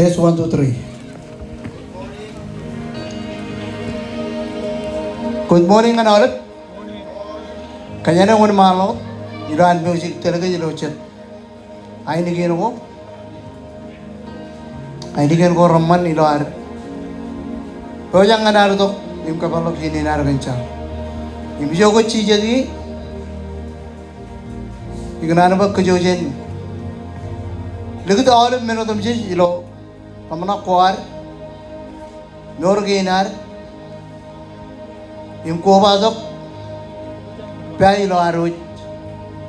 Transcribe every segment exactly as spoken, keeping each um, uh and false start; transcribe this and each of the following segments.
Yes, one, two, three. Good morning ñan aolep. Kōjeañ wōnṃaanḷọk ilo an music tōl kōj ilo jet ainikien ko. Ainikien ko reṃṃan ilo ad pojak ñan ad itok im kōpeḷḷọk iien in ad kōn jar. Im ijo kwōj jijet ie, ikōṇaan bwe kōj jen likūt aolep men otemjej ilo ḷōmṇak ko ad, mour kein ad, im kobatok pā ilo ad wōj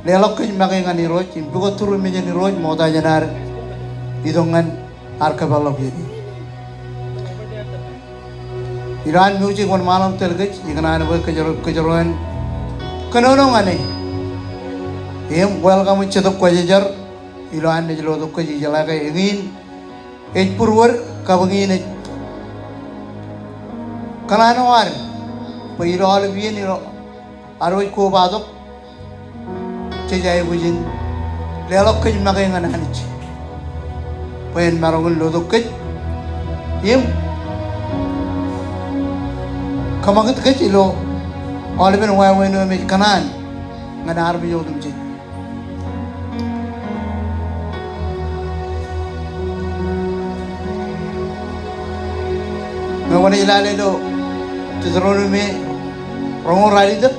leḷọk kōj make ñan Irooj im pukot tūru mejān Irooj ṃokta jān ad itok ñan ad kōpeḷḷọk iien in. Ilo an music wōnṃaanḷọk tōl kōj, ikōṇaan bwe kōjro-, kōjro en kōnono ñan e im welcome Jetōb Kwōjarjar ilo an Nejūḷ otemjej. Ijeḷā ke eñin ej būruod kab eñin ej kōṇaan eo ad bwe ilo aolep iien ilo ad wōj kobatok, jej aikuj in leḷọk kōj make ñan Anij bwe en maroñ in lotok kōj im kōṃakūt kōj ilo aolepen wāween eo im ej kōṇaan ñan armej otemjej. Ñe kwōnaaj lale ilo Deuteronomy roñoul ralitōk,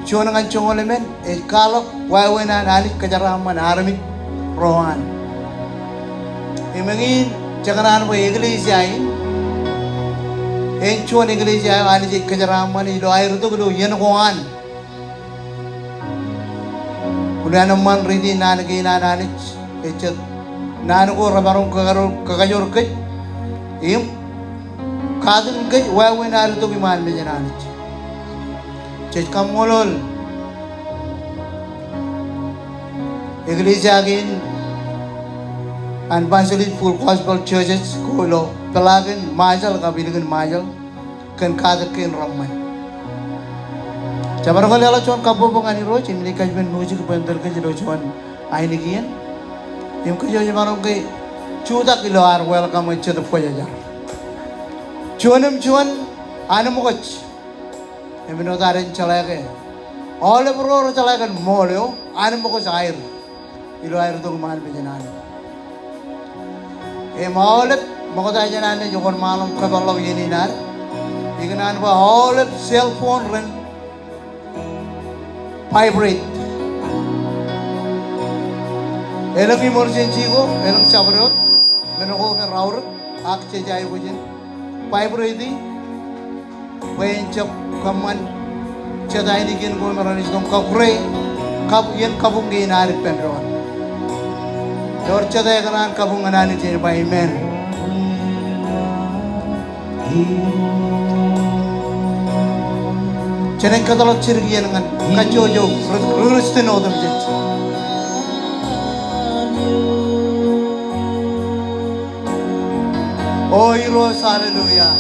juon ñan joñoul emān, ej kwaḷọk wāween an Anij kōjeraaṃṃan armej ro an. Im eñin jekōṇaan bwe eklejia in, en juon eklejia eo Anij ej kōjeraaṃṃan ilo aer itok ilo iien ko an. Kwōn eṃṃan riiti naan kein an Anij, ej jet naan ko remaroñ kakajoor, kakajoor kōj im katakin kōj wāween ad itok iṃaan mejān Anij. Jej kaṃṃoolol eklejia kein an Marshallese Full Gospel Churches ko ilo peḷaakin Marshall kab ilikin Marshall kōn katak kein reṃṃan. Jemaroñ ke leḷọk juon kabbokbok ñan Irooj im ij kajjien music bwe en tōl kōj ilo juon ainikien. Im kōj eo jemaroñ ke jutak ilo ad welcome e Jetōb Kwōjarjar. Juon im juon, anemkwōj. Im āinwōt ad en jeḷā ke aolep ro rej jeḷā kōn ṃool eo, anemkwōj aer ilo aer itok iṃaan mejān Anij. Im aolep ṃokta jān Anij ej wōnṃaanḷọk kōpeḷḷọk iien in ad. Ikōṇaan bwe aolep cell phone ren vibrate. Elōñ emergency ko, elōñ jabdewōt, men ko me raorōk, ak jej aikuj in vibrate e bwe en jab kōṃṃan jet ainikien ko im renaaj itok kōkure kab iien kabuñ kein ad ippān doon. Ewōr jet eo ekōṇaan kabuñ ñan Anij ej ba amen. Jenaaj kōtḷọk jidik iien ñan kajjojo ri-, ri-Kristian otemjej. O Irooj, hallelujah.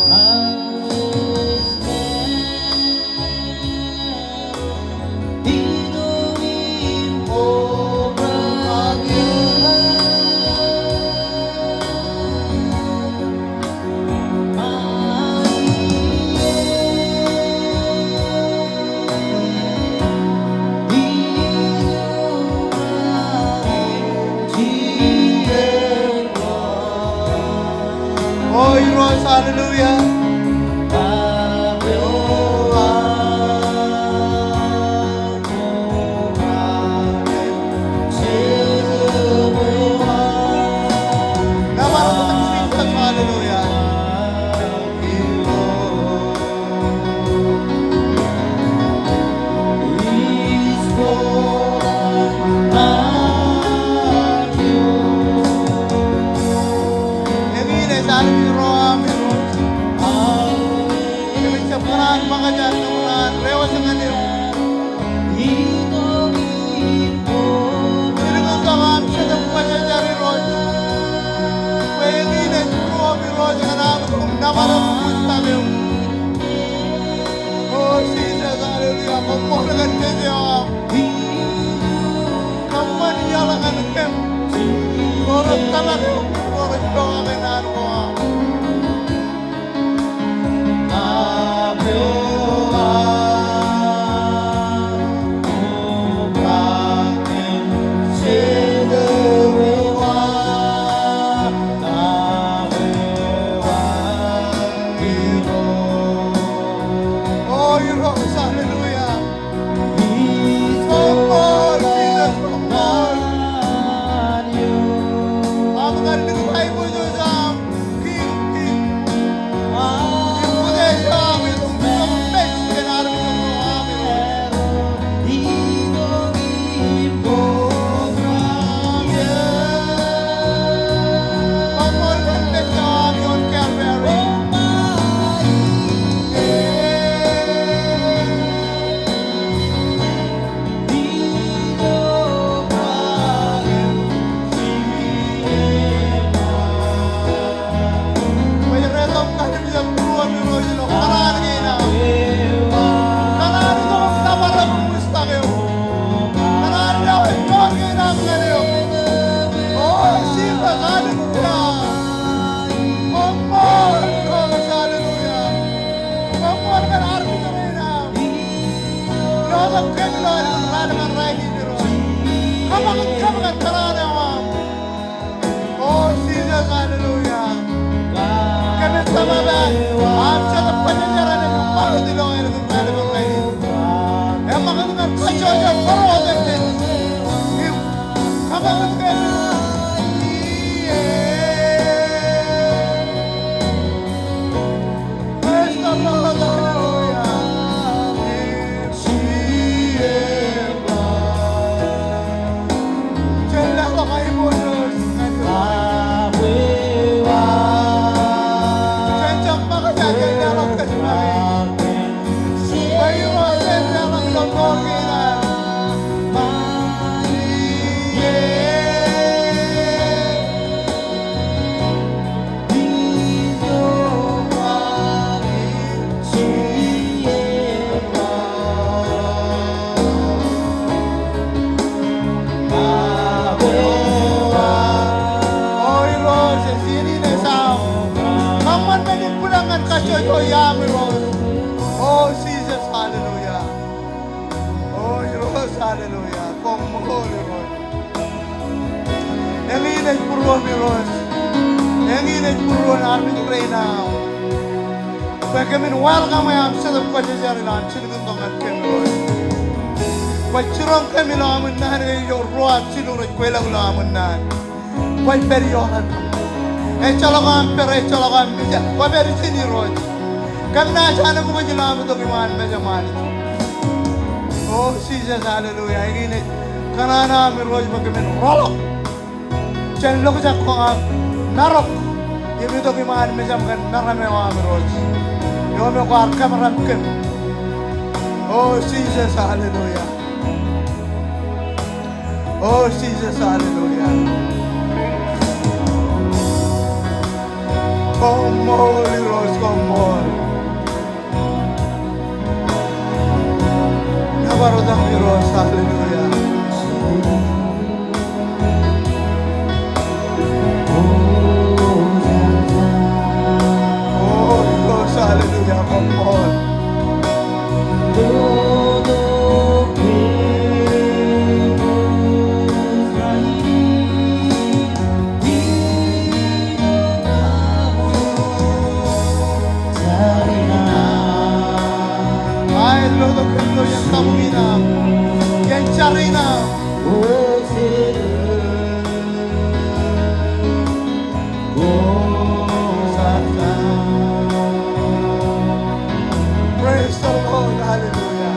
O Irooj, hallelujah. Hallelujah. Eñin ej armej ro aṃ Irooj. Im ejjab kōṇaan ṃōkaj ad kōṇaan lewōj ñan eok. Jidik tok aṃ Jetōb Kwōjarjar Irooj. Bwe eñin ej būruōm Irooj ñan am itok im nōbar eok im kōttar eok. O Jisōs, hallelujah. Koṃṃool kōn kōj eo aṃ. Kōṃṃan iaḷ ñan kōm. Ro rej tōmak eok, ro rej O Irooj, hallelujah. Koṃṃool, Jisōs, koṃṃool. Aṃ kar likūt aiboojoj aṃ, Kiiñ, Kiiñ. Im utiej aṃ, im utiej aṃ. Kōṇaan itok im nōbar eok. Kōṇaan itok im nōbar eok. O Jisōs, hallelujah. Koṃṃool, Irooj, hallelujah. Koṃṃool kōn armej rein aṃ. Iọkwe kōm ilo raan in, Irooj. Kōṃṃan, kōṃṃan kōṇaan eo aṃ. O Jisōs, hallelujah. Kōmij tōmak bwe aṃ Jetōb Kwōjarjar en ṃakūt ilo ālikin raelep in rainin. Eṃṃakūt ñan kajjojo bōro otemjej im kaṃṃakūt kōm. Praise the Lord, hallelujah. Jen leḷọk aiboojoj. Jen jab ṃakūt, jen leḷọk kōj ṃakūt. Bwe Irooj jen leḷọk ilo mour kein an. O Irooj, ej iien in ej aṃ. Kōṃṃan men in bwilōñ ñan kajjojo iaam, Irooj. O Jisōs, hallelujah. O Irooj, hallelujah. Koṃṃool, Irooj. Eñin ej būruōm, Irooj. Eñin ej būruon armej rein aṃ. Bwe kōmin welcome e aṃ Jetōb Kwōjarjar ilo aṃ jilkintok ñan kōm, Irooj. Kwōj jiroñ kōm ilo aṃ unnaan, ej ruo aṃ jilkintok rej kweilọk ilo aṃ unnaan. Kwōj pād ioon. Ejjeḷọk aṃ pād, ejjeḷọk aṃ mejān. Kwō pād ijin, Irooj. Kōm naaj ānbwikōj ilo aṃ itok iṃaan mejaṃ Anij. O Jisōs, hallelujah. Eñin ej kōṇaan aṃ, Irooj, bwe kōmin rọọlḷọk jān lokjak ko aṃ marok im itok iṃaan mejaṃ kōn meram eo aṃ, Irooj, eo me kwaar kōmeram kōm. O Jisōs, hallelujah. O Jisōs, hallelujah. Koṃṃool, Irooj, koṃṃool. Nōbar etaṃ, Irooj, hallelujah. O Irooj, hallelujah, koṃṃool. Aet, lotok kōm ilo iien kabuñ in aṃ, iien jar in aṃ. Praise the Lord, hallelujah.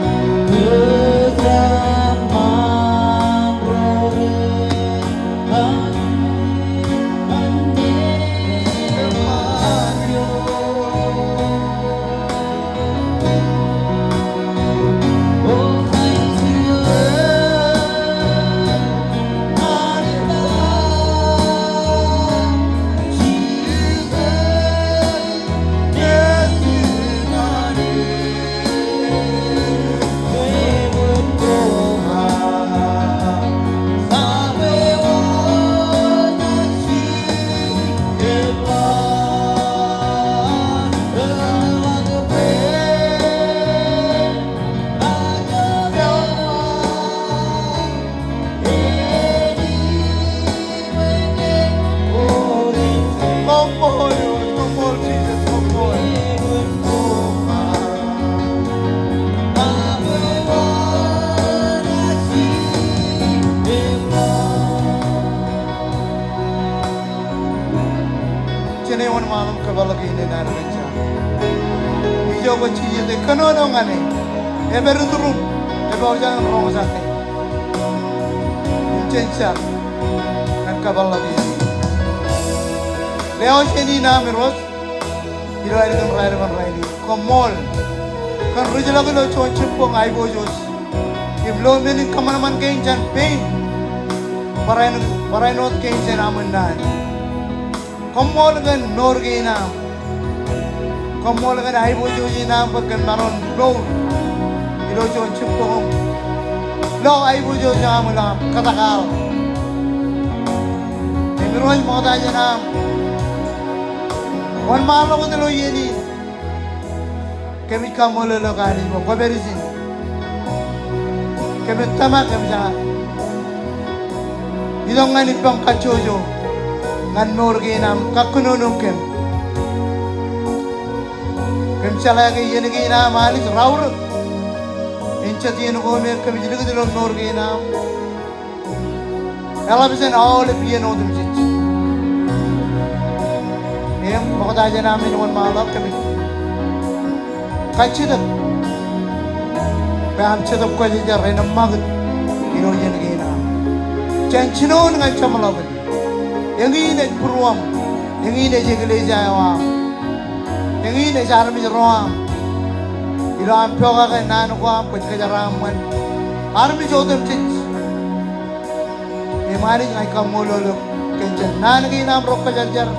kōpeḷḷọk iien in ad kōn jar. Ijo kwōj jijet ej kōnono ñan e, ej pād ituruṃ, ej pojak in roñjake im jen jar ñan kōpeḷḷọk iien in. Lewōj iien in aṃ Irooj ilo aer kōn raelepen rainin. Koṃṃool kōn rijḷọk ilo juon jibboñ aiboojoj im lo men in kōṃanṃan kein jān pein barāinwōt, barāinwōt kein jān aṃ unin naan. Koṃṃool kōn mour kein aṃ. Koṃṃool kōn aiboojoj in aṃ bwe kōm maroñ mour ilo juon jibboñ im lo aiboojoj eo aṃ ilo aṃ kōtakaḷ. Im Irooj ṃokta jān aṃ wōnṃaanḷọk wōt ilo iien in. Kōmij kaṃṃoolol eok Anij bwe kwō pād ijin. Kōmij tōmak, kōmij itok ñan ippaṃ kajjojo ñan mour kein aṃ kōnono kōm. Kōm jeḷā ke iien kein aṃ Anij raorōk. Im jet iien ko me kōmij likūt ilo mour kein aṃ eḷap jān aolep iien otemjej. Im ṃokta jān aṃ men wōnṃaanḷọk kōmij kajjitōk bwe aṃ Jetōb Kwōjarjar en ṃakūt ilo iien kein aṃ. Jān jinoin ñan jeṃḷọkin. Eñin ej būruōṃ, eñin ej eklejia eo aṃ. Eñin ej armej ro aṃ. Ilo am pokake naan ko aṃ kwōj kōjeraaṃṃan armej otemjej. Im Anij ña ij kaṃṃoolol eok kōn jān naan kein aṃ ro kwōjarjar.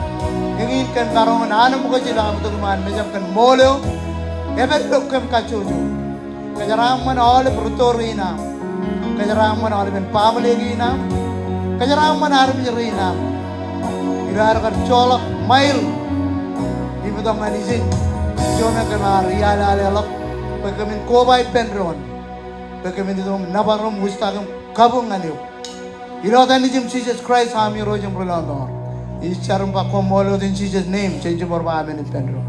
Eñin kōn maroñ in anemkwōj ilo am itok iṃaan mejaṃ kōn ṃool eo ej pād ilo kōm kajjojo. Kōjeraaṃṃan aolep rūtto rein aṃ. Kōjeraaṃṃan aolepen baaṃle kein aṃ. Kōjeraaṃṃan armej rein aṃ ilo ad kar joḷọk ṃail im itok ñan ijin. Ijo me kōm ar ialaleḷọk bwe kōmin koba ippān doon bwe kōmin itok im nōbar im wūjtak im kabuñ ñan eok. Ilo etan Nejūṃ Jisōs Kraist am Irooj im Rilọmọọr. Ij jar im ba koṃṃool wōt in Jesus' name, jen jibwe ba amen ippān doon.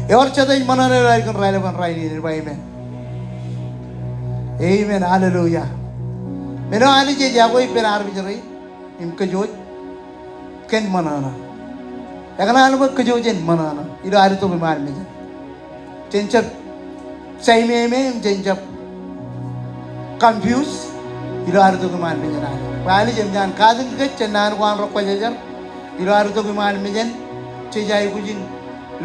Ewōr jet ej ṃōṇōṇō ilo aer kōn raelepen rainin, ej ba amen. Amen, hallelujah. Men eo Anij ej yokwe ippān armej rein im kōj wōj kōn ṃōṇōṇō. Ekōṇaan bwe kōj wōj en ṃōṇōṇō ilo ad itok iṃaan mejān. Jen jab saimeme im jen jab confuse ilo ad itok iṃaan mejān Anij. Bwe Anij eṃōj an katakin kōj jān naan ko an ro kwōjarjar ilo ad itok iṃaan mejān. Jej aikuj in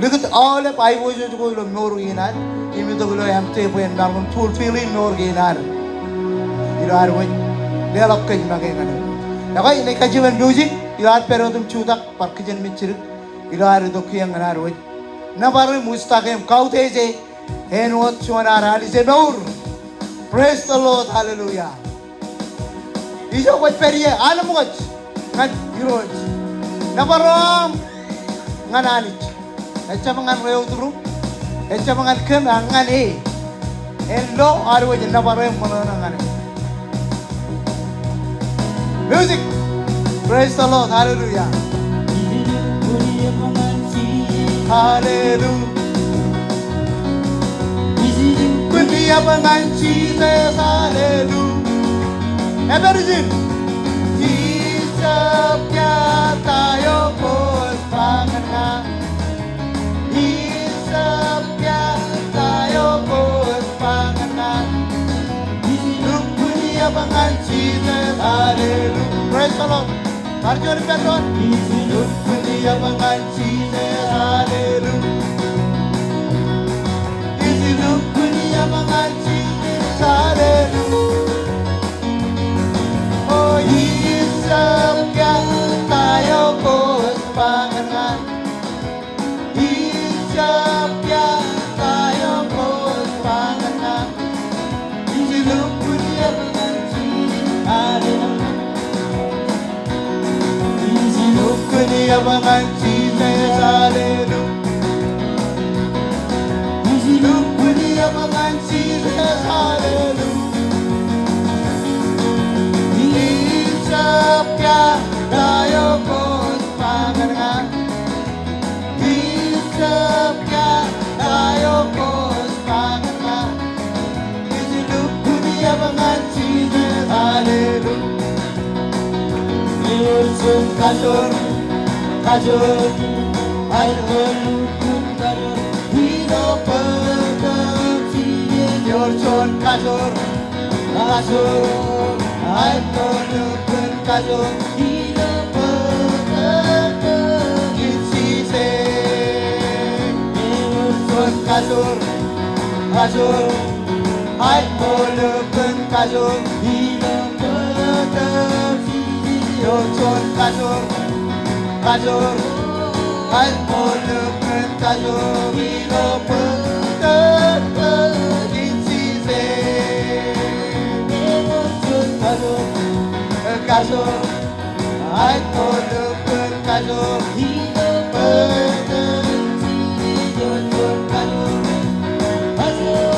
likūt aolep aiboojoj ko ilo mour kein ad im itok ilo empty bwe en maroñ in fulfill in mour kein ad ilo ad wōj leḷọk kōj make ñan e. Ekwe inaaj kajjitōk music ilo ad pād wōt im jutak bar kijenmej jidik ilo ad itok kiiō ñan ad wōj nōbar im wūjtak im kautiej e. Āinwōt juon ad Anij emour. Praise the Lord, hallelujah. Ijo kwōj pād ie, anemkwōj ñan Irooj. Nōbar eo aṃ ñan Anij. Ejjab ñan ro ituruṃ. Ejjab ñan kōm, ak ñan e. En lo ad wōj nōbar e im ṃōṇōṇō ñan e. Music. Praise the Lord. Hallelujah. Hallelujah. Ij lukkuun yab ñan Jisōs, hallelujah. Ej pād ijin. Ij jab kōṇaan ta eo kwōj ba ñan ña. Ij jab kōṇaan ta eo kwōj ba ñan ña. Ij lukkuun yab ñan Jisōs, hallelujah. Praise the Lord. Bar juon ippān doon. Ij lukkuun yab ñan Jisōs, hallelujah. Ij lukkuun yab ñan Jisōs, hallelujah. O, ij jab kōṇaan ta eo kwōj ba ñan ña. Ij jab kōṇaan ta eo kwōj ba ñan ña. Ij lukkuun yab ñan Jisōs, hallelujah. Ij lukkuun yab ñan Jisōs, hallelujah. Ij lukkuun yab ñan Jisōs, hallelujah. Ij jab kōṇaan ta eo kwōj ba ñan ña. Ij jab kōṇaan ta eo kwōj ba ñan ña. Ij lukkuun yab ñan Jisōs, hallelujah. Ij lukkuun, kajoor, kajoor. Aetto lukkuun kajoor ilo bōktok Jisōs. Ewōr juon kajoor, kajoor. Aetto lukkuun kajoor ilo bōktok Jisōs. Ewōr juon kajoor, kajoor. Aetto lukkuun kajoor ilo bōktok Jisōs. Ewōr juon kajoor, kajoor. Aetto lukkuun kajoor ilo bōktok Jisōs. Ewōr juon kajoor, kajoor. Aetto lukkuun kajoor ilo bōktok Jisōs. Ewōr juon kajoor, kajoor.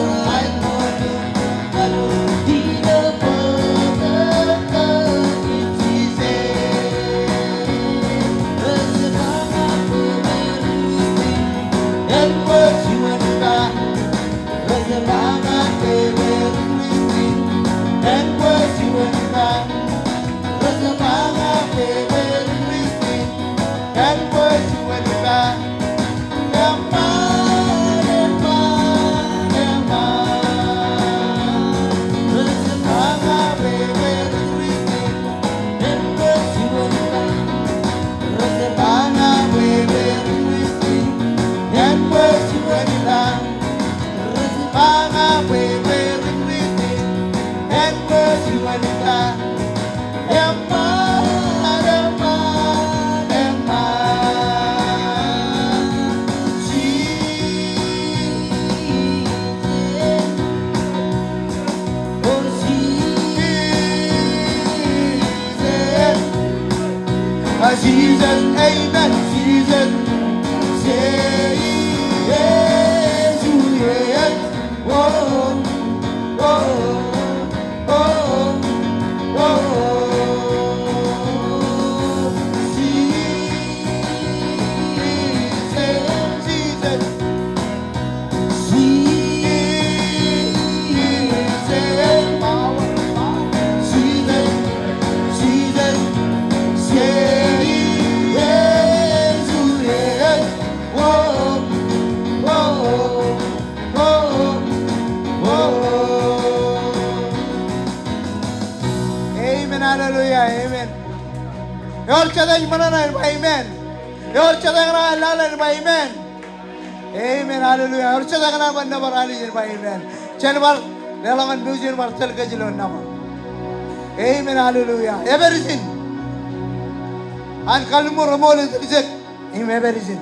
Aetto lukkuun Jisōs, amen, Jisōs. Jisōs, Jisōs. Amen, hallelujah, amen. Ewōr jet ej ṃōṇōṇō en ba amen. Ewōr jet ej ṇa lale en ba amen. Amen, hallelujah. Ewōr jet ej ṇa bar nōbar Anij en ba amen. Jen bar leḷọk ñan music in bar tōl kōj ilo nōbar. Amen, hallelujah. Ej pād ijin an kalliṃur eṃool ej tiljek im ej pād ijin.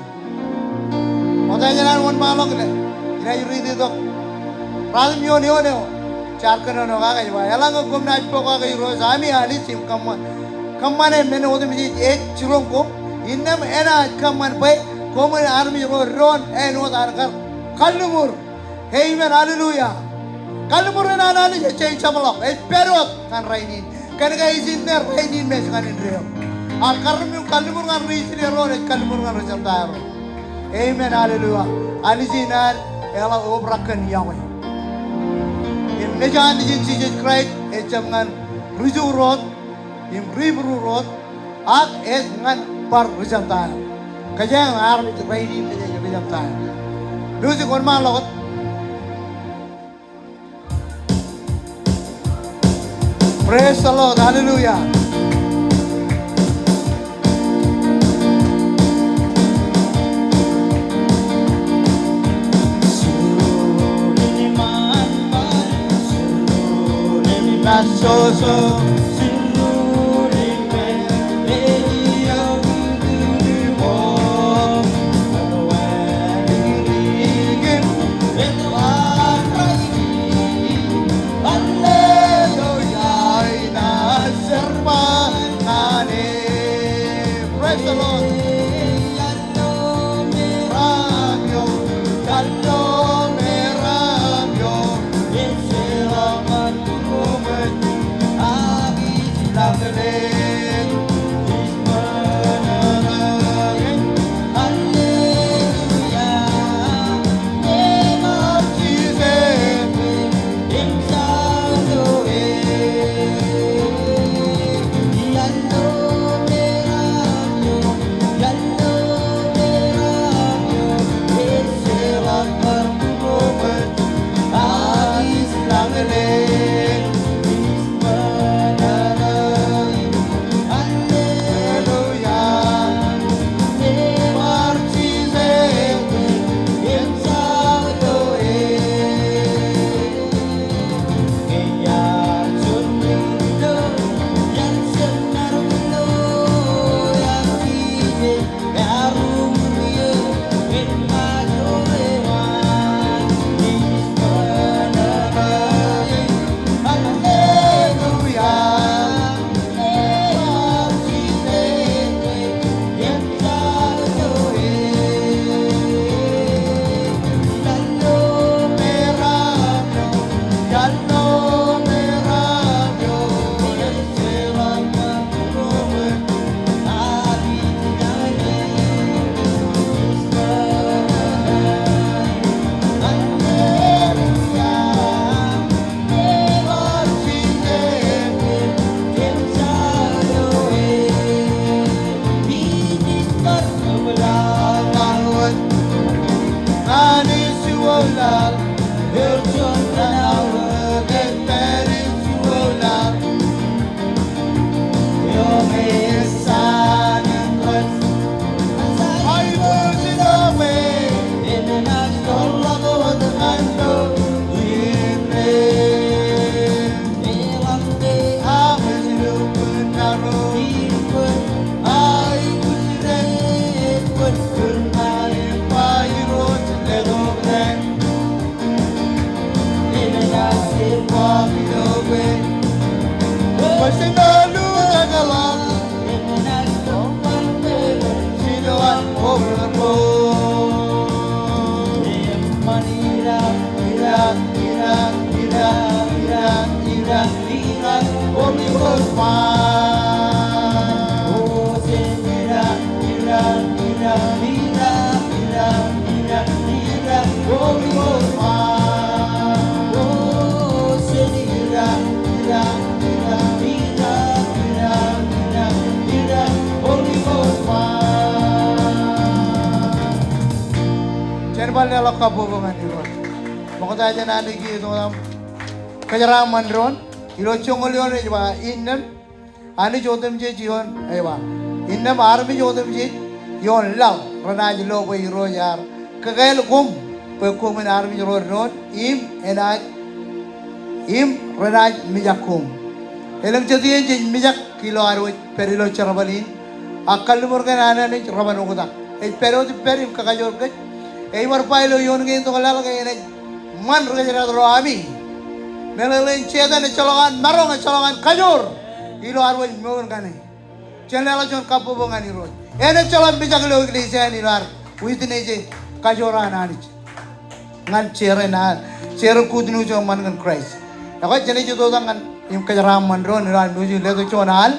Wōt ej ṇa wōnṃaanḷọk ilo, inaaj riiti tok. Ratimjuon eoon eo. Jaar kōnono kake ej ba, eḷaññe koṃ naaj pokake Irooj ami Anij im kōṃṃan, kōṃṃane men otemjej ej jiroñ ko, innām enaaj kōṃṃan bwe koṃwin armej ro doon āinwōt an kar kalliṃur. Amen, hallelujah. Kalliṃur in an Anij ej jañin jabḷọk, ej pād wōt ñan rainin. Kōnke ej inne rainin im ej ñan indeeo. Ak kalliṃur, kalliṃur ñan ri Israel ro ej kalliṃur ñan ri Jentael ro. Amen, hallelujah. Anij in ad eḷap obrak kōn yokwe. Im Nejin Anij in Jisōs Kraist ej jab ñan ri Ju ro wōt im ri Hibru ro wōt, ak ej ñan bar ri Jentael. Kōjeañ armej rainin kōjeañ ri Jentael. Music, wōnṃaanḷọk wōt. Praise the Lord. Hallelujah. Praise the Lord. Jen bar leḷọk kabbokbok ñan Irooj. Ṃokta jān Anij ej itok im kōjeraaṃṃan doon. Ilo joñoul eoon ej ba, innām Anij otemjej ioon, ej ba, innām armej otemjej ioon laḷ renaaj lo bwe Irooj ear kōkāāl koṃ bwe koṃwin armej ro doon im enaaj, im renaaj mijak koṃ. Elōñ jet iien jej mijak ilo ad wōj pād ilo jerbal in, ak kalliṃur kein an Anij reban oktak. Ej pād wōt im pād im kakajoor kōj. Ej bar ba ilo eoon kein tok laḷ ke enaaj ṃan ri kōjdat ro ami. Meḷeḷein Setan ejjeḷọk an maroñ, ejjeḷọk an kajoor ilo ad wōj mour kaṇe. Jen leḷọk juon kabbokbok ñan Irooj. En ejjeḷọk mijak ilo eklejia in ilo ad witness e kajoor an Anij ñan jeran, jeran good news eo ṃan kōn Christ. Ekwe jenaaj itok ñan im kōjeraaṃṃan doon ilo ad ṃōj im letok juon al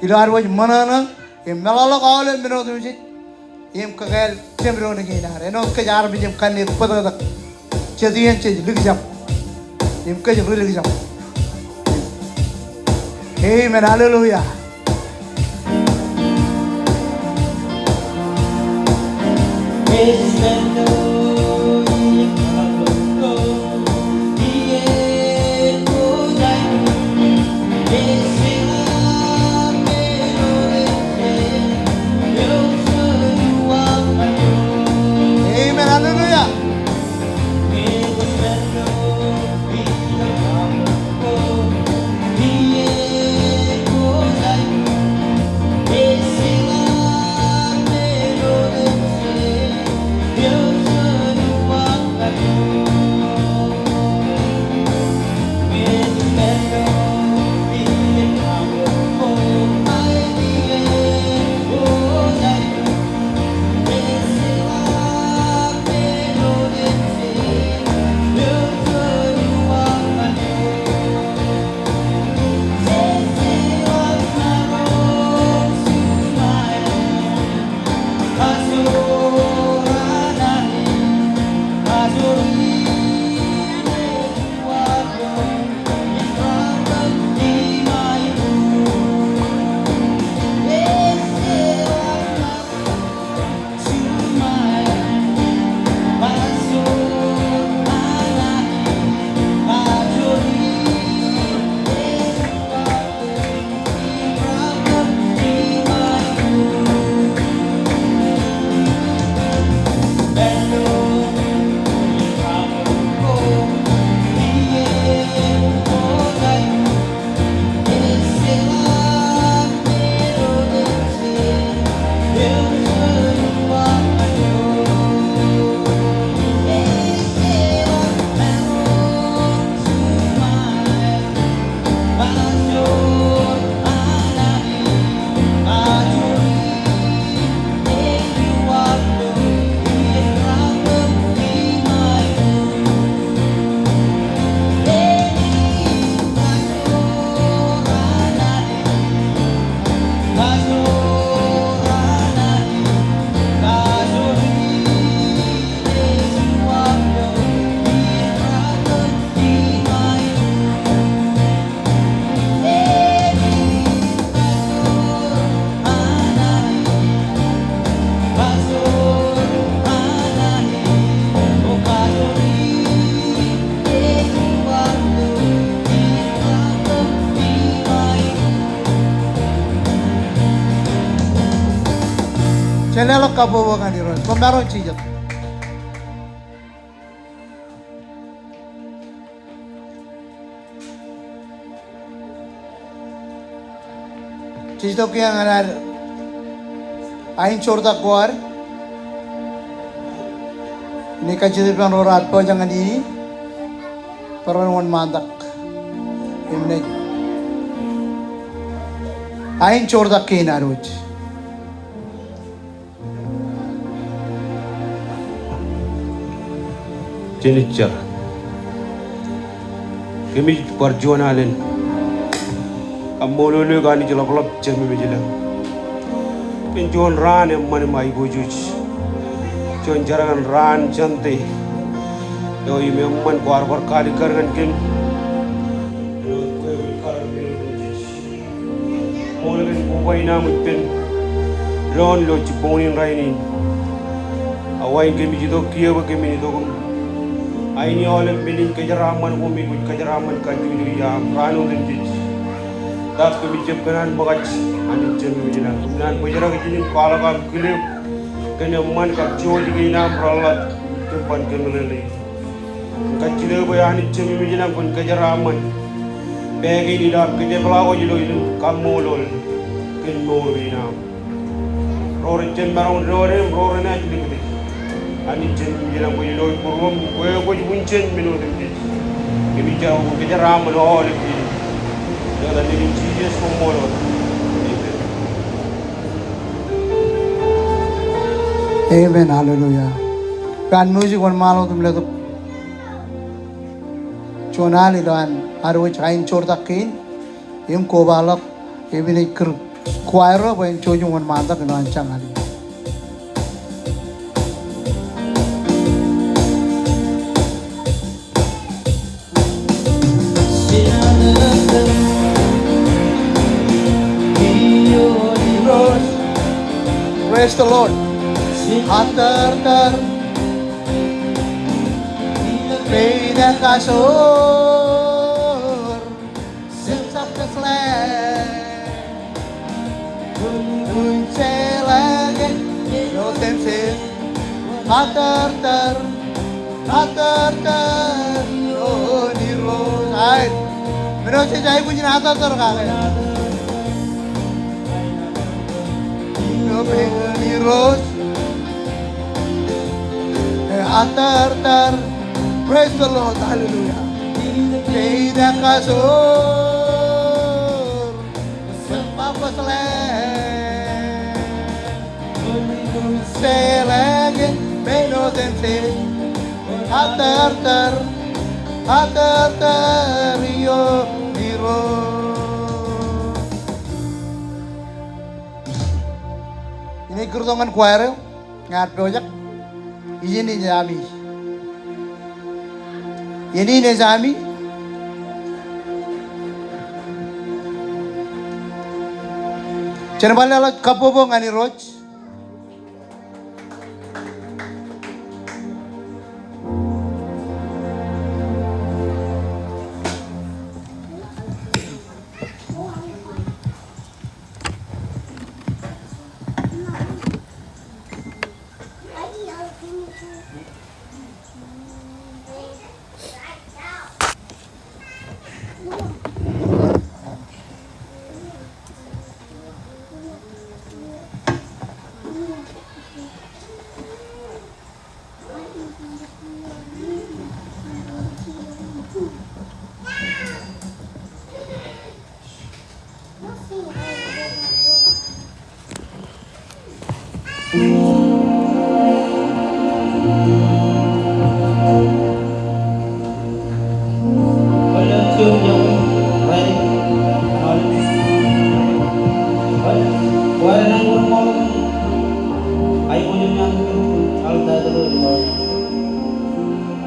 ilo ad wōj ṃōṇōṇō im meḷọkḷọk aolep men otemjej im kōkāāl jemdoon kein ad. Āinwōt kōj armej im kanniōk bōtōktōk, jet iien jej likjab im kōj ri likjab. Amen. Hallelujah. Amen. Hallelujah. Jen leḷọk kabbokbok ñan Irooj. Koṃ maroñ jijet. Jej itok kiiō ñan ad ainjoortak ko ad im kajjitōk ippān ro raar pojak ñan iien in bwe ren wōnṃaantak im naaj ainjoortak kein ad wōj. Jen jar. Kōmij bar juon alen. Kaṃṃoolol eok Anij ḷapḷap Jemem ilañ. Kōn juon raan eṃṃan im aiboojoj. Juon jerkān raan Sunday eo im eṃṃan kwaar bar kaalikkar ñan kōm. Āinwōt kwe kwōj kar kōm. Ṃool kōn koba in aṃ ippān doon ilo jibboñin rainin. A wa in kōmij itok kiiō bwe kōmin itok im aini aolep men in kōjeraaṃṃan ko me kwōj kōjeraaṃṃan kajjojo iaan raan otemjej. Kab kōmij jab kōṇaan ṃōkaj Anij Jemem ilañ. Kōm naan bōjrak ijin im kwaḷọk aṃ kile kōn eṃṃan kab jouj kein aṃ reḷḷap kōm ban kōmeḷeḷe. Kajjitōk bwe Anij Jemem ilañ kwōn kōjeraaṃṃan pā kein ilo am kōjepḷaak wōj ilo ilikin kaṃṃoolol kōn mour kein aṃ. Ro rej jab maroñ doon im ro renaaj likūt. Anij Jemem ilañ kwōj lo būruōm, kwe kwōj wūnjen men otemjej. Kōmij jar bwe kwōn kōjeraaṃṃan aolep men. Ilo etan Jisōs koṃṃool wōt. Amen. Amen. Hallelujah. Ilo an music wōnṃaanḷọk im letok juon al ilo an ad wōj aenjoy tok kein im kobaḷọk im inaaj kūr choir eo bwe en jouj im wōnṃaantok ilo an jañ al in. Praise the Lord. Atōrtōr. Pein ekajoor. Atōrtōr, atōrtōr ioon Irooj. Aet. Men eo jej aikuj in atōrtōr kake. Ioon Irooj. Atōrtōr. Praise the Lord. Hallelujah. Pein ekajoor. Atōrtōr, atōrtōr ioon Irooj. Inaaj kūr tok ñan choir eo. Ña ij pojak. Iien in ej ami. Iien in ej ami. Jen bar leḷọk kabbokbok ñan Irooj.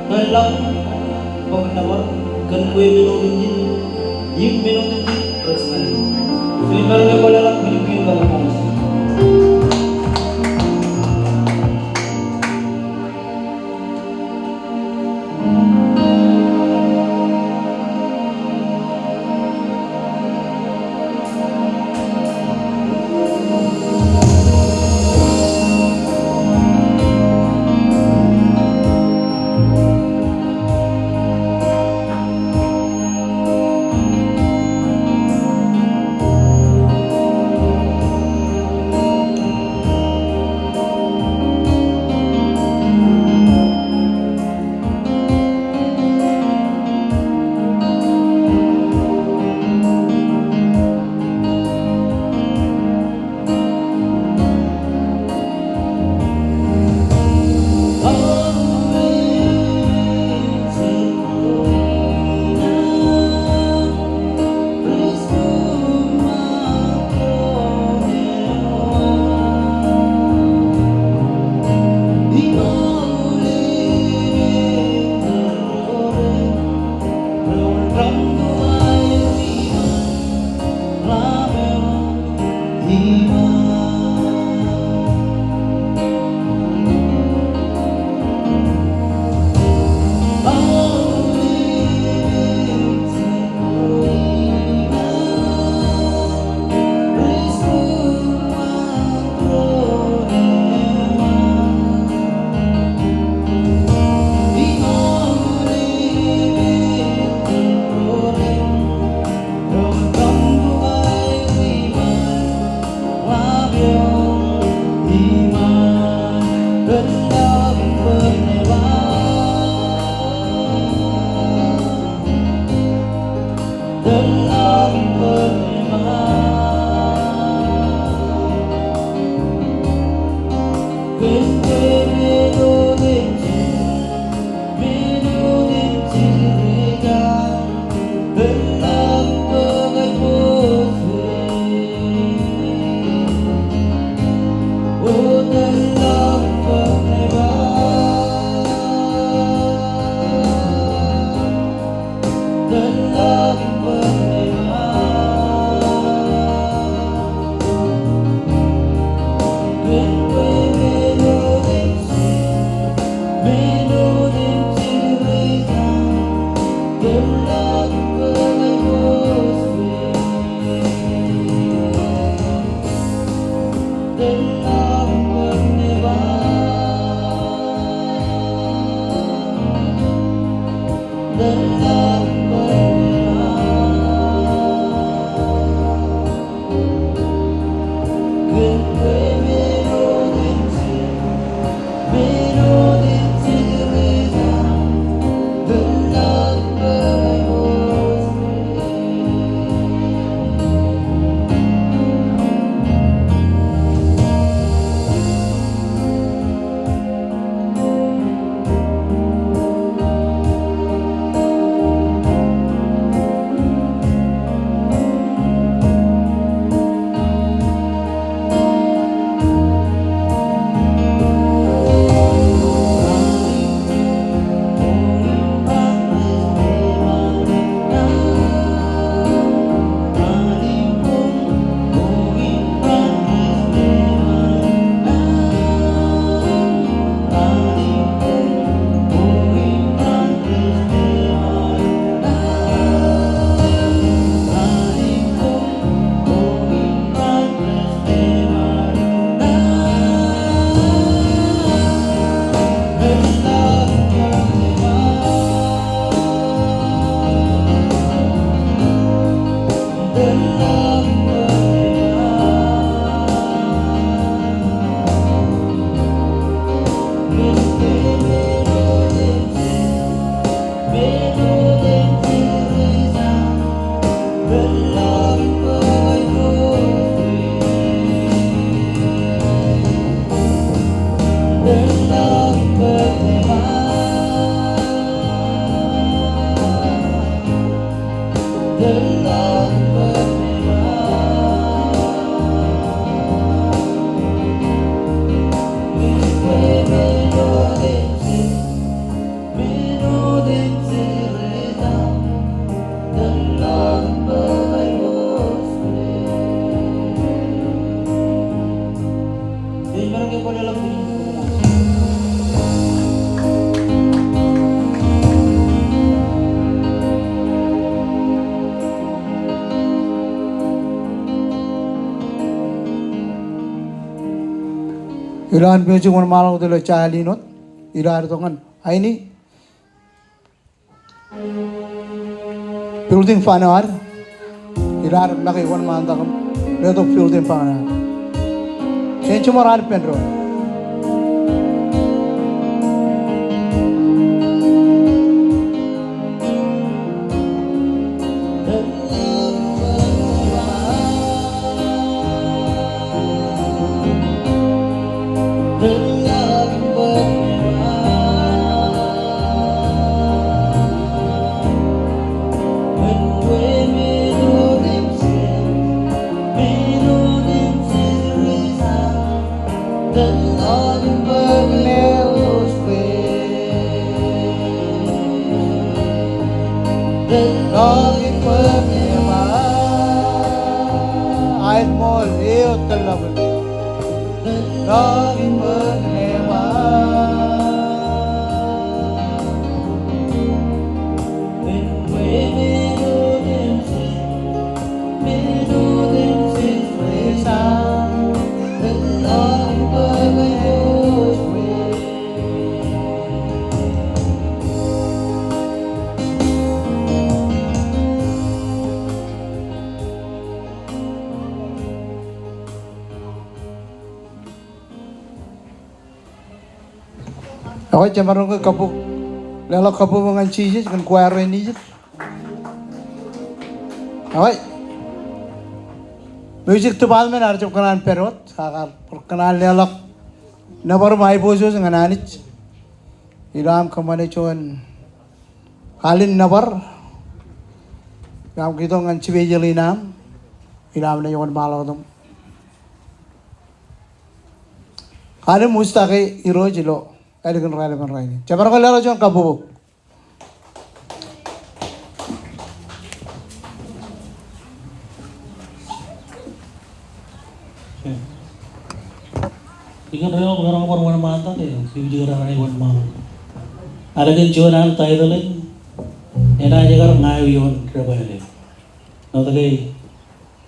Kōn lañ, bōk nōbar, kōn kwe men otemjej, im men otemjej rej ñan e. Jen maroñ ke kwō leḷọk bwijin kein kake Ṃajeḷ. Ilo an music wōnṃaanḷọk ilo jaiḷ in wōt, ilo ad itok ñan aini building fund eo ad, ilo ad make wōnṃaantak im letok building fund eo ad. Jen jiṃor ad ippān doon. Aet ṃool, eō tōl ḷapḷọk. Ekwe, jemaroñ ke kabbok, leḷọk kabbokbok ñan Jisōs kōn choir in ijin. Ewōr music department ear jab kōṇaan pād wōt, ak ear bar kōṇaan leḷọk nōbar im aiboojoj ñan Anij ilo aṃ kōṃṃane juon al in nōbar ilo aṃ kitok ñan special in aṃ ilo aṃ naaj wōnṃaanḷọk tok. Al in Wūjtake Irooj ilo ālikin raelep in rainin. Jemaroñ ke leḷọk juon kabbokbok. Ikōṇaan bar wōnṃaanḷọk, ij jino raar wōnṃaanḷọk. Ālikin juon an title in, enaaj kar ña eo ioon debwāāl eo. Ṇo ke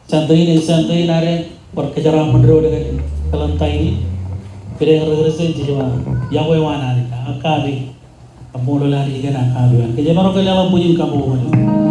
Sunday in, Sunday in ad bar kōjeraaṃṃan doon kōn Valentine in. Pād ippān ri Kristian jej ba, yokwe waan Anij, agape. Kaṃṃoolol Anij kōn agape eo an. Ke jemaroñ ke leḷọk bwijin kabbokbok.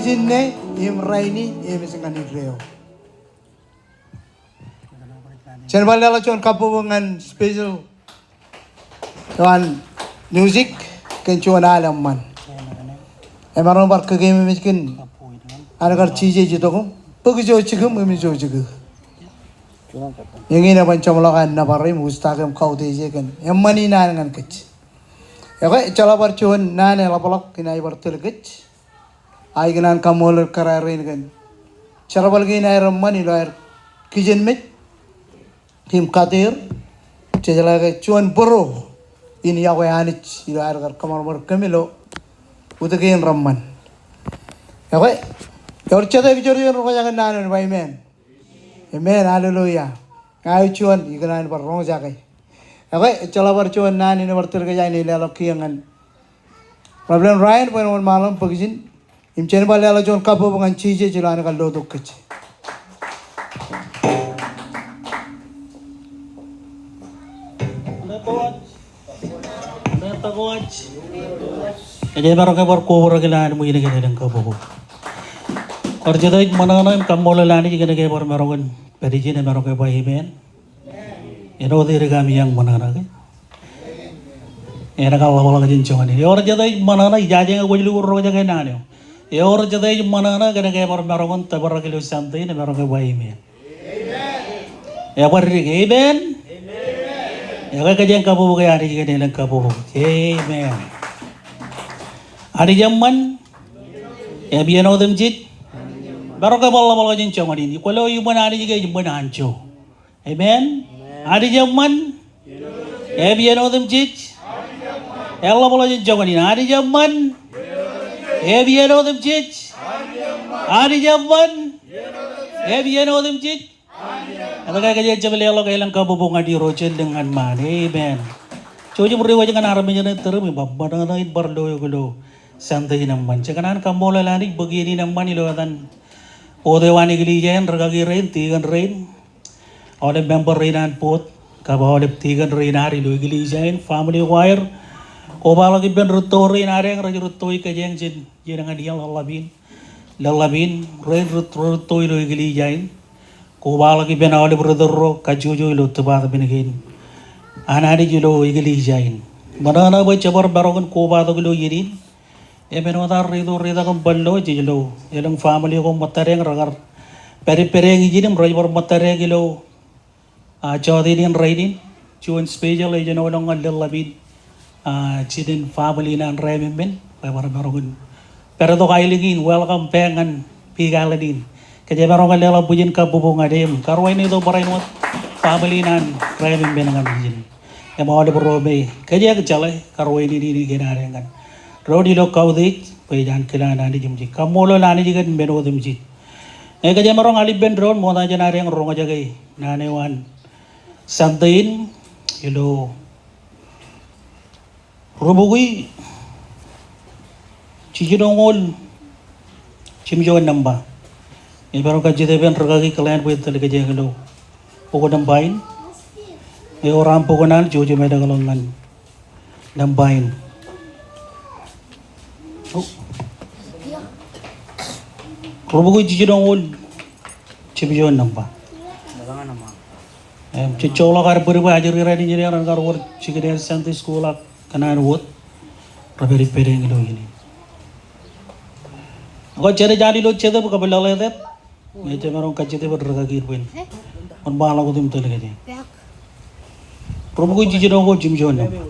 Inne im rainin im ej ñan indeeo. Jen bar leḷọk juon kabbokbok ñan special eo an music kōn juon al eṃṃan. Emaroñ bar kōkeememej kōn an kar jijej itok im bōk ijo jikiṃ im ijo jikū. Eñin eban jeṃḷọk an nōbar im wūjtake im kautiej e kōn eṃṃan in an ñan kōj. Ekwe, ejjeḷọk bar juon naan eḷapḷọk in aer bar tōl kōj. Ak ikōṇaan kaṃṃoolol kōrā rein kōn jerbal kein aer eṃṃan ilo aer kijenmej im kate er. Jejeḷā ke juon bōro in yokwe Anij ilo aer kar kōṃṃan bar kōm ilo wūtik in reṃṃan. Ekwe, ewōr jete eo ej jor ioon roñjake naan eo, ba amen. Amen, hallelujah. Ña eo juon ikōṇaan bar roñjake. Ekwe, ejjeḷọk bar juon naan in bar tōl kōj aer leḷọk kiiō ñan Reverend Ryan bwe en wōnṃaanḷọk bōk ijin. Im jen bar leḷọk juon kabbokbok ñan Jisōs ilo an kar lotok kōj. Kōjeañ maroñ ke bar kobrak ilo an ṃwiin kein elōñ kabbokbok. Ewōr jete ej ṃōṇōṇō im kaṃṃoolol Anij kōn ke ebar maroñ in pād ijin im maroñ ke ba amen. Āinwōt edik ami ṃōṇōṇō ke. Enaaj kar ḷapḷọk jān joñan in. Ewōr jete ej ṃōṇōṇō, ijaje ñe kwōj lukkuun roñjake naan eo. Ewōr jete ej ṃōṇōṇō kōn ke ebar maroñ in tōprak ilo Sunday in, maroñ ke ba amen. Ebar dik, amen. Ekwe, kōjeañ kabbokbok Anij kōn elōñ kabbokbok. Amen. Anij eṃṃan. Im iien otemjej. Maroñ ke bar ḷapḷọk jān joñan in. Ikwōlo iṃōn Anij ke ej iṃōn anjọ. Amen. Anij eṃṃan. Im iien otemjej. Eḷapḷọk jān joñan in. Anij eṃṃan. Im iien otemjej. Anij eṃṃan. Im iien otemjej. Etke kōjeañ jab leḷọk elōñ kabbokbok ñan Irooj, jen lōñ ñan ṃaan. Amen. Jouj im ri wōj ñan armej ṇe tūrūṃ im ba ṃōṇōṇō in bar lo eok ilo Sunday in eṃṃan. Jekōṇaan kaṃṃoolol Anij bwe iien in eṃṃan ilo etan board eo an eklejia in, rikaki rein, tikōn rein, aolep member rein an board, kab aolep tikōn rein ad ilo eklejia in, family choir, kobaḷọk ippān rūtto rein ad eñ rej rūttoi kōjeañ jān iien ñan iien ḷōḷḷap in, ḷōḷḷap in, rein rūt-, rūttoi ilo eklejia in. Kobaḷọk ippān aolep ri tōl ro kajjojo ilo department kein an Anij ilo eklejia in. Ṃōṇōṇō bwe jebar maroñ in kobatok ilo iien in. Im āinwōt ad ri-, ri-, ritak im bar lo, jej lo elōñ family ko ṃōttad eñ rekar pād ippād eñ ijin im rej bar ṃōttad eñ ilo a, jọteen in rainin, juon special eo jen oolọk ñan ḷōḷḷap in, a, jinen family in an Rāmemmen, bwe bar maroñ in pād itok aelōñ in, welcome back ñan peak island in. Kōjeañ maroñ ke leḷọk bwijin kabbokbok ñan e im karuwainene tok barāinwōt family in an Rāmemmen ñan ijin. Im aolep ro me kōjeañ jeḷā karuwainene in kōn ad eñ ñan doon ilo kautiej, bwe ej ankilaañ Anij im jej kaṃṃoolol Anij kōn men otemjej. Ñe kōjeañ maroñ al ippān doon ṃokta jān ad eñ roñjake naan eo an Sunday in ilo Rubukwi jijinoñoul jimjuon nōṃba. Ij maroñ kajjitōk ippān rikaki Glenn bwe en tōl kōjeañ ilo bok nōṃba in. Ewōr aṃ bok in al, jouj im elōkḷọk ñan nōṃba in. Rubukwi jijinoñoul jimjuon nōṃba. Im jej joḷọk ad bōd bwe ajri rainin ej raar kar wōr jikin aer Sunday school ak kōṇaan wōt. Rej pād ippād eñ ilo iien in. Ak jenaaj al ilo jetōb kab lōḷetet. Ñe jemaroñ kajjitōk ippān rikaki in bwe en wōnṃaanḷọk wōt im tōl kōjeañ. Rubukwi jijinoñoul jimjuon nōṃba.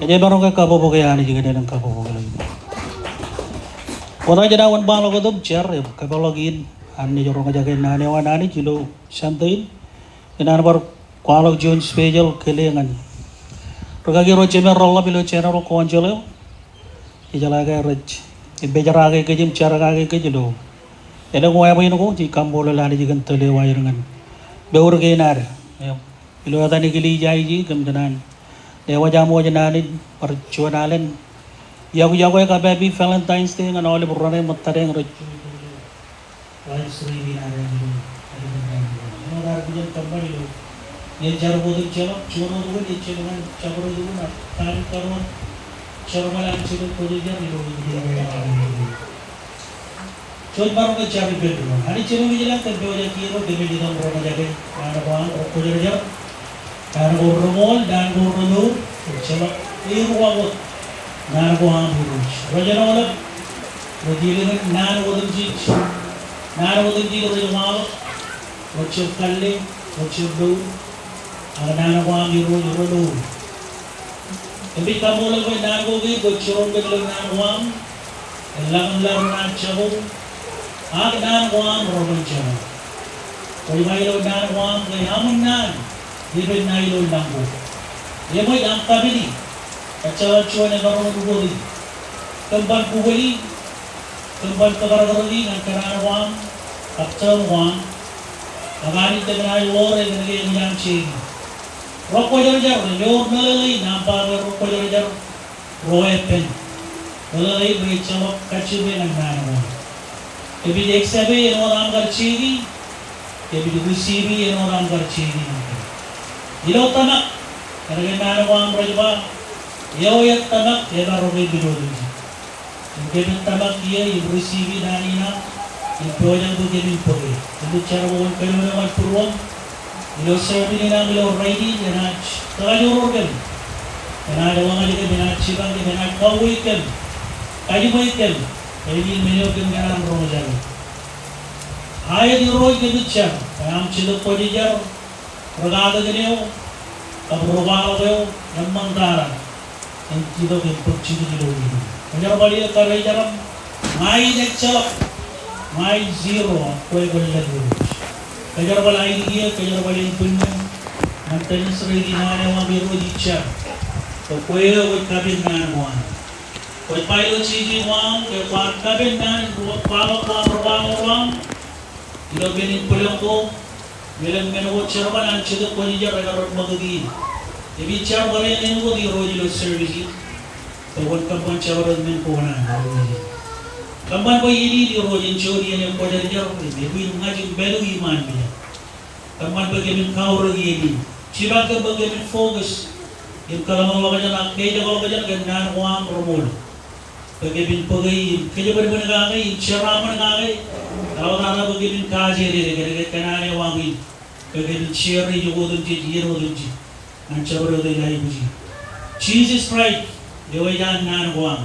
Kōjeañ maroñ ke kabbokbok e Anij kōn elōñ kabbokbok eo. Wōt ij jino wōnṃaanḷọk wōt im jar im kapeḷḷọk in an naaj roñjake naan eo an Anij ilo Sunday in. Kōn an bar kwaḷọk juon special kile ñan rikaki ro jemān reḷḷap ilo General Council eo. Ijeḷā ke rej im pejrake kōj im jar kake kōj ilo elōñ wāween ko, jej kaṃṃoolol Anij kōn tōl eo aer ñan mour kein ad. Im ilo etan eklejia ij kōm kōṇaan lewōj aṃ wōj naan in bar juon alen yokwe, yokwe kab Happy Valentine's Day ñan aolep ro rein ṃōttadeañ rej live stream in ad ilo. Āinwōt ad kijen kōṃṃan ilo iien jar ko otemjeḷọk, juon wōt wōt ejjab ñan jabdewōt wōt, ak kar kar wōt jerbal an Jetōb Kwōjarjar ilo juon maroñ ke jar ippān doon. Anij Jemem ilañ kōm pojak kiiō kōmij itok im roñjake naan ko aṃ ro kwōjarjar. Naan ko reṃool, naan ko remour, ejjeḷọk eruwa wōt. Naan ko aṃ Irooj. Ro jenoḷọk, ro jilōñ naan otemjej, naan otemjej rej waḷọk, ro jab kalle, ro jab mour, ak naan ko aṃ Irooj remour. Kōmij kaṃṃoolol bwe naan ko kein kwōj jiroñ kōm ilo naan ko aṃ, eḷap im laḷ naan jako, ak naan ko aṃ reban jako. Kwōj ba ilo naan ko aṃ ke aṃ naan epen ṇa ilo lañ ko. Eṃōj aṃ kapiti, ejjeḷọk juon emaroñ in ukoti. Kōm ban kukōli, kōm ban kōkārakōraki ñan kōṇaan ko aṃ, kab tōn ko aṃ. Ak Anij kōm naaj ḷoore kōn ke eṃōj aṃ jeiki. Ro kwōjarjar, ewōr meḷeḷein aṃ ba bwe ro kwōjarjar ro eppān. Meḷeḷein rej jeḷọk kajjitōk ñan naan ko aṃ. Kōmij accept e āinwōt aṃ kar jeiki, kōmij receive e āinwōt aṃ kar jeiki. Ilo tōmak, kōnke naan ko aṃ rej ba, eo ej tōmak, emaroñ ke ej otemjej. Im kōmij tōmak kiiō im receive naan in aṃ, im pojak bwe kōmin bōke. Kōmij jar bwe kwōn kōnono ñan būruōṃ. Ilo sermon in aṃ ilo rainin, enaaj kakajoor kōm, enaaj lōñḷọk kōm, enaaj jipañ kōm, enaaj kautiej kōm, kajiṃwe kōm, kōn men eo kōm kōṇaan roñjake. Aet Irooj, kōmij jar bwe aṃ Jetōb Kwōjarjar, ri katakin eo, kab ri kwaḷọk eo, eṃṃan tata im itok im bōk jikin ilo iien in. Kōjerbal eō kar ej jar aṃ, ña ij ejjeḷọk, ña ij zero, ak kwe kwōn lōñ Irooj. Kōjerbal aelōñ eō, kōjerbal ānbwinnū, ñan demonstrate naan eo aṃ Irooj ij jar. Bwe kwe eo kwōj kapen naan ko aṃ. Kwōj ba ilo jeje ko aṃ ke kwaar kapen naan in kwaḷọk ko aṃ, ri kwaḷọk ko aṃ. Ilo men in bwilōñ ko, im elōñ men ko jerbal an Jetōb Kwōjarjar ekar ṃakūt in. Im ij jar barāinwōt Irooj ilo service in, bwe kwōn kōṃṃan jabdewōt men ko an Irooj. Kōṃṃan bwe iien in Irooj en juon iien ekwōjarjar, im eñin ña ij pād ilo iṃaan mijak. Kōṃṃan bwe kōmin kaorōk iien in. Jipañ kōm bwe kōmin focus im kōḷmānḷọkjeṇ ak kōjatḷọkjeṇ kōn naan ko aṃ reṃool. Bwe kōmin bōke im kōjepwinpwin kake im jeraaṃṃan kake. Eḷaptata bwe kōmin kajeeded kōnke kōn naan eo aṃ in, bwe kōmin share ijoko otemjej, iien otemjej, ñan jabdewōt ilo aikuji. Jisōs Kraist, eo ej an naan ko aṃ,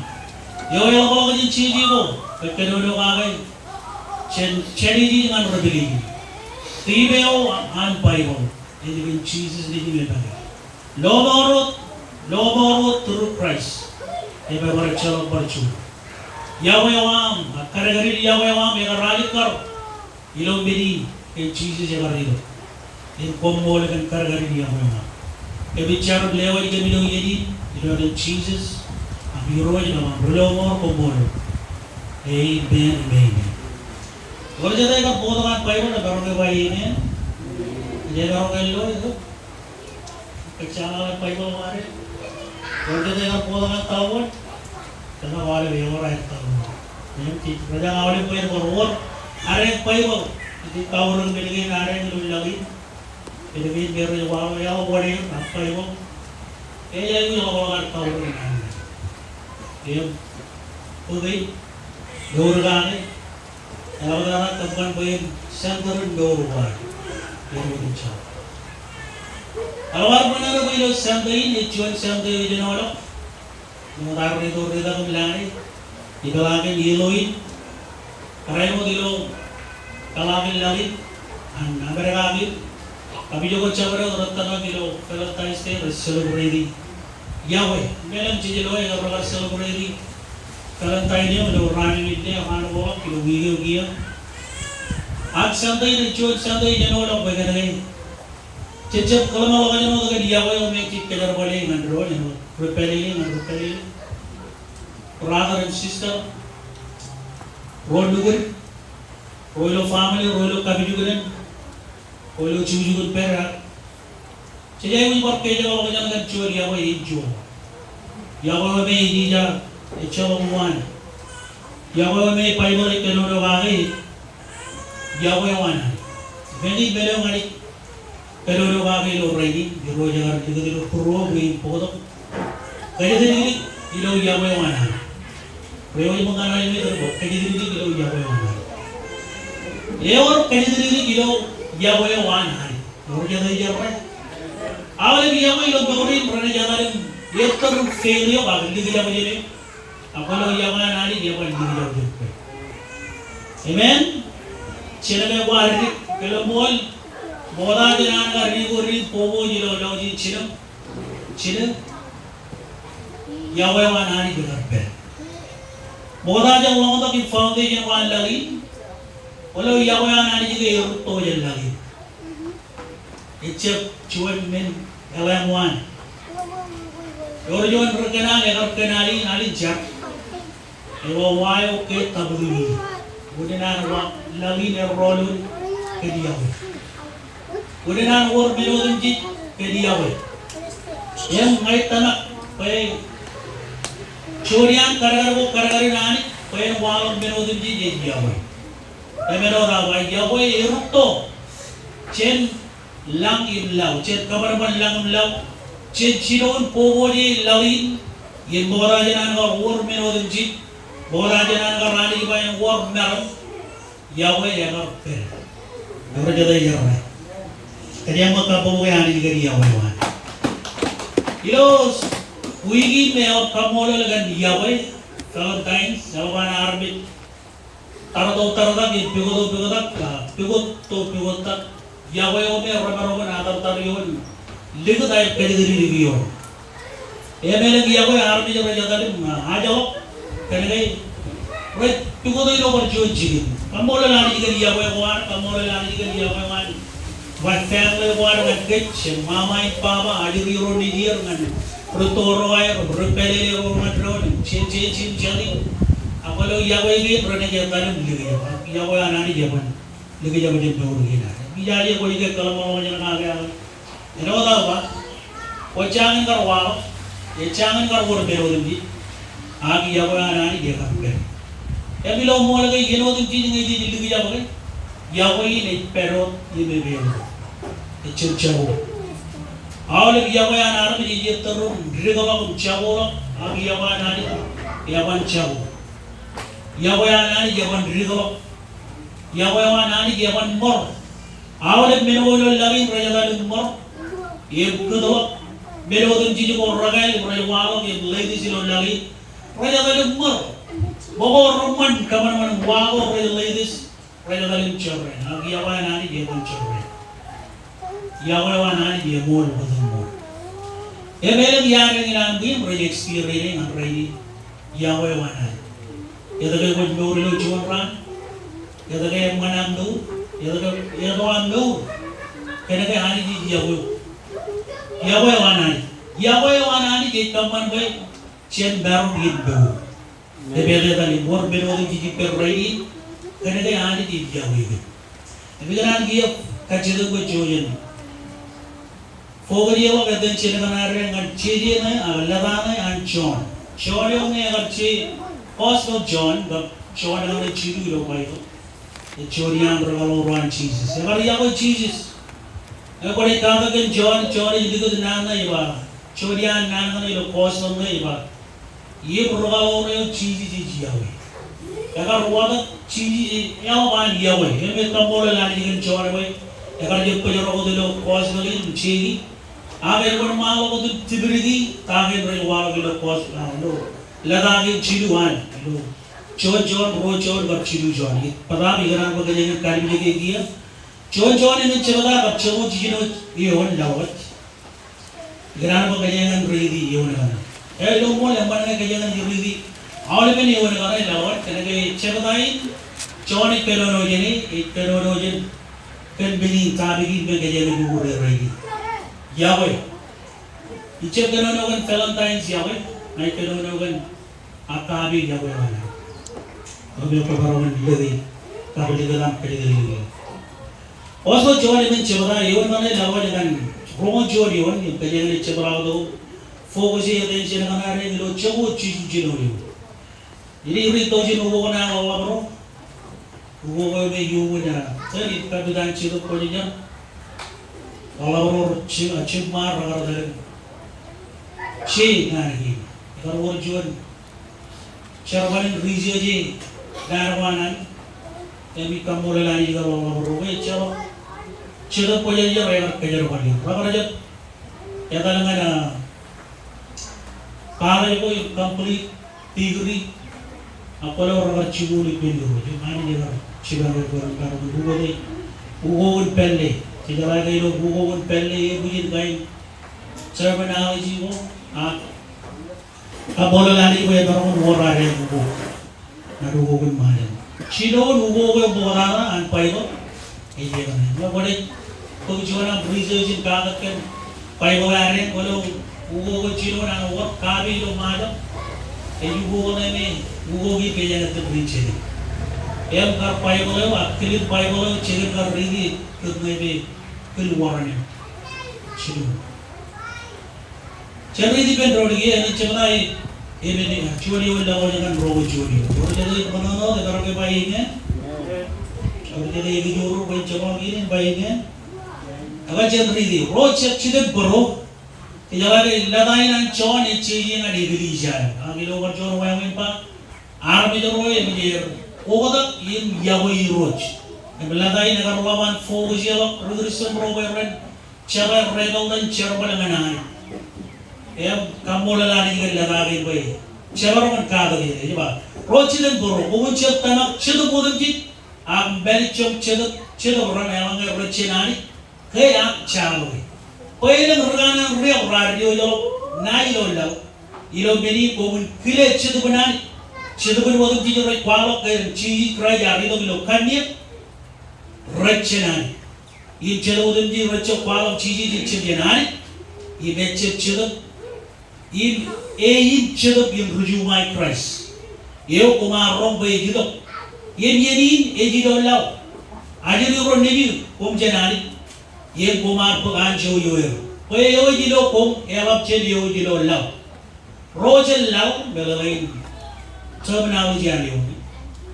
eo eḷapḷọk jān jeje ko, bwe kōnono kake jān Jenesis ñan Revelation. Theme eo an Baibōḷ ej kōn Jisōs Nejūṃ epake. Lọmọọr wōt, lọmọọr wōt through Christ. Im ebar ejjeḷọk bar juon. Iọkwe eo aṃ, ak kadkadin iọkwe eo aṃ ekar alikkar ilo men in ke Jisōs ekar itok. Im koṃṃool kōn kadkadin iọkwe eo aṃ. Kōmij jar im lewōj kōm ilo iien in, ilo etan Jisōs, ak Irooj eo aṃ, ri lọmọọr, koṃṃool. Amen, amen. Ewōr jete ekar bōktok an Baibōḷ, emaroñ ke ba amen. Ej emaroñ ke lo, eo. Kōj jañin aolep Baibōḷ eo ad. Ewōr jete ekar bōktok an Taḷ Wōt. Kōn aolep ewōr aer Taḷ Wōt. Im jej, rej jañin aolep bwe en bar wōr adeañ Baibōḷ. Jej kaorōk men kein adeañ ilo laḷ in. Men kein me rej waḷọk eḷap wōt eṇ, ak Baibōḷ. Ej aikuj ḷapḷọk aer kaorōk men adeañ. Im, okay. Mour kake. Eḷaptata kōṃṃan bwe en center in mour ko ad. Āinwōt in jar. Eḷap ad ṃōṇōṇō bwe ilo Sunday in ej juon Sunday eo ejenoḷọk. Āinwōt ad ri to ri tak im lale. Ipeḷaakin ilo in. Kōrā āinwōt ilo peḷaakin laḷ in an Amerika kein. Kab ijoko jabdewōt rej tōmak ilo Valentine's Day rej celebrate-i Yokwe, meḷeḷe in jej lo ekar celebrate Valentine eo ilo raan in, ilo raan ko, ilo wiik eo kiiō. Ak Sunday ej juon Sunday eo ḷọk bwe kōnke jej jab kōḷmānḷọkjeṇ wōt kōn yokwe eo me ej kōjerbale ñan doon, ñan ri pālele, ñan ri pālele, brother and sister, ro lukkuun, ro ilo family, ro ilo kapijuknen, ro ilo jukjuk in pād. Jej aikuj bar kōjerbale ñan kōn juon yokwe in juon. Yokwe eo me ej ija ejjeḷọk uwaan. Yokwe eo me Baibōḷ ej kōnono kake, yokwe eo an Anij. Meñe meḷeḷe in Anij kōnono kake ilo rainin, Irooj ekar likūt ilo būruō bwe in bōktok kōjatdikdik ilo yokwe eo an Anij. Ewōr ṃōk ñan Anij, ewōr kōjatdikdik ilo yokwe eo an Anij. Ewōr kōjatdikdik ilo yokwe eo an Anij. Ewōr jete ej errā. Aolep yokwe ilo mour in renaaj etal im ettōr im fail eok ak likjab jān eok. Ak kwōlo yokwe an Anij, eban likjab jān bwe. Amen. Jinen ke kwaar dik, kōḷmānḷọkjeṇ. Ṃokta jān an kar dik ko dik, boboj ilo lọjien jinen. Jinen. Yokwe eo an Anij ekar pād. Ṃokta jān ḷōñtak im foundation ko an laḷ in. Kwōlo yokwe an Anij ke erūtto jān laḷ in. Ejjab juon men eḷaññe waan. Ewōr juon ri kōṇaan ekar kōṇaan in, al in jar. Ewōr wa eo ke tabōt in. Wōn in an wa laḷ in errọọl eo kōn yokwe. Wōn in an wōr men otemjej kōn yokwe. Im ña ij tōmak bwe juon iaan kadkad ko kadkad in Anij bwe en waḷọk men otemjej ej yokwe. Im āinwōt aō ba yokwe erūtto jān lañ im laḷ, jān kōṃanṃan lañ im laḷ, jān jinoin boboj e laḷ in, im ṃokta jān an kar wōr men otemjej, ṃokta jān an kar Anij ba en wōr meram, yokwe ekar pād. Ewōr jete ej errā. Kōjeañ ṃōk kabbokbok e Anij kōn yokwe eo an. Ilo wiik in me eḷap kaṃṃoolol kōn yokwe, Valentine's, eḷap an armej tarto tartak im pukot pukot, a, pukot pukot tak. Yokwe eo me remaroñ in atartar ioon likūt aer kajatdikdik ioon. Im elōñ yokwe armej rej etal im, a, ajḷọk kōnke rej pukot ilo bar juon jikin. Kaṃṃoolol Anij kōn yokwe ko an, kaṃṃoolol Anij kōn yokwe ko an. Bar family ko ad ñan kōj, jān mama im baba, ajri ro nejier ñan rūtto ro aer, ri pālele ro ñan doon, jān, jān, jān, jān. Ak kwōlo yokwe kein renaaj etal im likjab. Ak yokwe an Anij eban likjab jān mour kein ad. Ij jaje kwōj ke kōḷmānḷọkjeṇ kake aō. Āinwōt aō ba, kwō jañin kar waḷọk, ej jañin kar wōr men otemjej. Ak yokwe an Anij ekar pād. Im ilo ṃool ke iien otemjej ñe jej likjab ke, yokwe in ej pād wōt im epeḷḷọk. Ejjab jako. Aolep yokwe an armej ej ettōr im dikḷọk im jakoḷọk, ak yokwe an Anij eban jako. Yokwe an Anij eban dikḷọk. Yokwe eo an Anij eban ṃor. Aolep men ko ilo laḷ in rej etal im ṃor im kūtḷọk. Men otemjej ko rekāāl im rej waḷọk im ladies ilo laḷ in rej etal im ṃor. Ṃōko reṃṃan kōṃanṃan wa ko rej ladies rej etal im jorrāān. Ak yokwe an Anij eban jorrāān. Yokwe eo an Anij eṃool bōtōṃṃool. Im elōñ iaan eñin an bwiin rej experience ñan rainin. Yokwe eo an Anij. Etke kwōj mour ilo juon raan? Etke eṃṃan aṃ mour? Etke eto aṃ mour? Kōnke Anij ej yokwe. Yokwe eo an Anij. Yokwe eo an Anij ej kōṃṃan bwe jen maroñ in mour. Im etal im wōr men otemjej ippān rainin, kōnke Anij ej yokwe kōj. Im ikōṇaan kiiō kajjitōk bwe juon focus eo ej kōttan jen kōṇaan ñan jeje ṇe, a, lōta ṇe an John. John eo ṇe ekar je Gospel John, kab John eo ṇe jilu ilo Baibōḷ. Ej juon iaan rūkaḷoor eo an Jisōs. Ekar yokwe Jisōs. Ekwe ej katak kōn John, John ej likūt naan ṇe ej ba, juon iaan naan kaṇe ilo Gospel ṇe ej ba, im rūkaḷoor eo Jisōs ej yokwe. Ekar watōk Jisōs ej eḷap an yokwe. Im ej kaṃṃoolol Anij kōn John bwe ekar jab bōjrak wōt ilo Gospel in im jeiki. Ak eban ṃaanḷọk wōt im tipdiki ta kein rej waḷọk ilo Gospel, a, ilo lōta kein jilu an, ilo John, John, ruo John kab jilu John. Im bōtaab ikōṇaan bwe kōjeañ in kalimjeke kiiō. Juon John emān jebta kab joñoul jiljino eoon laḷ wōj. Ikōṇaan bwe kōjeañ riiti eoon kaṇe. Ilo ṃool eṃṃan ñe kōjeañ riiti aolepen eoon kaṇe, ḷọk kōnke jebta in Jon ej kōnono jāne, ej kōnono jān kōn men in, topic in me kōjeañ uñūri rainin. Yokwe. Ij jab kōnono kōn Valentine's yokwe, ij kōnono kōn agape yokwe. Eo me kwō bar wōnṃaanḷọk kab likūt aṃ kōjatdikdik. Oso Jon emān jebta eoon kaṇe, ḷọk kōn roñoul juon eoon, im kōjeañ jebta eo focus e attention kaṇe ilo jokwe jilu jino eo. Ij riit tok jān ukok ṇae ḷapḷap ro. Ukok eo me iuṃwin, ah, tōl in kapit an Jetōb Kwōjarjar. Ḷapḷap ro rej, ah, jilñuul ro rekar tōl in. Jei ṇae kein. Ekar wōr juon jerbal in research e ṇae ko an Anij. Im ij kaṃṃoolol Anij kar ḷapḷap ro ke ejjeḷọk Jetōb Kwōjarjar ekar kōjerbal er. Rekar jab etal ñan, ah, college ko im complete degree, ak kwōlo rekar jikuuḷ ippān Irooj. Im Anij ekar jipañ er bwe ren kar ukok e, ukok in pālle. Jejeḷā ke ilo ukok in pālle, ebwijin kain terminology ko, ak kaṃṃoolol Anij bwe emaroñ in wōr ad ukok. Ñan ukok in Ṃajeḷ. Jinoin ukok eo ṃoktata an Baibōḷ ej ekaṇe. Ñe kwōnaaj bōk juon aṃ research in kakōt kōn Baibōḷ ad, kwōlo ukok eo jinoin an wōr copy ilo Ṃajeḷ. Ej ukok ṇe me ukok in kōjeañ itōn ri jete. Im kar Baibōḷ eo, ak kilin Baibōḷ eo, jekōn kar riiti, kōn ṇe me kil wōr ṇe. Jinoin. Jen riiti ippān doon kiiō, āinwōt jebta e, emān, ah, juon eoon ḷọk ñan roñoul juon eoon. Ewōr jete ej ṃōṇōṇō, ekar ke ba amen? Ewōr jete ej kijoor bwe en jọbaḷ kein, ba amen? Ak jen riiti, ro jitōnbōro. Jejeḷā ke lōta in an Jon ej jeje ñan eklejia eo. Ak ilo bar juon wāween ba, armej ro eṃōj er oktak im yokwe Irooj. Im lōta in ekar ḷap an focus e ḷọk ri Christian ro bwe ren jekwe rebel in jerbal ñan Anij. Im kaṃṃoolol Anij kōn lōta kein bwe jemaroñ in kakōt er, ej ba. Ro jitōnbōro, koṃwin jab tōmak Jetōb Otemjej, ak mālejjoñ Jetōb, Jetōb ran eḷaññe rej jān Anij, ke ak jabōke. Bwe elōñ ri kanaan riab raar diwōjḷọk ṇae ilo laḷ. Ilo men in koṃwin kile Jetōb in Anij. Jetōb in otemjej rej kwaḷọk ke Jisōs Kraist ear itok ilo kanniōk, rej jān Anij. Im Jetōb Otemjej rej jab kwaḷọk Jisōs ejjab jān Anij, im ejjab Jetōb, im e in Jetōb im ri juṃae Kraist. Eo koṃ ar roñ bwe ej itok. Im iien in ej ilo laḷ. Ajri ro nejū koṃ jān Anij, im koṃ ar bōk anjọ ioer. Bwe eo ej ilo koṃ eḷap jān eo ej ilo laḷ. Ro jān laḷ, meḷeḷein terminology eo.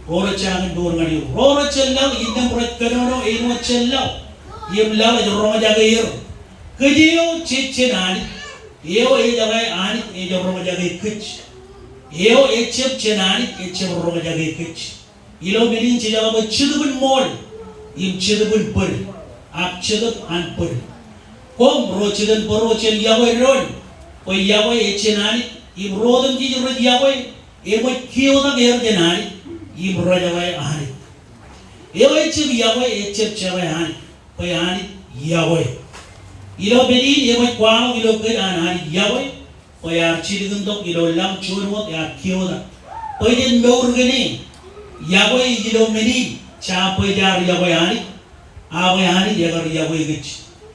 Ro rej jañin door ñan eō. Ro rej jān laḷ, innām rej kōnono āinwōt jān laḷ. Im laḷ ej roñjake er. Kōj eo jej jān Anij, eo ejjeḷọk Anij ej roñjake kōj. Eo ejjab jān Anij ejjab roñjake kōj. Ilo men in jejeḷā bwe Jetōb in ṃool, im Jetōb in bōd, ak Jetōb an bōd. Koṃ ro jitōnbōro jen yokwe doon, bwe yokwe ej jān Anij, im ro otemjej rej yokwe, eṃōj keotak er jān Anij, im rejeḷā Anij. Eo ejjab yokwe ejjab jeḷā Anij, bwe Anij yokwe. Ilo men in eṃōj kwaḷọk ilo kōj an Anij yokwe, bwe ear jilkintok ilo lañ juon wōt ear keotak. Bwe jen mour kōn e, yokwe ej ilo men in, jab bwe jaar yokwe Anij, ak bwe Anij ekar yokwe kōj.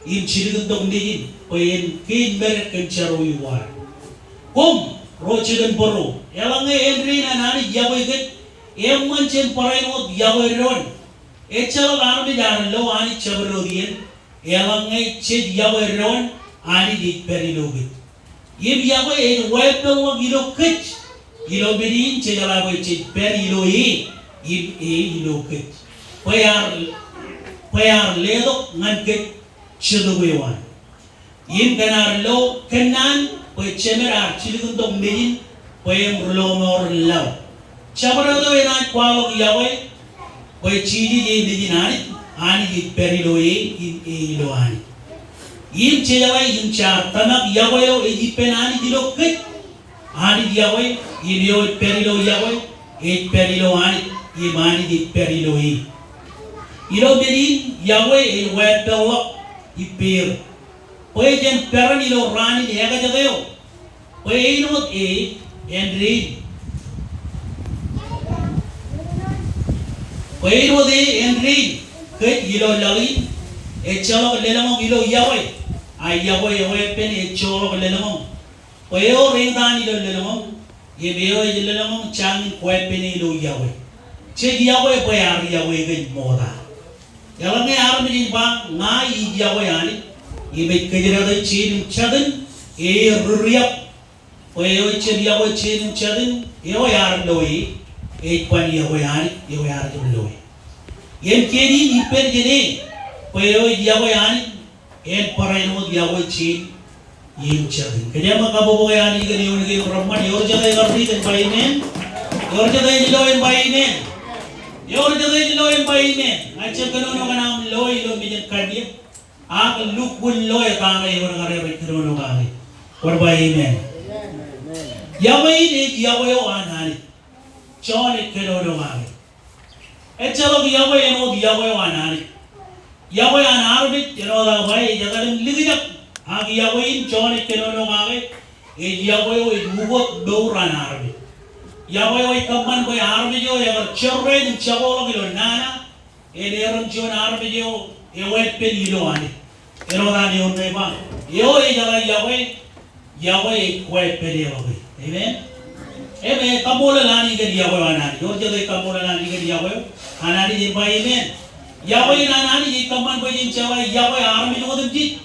Im jilkintok Nejin, bwe en keememej kōn jerọwiwi ko ad. Koṃ, ro jitōnbōro, eḷaññe āindein an Anij yokwe kōj, eṃṃan jen barāinwōt yokwe doon. Ejjeḷọk armej ear lo Anij jabdewōt iien, eḷaññe jej yokwe doon, Anij ej pād ilo kōj. Im yokwe ej wāween ḷọk ilo kōj, ilo men in jejeḷā bwe jej pād ilo e, im e ilo kōj. Bwe ear, bwe ear letok ñan kōj Jetōb eo an. Im kōn ad lo kōnnaan bwe Jemed ear jilkintok Nejin bwe en ri lọmọọr in laḷ. Jabdewōt eo enaaj kwaḷọk yokwe bwe Jisōs ej Nejin Anij, Anij ej pād ilo e, im e ilo Anij. Im jejeḷā im jaar tōmak yokwe eo ej ippān Anij ilo kōj. Anij yokwe, im eo ej pād ilo yokwe, ej pād ilo Anij, im Anij ej pād ilo e. Ilo men in yokwe ej wāween ḷọk ippāer. Bwe jen peran ilo raan in ekjete eo. Bwe āinwōt e āindein. Bwe āinwōt e āindein. Kōj ilo laḷ in, ejjeḷọk lōḷñọñ ilo yokwe. A yokwe eo epen ejjeḷọk lōḷñọñ. Bwe ewōr eñtaan ilo lōḷñọñ, im eo ej lōḷñọñ jañin kweppene ilo yokwe. Jej yokwe bwe ear yokwe kōj ṃokta. Eḷaññe armej ej ba, ña ij yokwe Anij, im ej kōjdate jein im jatin, e ej rūriab. Bwe eo ejjab yokwe jein im jatin, eo ear loe, ej ban yokwe Anij, eo ear jab loe. Im kein in ippān jān e, bwe eo ej yokwe Anij, en barāinwōt yokwe jein im jatin. Kōjeañ ṃōk kabbokbok e Anij kōn eoon kein reṃṃan, ewōr jet eo ekar riit en ba amen. Ewōr jet eo ej lo en ba amen. Ewōr jet eo ej lo en ba amen. Ña ij jab kōnono kōn aṃ loe ilo mejān kanniōk. Ak lukkuun loe ta ṇe ewōr kar rej kōnono kake. Kwōn ba amen. Yokwe in ej yokwe eo an Anij. Jon ej kōnono kake. Ejjeḷọk yokwe āinwōt yokwe eo an Anij. Yokwe an armej āinwōt aō ba ej etal im likjab. Ak yokwe in Jon ej kōnono kake, ej yokwe eo ej ukot mour an armej. Yokwe eo ej kōṃṃan bwe armej eo ekar jorrāān im jokoḷọk ilo nana, en erom juon armej eo ewānpen ilo Anij. Āinwōt an eoon ṇe ej ba, eo ejeḷā yokwe, yokwe ej kweppāneḷọke. Amen. Im ej kaṃṃoolol Anij kōn yokwe eo an Anij. Ewōr jet eo ej kaṃṃoolol Anij kōn yokwe eo an Anij im ba amen. Yokwe in an Anij ej kōṃṃan bwe jen jeḷā yokwe armej otemjej.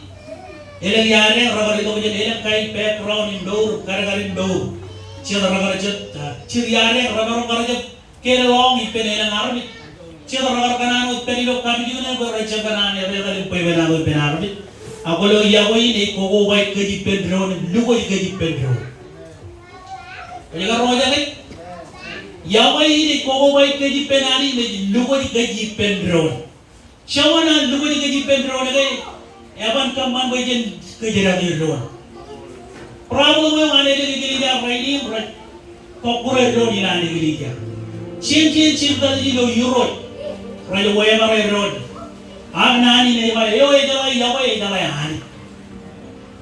Elōñ iadeañ rekar itok jān elōñ kain background in mour, kadkad in mour. Jet rekar jet, ah, jet iadeañ remaroñ kar jab kelọñ ippān elōñ armej. Jet rekar kōṇaan wōt pād ilo kapijuknen bwe rej jab kōṇaan etetal im bwebwenato ippān armej. Ak kwōlo yokwe in ej kokobaik kōj ippān doon im lukwōj kōj ippān doon. Ej karoñjake? Yokwe in ej kokobaik kōj ippān Anij im ej lukwōj kōj ippān doon. Joñan an lukwōj kōj ippān doon ke, eban kōṃṃan bwe jen kōjdate doon. Problem eo an elōñ eklejia rainin rej kọkkure doon ilowaan eklejia. Jen jen jilkintok ilo Irooj rej wekare doon. Ak naan in ej ba eo ejeḷā yokwe ejeḷā Anij.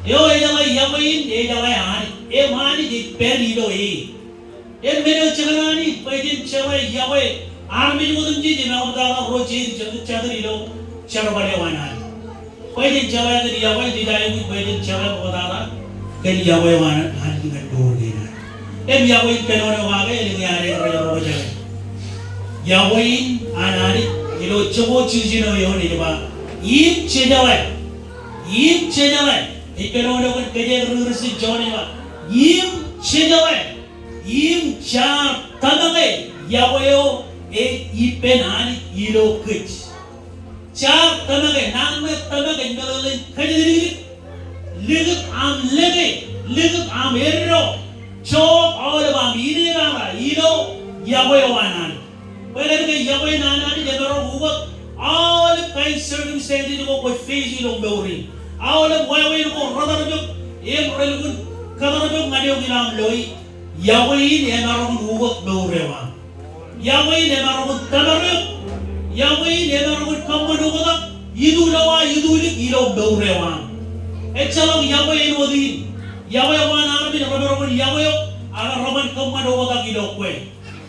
Eo ejeḷā yokwe in ejeḷā Anij. Im Anij ej pād ilo e. Im men eo jekōṇaan in bwe jen jeḷā yokwe armej otemjej im ṃoktata ro jein im jatin ilo jerbal eo an Anij. Bwe jen jeḷā kōn yokwe jej aikuj bwe jen jeḷā ṃoktata kōn yokwe eo an Anij ñan mour kein an. Im yokwe in kōnono kake elōñ iadeañ rej roñjake. Yokwe in an Anij ilo jokwe jiljino eoon ej ba im jejeḷā. Im jejeḷā. Ej kōnono kōn kōjeañ ri Kūrjin Jon ej ba im jejeḷā. Im jaar tōmake yokwe eo ej ippān Anij ilo kōj. Jaar tōmake, naan ṇe tōmake ej meḷeḷein kōjatdikdik. Likūt aṃ lōke, likūt aṃ eddo, joḷọk aolep aṃ inepata ilo yokwe eo an Anij. Bwe kōnke yokwe in an Anij emaroñ ukōt aolep kain circumstances ko kwōj face ilo mour in. Aolep wāween ko retarjok im relukkuun kōtarjok ñan eok ilo aṃ loe. Yokwe in emaroñ ukōt mour eo aṃ. Yokwe in emaroñ tōmar eok. Yokwe in emaroñ kōṃṃan oktak itulowa itulik ilo mour eo aṃ. Ejjeḷọk yokwe āinwōt in. Yokwe eo an armej remaroñ yokwe eok, ak reban kōṃṃan oktak ilo kwe.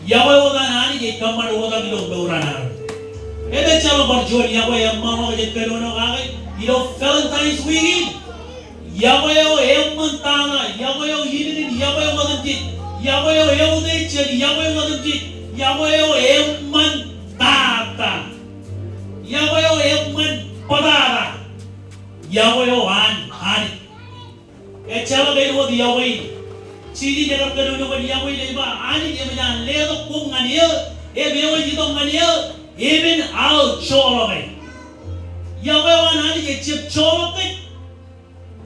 Yokwe eo an Anij ej kōṃṃan oktak ilo mour an armej. Im ejjeḷọk bar juon yokwe eṃṃanḷọk ej kōnono kake ilo Valentine's week in. Yokwe eo eṃṃantata, yokwe eo ilinin yokwe eo otemjej, yokwe eo eutiej jān yokwe eo otemjej, yokwe eo eṃṃantata. Yokwe eo eṃṃanbōtata. Yokwe eo an Anij. Ejjeḷọk āinwōt yokwe in. Jisōs ekar kōnono kōn yokwe in ej ba Anij eṃōj an letok koṃ ñan eō, im eo ej itok ñan eō, epen aō joḷọke. Yokwe eo an Anij ejjab joḷọk kōj.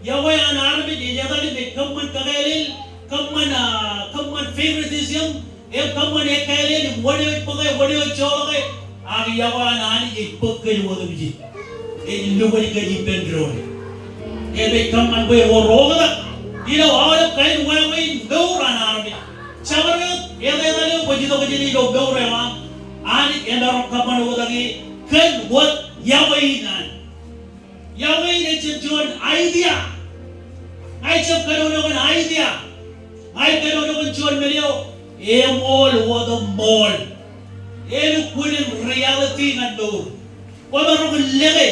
Yokwe an armej ej etal im ej kōṃṃan kakālel, kōṃṃan, ah, kōṃṃan favoritism, im kōṃṃan ekkālel im wōn eo ej bōke, wōn eo ej joḷọke, ak yokwe an Anij ej bōk kōj otemjej. Ej lukwōj kōj ippān doon. Im ej kōṃṃan bwe ewōr oktak ilo aolep kain wāween mour an armej. Jabdewōt etetal eo kwōj itok jāne ilo mour eo aṃ, Anij emaroñ kōṃṃan oktak e kōn wōt yokwe in an. Yokwe in ejjab juon idea. Ña ij jab kōnono kōn idea. Ña ij kōnono kōn juon men eo eṃool wōt im ṃool. Elukkuun in reality ñan mour. Kwōmaroñ in lōke,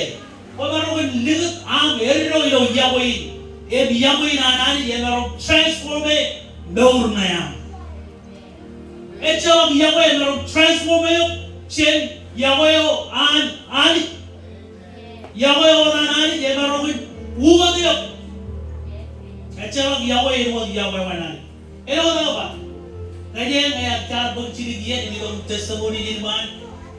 kwōmaroñ in likūt aṃ eddo ilo yokwe in. Im yokwe in an Anij emaroñ transform e mour ṇe aṃ. Ejjeḷọk yokwe emaroñ transform eok jān yokwe eo an Anij. Yokwe eo an Anij emaroñ in ukōt eok. Ejjeḷọk yokwe āinwōt yokwe eo an Anij. Āinwōt aō ba, kōjeañ ear jaar bōk jidik iien im itok testimony in ṃaan.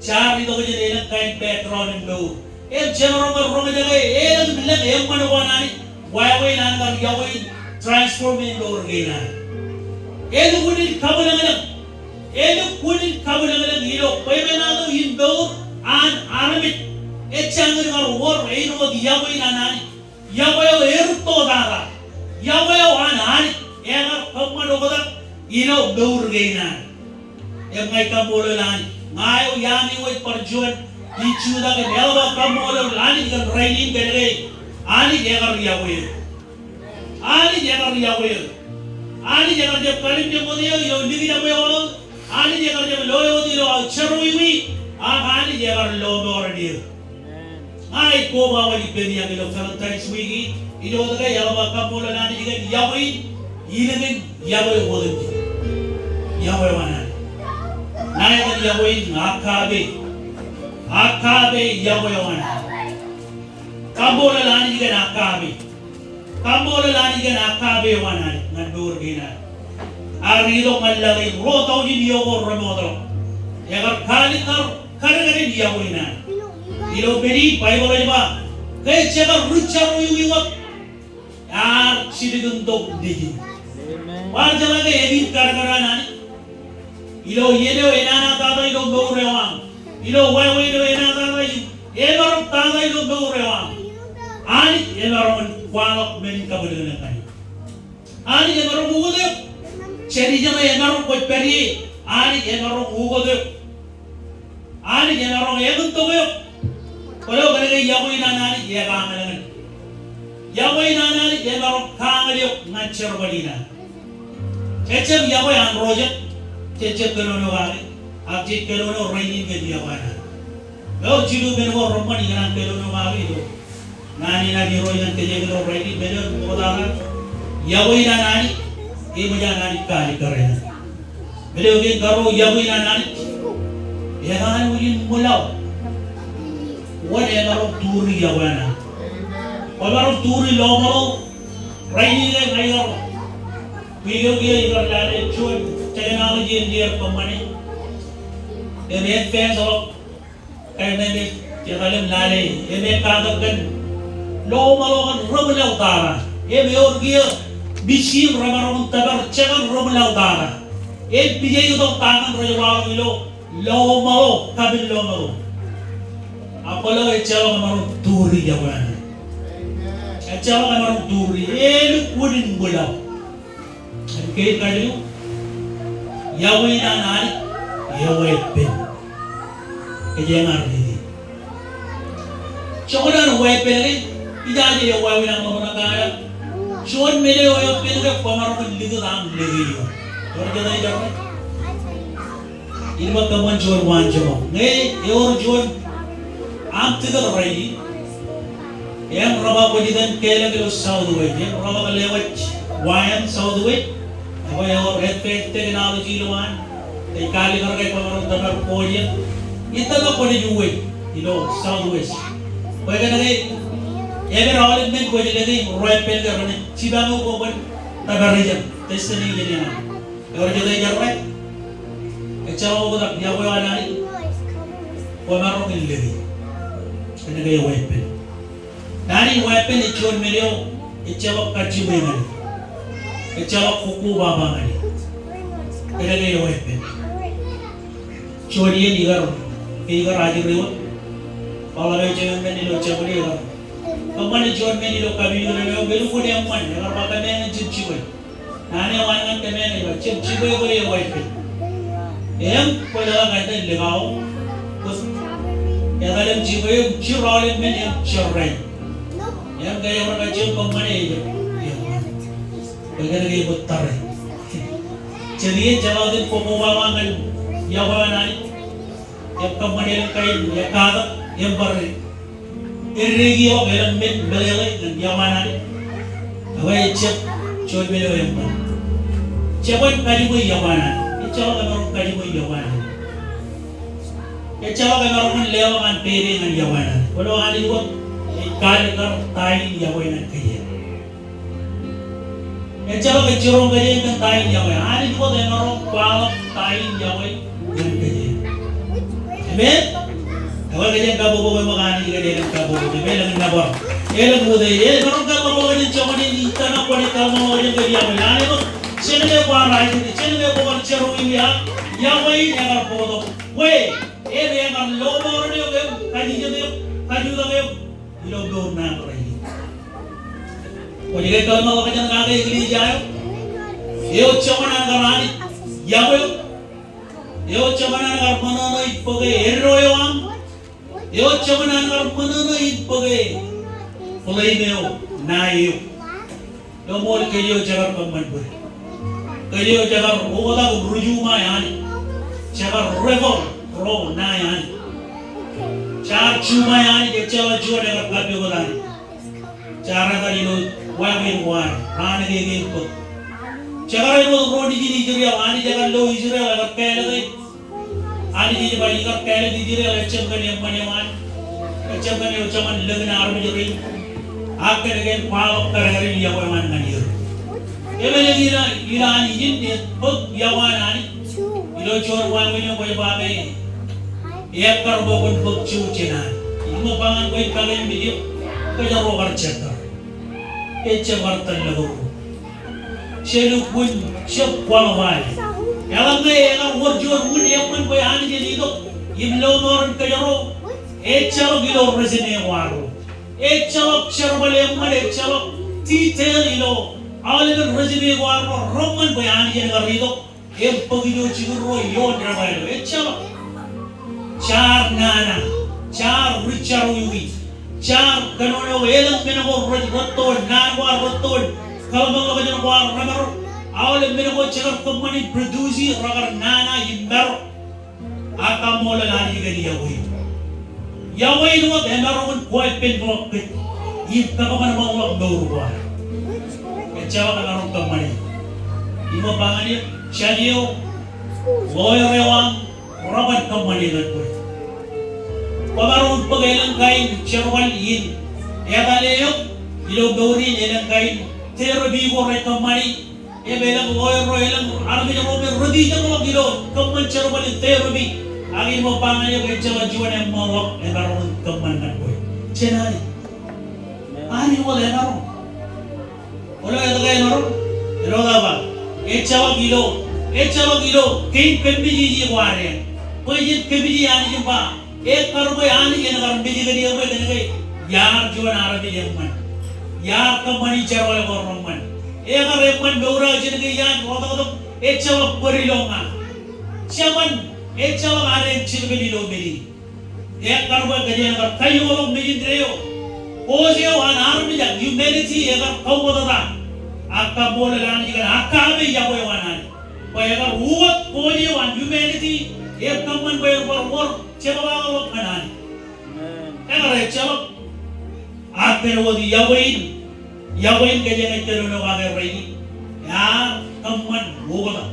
Jaar itok jān elōñ kain background in mour. Im jemaroñ kar roñjake elōñ lōñ eṃṃan ko an Anij. Wāween an kar yokwe in transform e mour kein an. Elukkuun in kabwilōñlōñ. Elukkuun in kabwilōñlōñ ilo kweimānāto in mour an armej. Ejjañin kar wōr āinwōt yokwe in an Anij. Yokwe eo erūtto tata. Yokwe eo an Anij. Ekar kōṃṃan oktak ilo mour kein an. Im ña ij kaṃṃoolol Anij. Ña eo iaami wōj bar juon ij jutak im eḷap aō kaṃṃoolol Anij kōn rainin kōnke Anij ekar yokwe eō. Anij ekar yokwe eō. Anij ekar jab kalimjek wōt eō ilo likjab eo aō. Anij ekar jab lo eō wōt ilo aō jerọwiwi. Ak Anij ekar lo mour in eō. Ña ij koba wōj ippān eō ilo Valentine's week in, ilo ke eḷap aō kaṃṃoolol Anij kōn yokwe in, ilikin yokwe otemjej. Yokwe eo an Anij. Ña ij kōn yokwe in agape. Agape yokwe eo an Anij. Kaṃṃoolol Anij kōn agape. Kaṃṃoolol Anij kōn agape eo an Anij ñan mour kein an. Ear itok ñan laḷ in ruo taujin iiō ko remootḷọk. Ekar kaalikkar kadkadin yokwe in an. Ilo men in Baibōḷ ej ba, ke jekar ri jerọwiwi wōt, ear jilkintok nejin. Amen. Bar jeḷā ke eñin kadkad an Anij. Ilo iien eo enana tata ilo mour eo aṃ. Ilo wāween eo enana tata im emaroñ tata ilo mour eo aṃ. Anij emaroñ in kwaḷọk men in kabwilōñlōñ ñan eok. Anij emaroñ ukōt eok. Jān ijeṇe emaroñ kwōj pād ie, Anij emaroñ ukōt eok. Anij emaroñ eñintok eok. Kwōlo kōnke yokwe in an Anij ekañōlñōl. Yokwe in an Anij emaroñ kañōl eok ñan jerbal in an. Ejjab yokwe an ro jet, jej jab kōnono kake, ak jej kōnono rainin kōn yokwe an Anij. Ewōr jilu men ko reṃṃan ikōṇaan kōnono kake ilo naan in an Irooj ñan kōjām ilo rainin, men eo ṃoktata, yokwe in an Anij, eṃōj an Anij kaalikkar etan. Men eo kein karuo, yokwe in an Anij, ekanooj in ṃwilaḷ. Wōn emaroñ turi yokwe an Anij? Kwōmaroñ turi lọmọḷọk? Rainin ke ña ikar, bwe ke ikar lale juon technology engineer kōṃṃane. Im advance-ḷọk. Kōn men in etal im lale, im ekkatak kōn lọmọḷọk in ri ṃwilaḷ tata. Im ewōr kiiō machine remaroñ in tōpar jekar ri ṃwilaḷ tata. Im pijeik tok ta ñan rej waḷọk ilo lọmọḷọk, kapin lọmọḷọk. Ak kwōlo ejjeḷọk emaroñ turi yokwe an Anij. Ejjeḷọk emaroñ turi, elukkuun in ṃwilaḷ. Im kein kajilu, yokwe in an Anij eweeppān. Kōjeañ ar lidi. Joñan an weeppān ke, ijaje eo wāween aṃ ḷōmṇak kake. Juon men eo eweeppān ke kwōmaroñ in likūt aṃ lōke ioon. Ewōr jet ej jerọwiwi? Ij ba kōṃṃan juon waanjoñak. Ñe ewōr juon aṃ tikōt rainin, im rej ba kwōj itōn kelọk ilo Southwest, im rej ba ke lewōj wa in Southwest, ak ewōr advanced technology ilowaan, ej kaalikkar ke kwōmaroñ tōpar kōj im itōn kwōnaaj uwe ilo Southwest. Bwe kōnke epād aolep men kwōj lōke im ro weeppān ke renaaj jipañ eok bwe kwōn tōpar ijin, destination in an. Ewōr jet ej jerọwiwi? Ejjeḷọk oktak, yokwe eo an Anij kwōmaroñ in lōke. Kōnke eweeppān. Naan in weeppān ej juon men eo ejjeḷọk kajjimwe ñan eok. Ejjeḷọk kukkuup baba ñan eok. Kōnke eweeppān. Juon iien ikar, ke ikar ajri wōt, bar ḷap eo jemān men ilo jemān ikar kōṃṃane juon men ilo kapin eo, im elukkuun eṃṃan, ekar ba kōmeañ in jab jibwe. Naan eo an ñan kōmeañ ej ba, jab jibwe bwe eweeppān. Im kwōj lōḷḷap kōn likao. Kwōj etal im jibwe im jir aolep men im jerọwiwi. Ear kajjioñ kōṃṃane ejjab. Bwe kōnke eṃōj tare. Jet iien jeḷā wōt bwe koba ñan yokwe an Anij. Ej kōṃṃane elōñ kain ekkatak im bar eddeki eo elōñ men meḷeḷe ñan yokwe an Anij. Ak ejjab juon men eo eṃṃan. Jebwe kajiṃwe yokwe an Anij. Ejjeḷọk emaroñ kajiṃwe yokwe an Anij. Ejjeḷọk emaroñ in leḷọk an pād ñan yokwe an Anij. Kwōlo Anij wōt ej kaalikkar ta in yokwe ñan kōj. Ejjeḷọk ej jiroñ kōj kōn ta in yokwe. Anij wōt emaroñ kwaḷọk ta in yokwe ñan kōj. Amen. Ekwe kōj en kabbokbok eṃōk Anij kōn elōñ kabbokbok. Amen. Elōñ nōbar. Elōñ wōt ej. Emaroñ kabbokbok kōn joñan in ij tōmak kwōnaaj kabbokbok kōn yokwe. Anij wōt. Jen ke kwaar ajri. Jen ke kwaar jerọwiwi. Yokwe in ekar bōktok. Bwe en ekar lọmọọren eok im kajijet eok, kajutak eok. Ilo mour naan rainin. Kwōj ke kōḷmānḷọkjeṇ kake eklejia eo? Eo joñan an kar Anij yokwe eok. Eo joñan an kar ṃōṇōṇō ij bōke eddo eo aṃ. Eo joñan an kar ṃōṇōṇō ij bōke flame eo ṇae eok. Eo ṃool kōj eo jekar kōṃṃan bōd. Kōj eo jekar oktak im ri-juṃae Anij. Jekar rebel ro ṇae Anij. Jaar juṃae Anij, ejjeḷọk juon ekar kappukot Anij. Jaar etal ilo wāween ko ad, raan kein bōk. Jekar āinwōt ro nejin Israel, Anij ekar lo Israel, ekar kāālōt e. Anij ej ba ikar kāālōt Israel, ejjab kōn eṃṃan eo an, ejjab kōn eo joñan lōñ in armej rein, ak kōn kōn kwaḷọk kadkadin yokwe eo an ñan er. Im elōñ ilo, ilo Anij in, ej bōk yokwe an Anij. Ilo juon wāween eo kwōj ba ke ekkar bwe kwōn bōk jouj jān Anij. Im ba ñan kwe kake mejān, kōjro kar jekdọọn. Ejjab kar tōllọk ruo. Jelukkuun jab qualify. Eḷaññe ekar wōr juon wūn eṃṃan bwe Anij en itok im lọmọọren kōjro, ejjeḷọk ilo resume ko arro. Ejjeḷọk jerbal eṃṃan, ejjeḷọk detail ilo aolepen resume ko arro reṃṃan bwe Anij en kar itok. Im bōk ijo jikin ruo ioon debwāāl eo. Ejjeḷọk. Jaar nana, jaar ri jerọwiwi, jaar kōnono elōñ men ko rej rūttoon, naan ko ad rūttoon, kōḷmānḷọkjeṇ ko ad remaroñ, aolep men ko jekar kōṃṃani produce rekar nana im maroñ. Ak kaṃṃoolol Anij kōn yokwe in. Yokwe in wōt emaroñ in koeppānḷọk kōj im kakōṃanṃanḷọk mour ko ad. Ejjeḷọk emaroñ kōṃṃane. Im ba ñan eok, jān eo, lawyer eo aṃ, reban kōṃṃane ñan kwe. Kwōmaroñ in bōk elōñ kain jerbal in etale eok ilo mour in, elōñ kain therapy ko rej kōṃṃani. Im elōñ lawyer ro, elōñ armej ro me rūtijeḷọk ilo kōṃṃan jerbal in therapy. Ak in ba ñan eok, ejjeḷọk juon eṃṃanḷọk emaroñ in kōṃṃan ñan kwe. Jān Anij. Anij wōt emaroñ. Kwōlo etke emaroñ? Āinwōt aō ba, ejjeḷọk ilo, ejjeḷọk ilo kein kōmmejeje ko ad. Bwe jen kōmmejeje Anij im ba, ekkar bwe Anij en kar mej kōn eō bwe kōnke iar juon armej eṃṃan. Iar kōṃṃani jerbal ko reṃṃan. Ekar eṃṃan mour eo jān ke iaan rotoktok, ejjeḷọk bōd ilo ña. Jeban, ejjeḷọk ad en jilkintok ilo men in. Ekkar bwe kōjeañ kar kajoḷọk mejān deo. Kōjeañ an armej ak humanity ekar kautata. Ak kaṃṃoolol Anij kōn agape yokwe eo an Anij. Bwe ekar ukōt kōjeañ an humanity, ekar kōṃṃan bwe en bar wōr jekḷọk ñan Anij. Ekar ejjeḷọk. Ak kōn wōt yokwe in, yokwe in kōjeañ kōnono kake rainin, ear kōṃṃan oktak.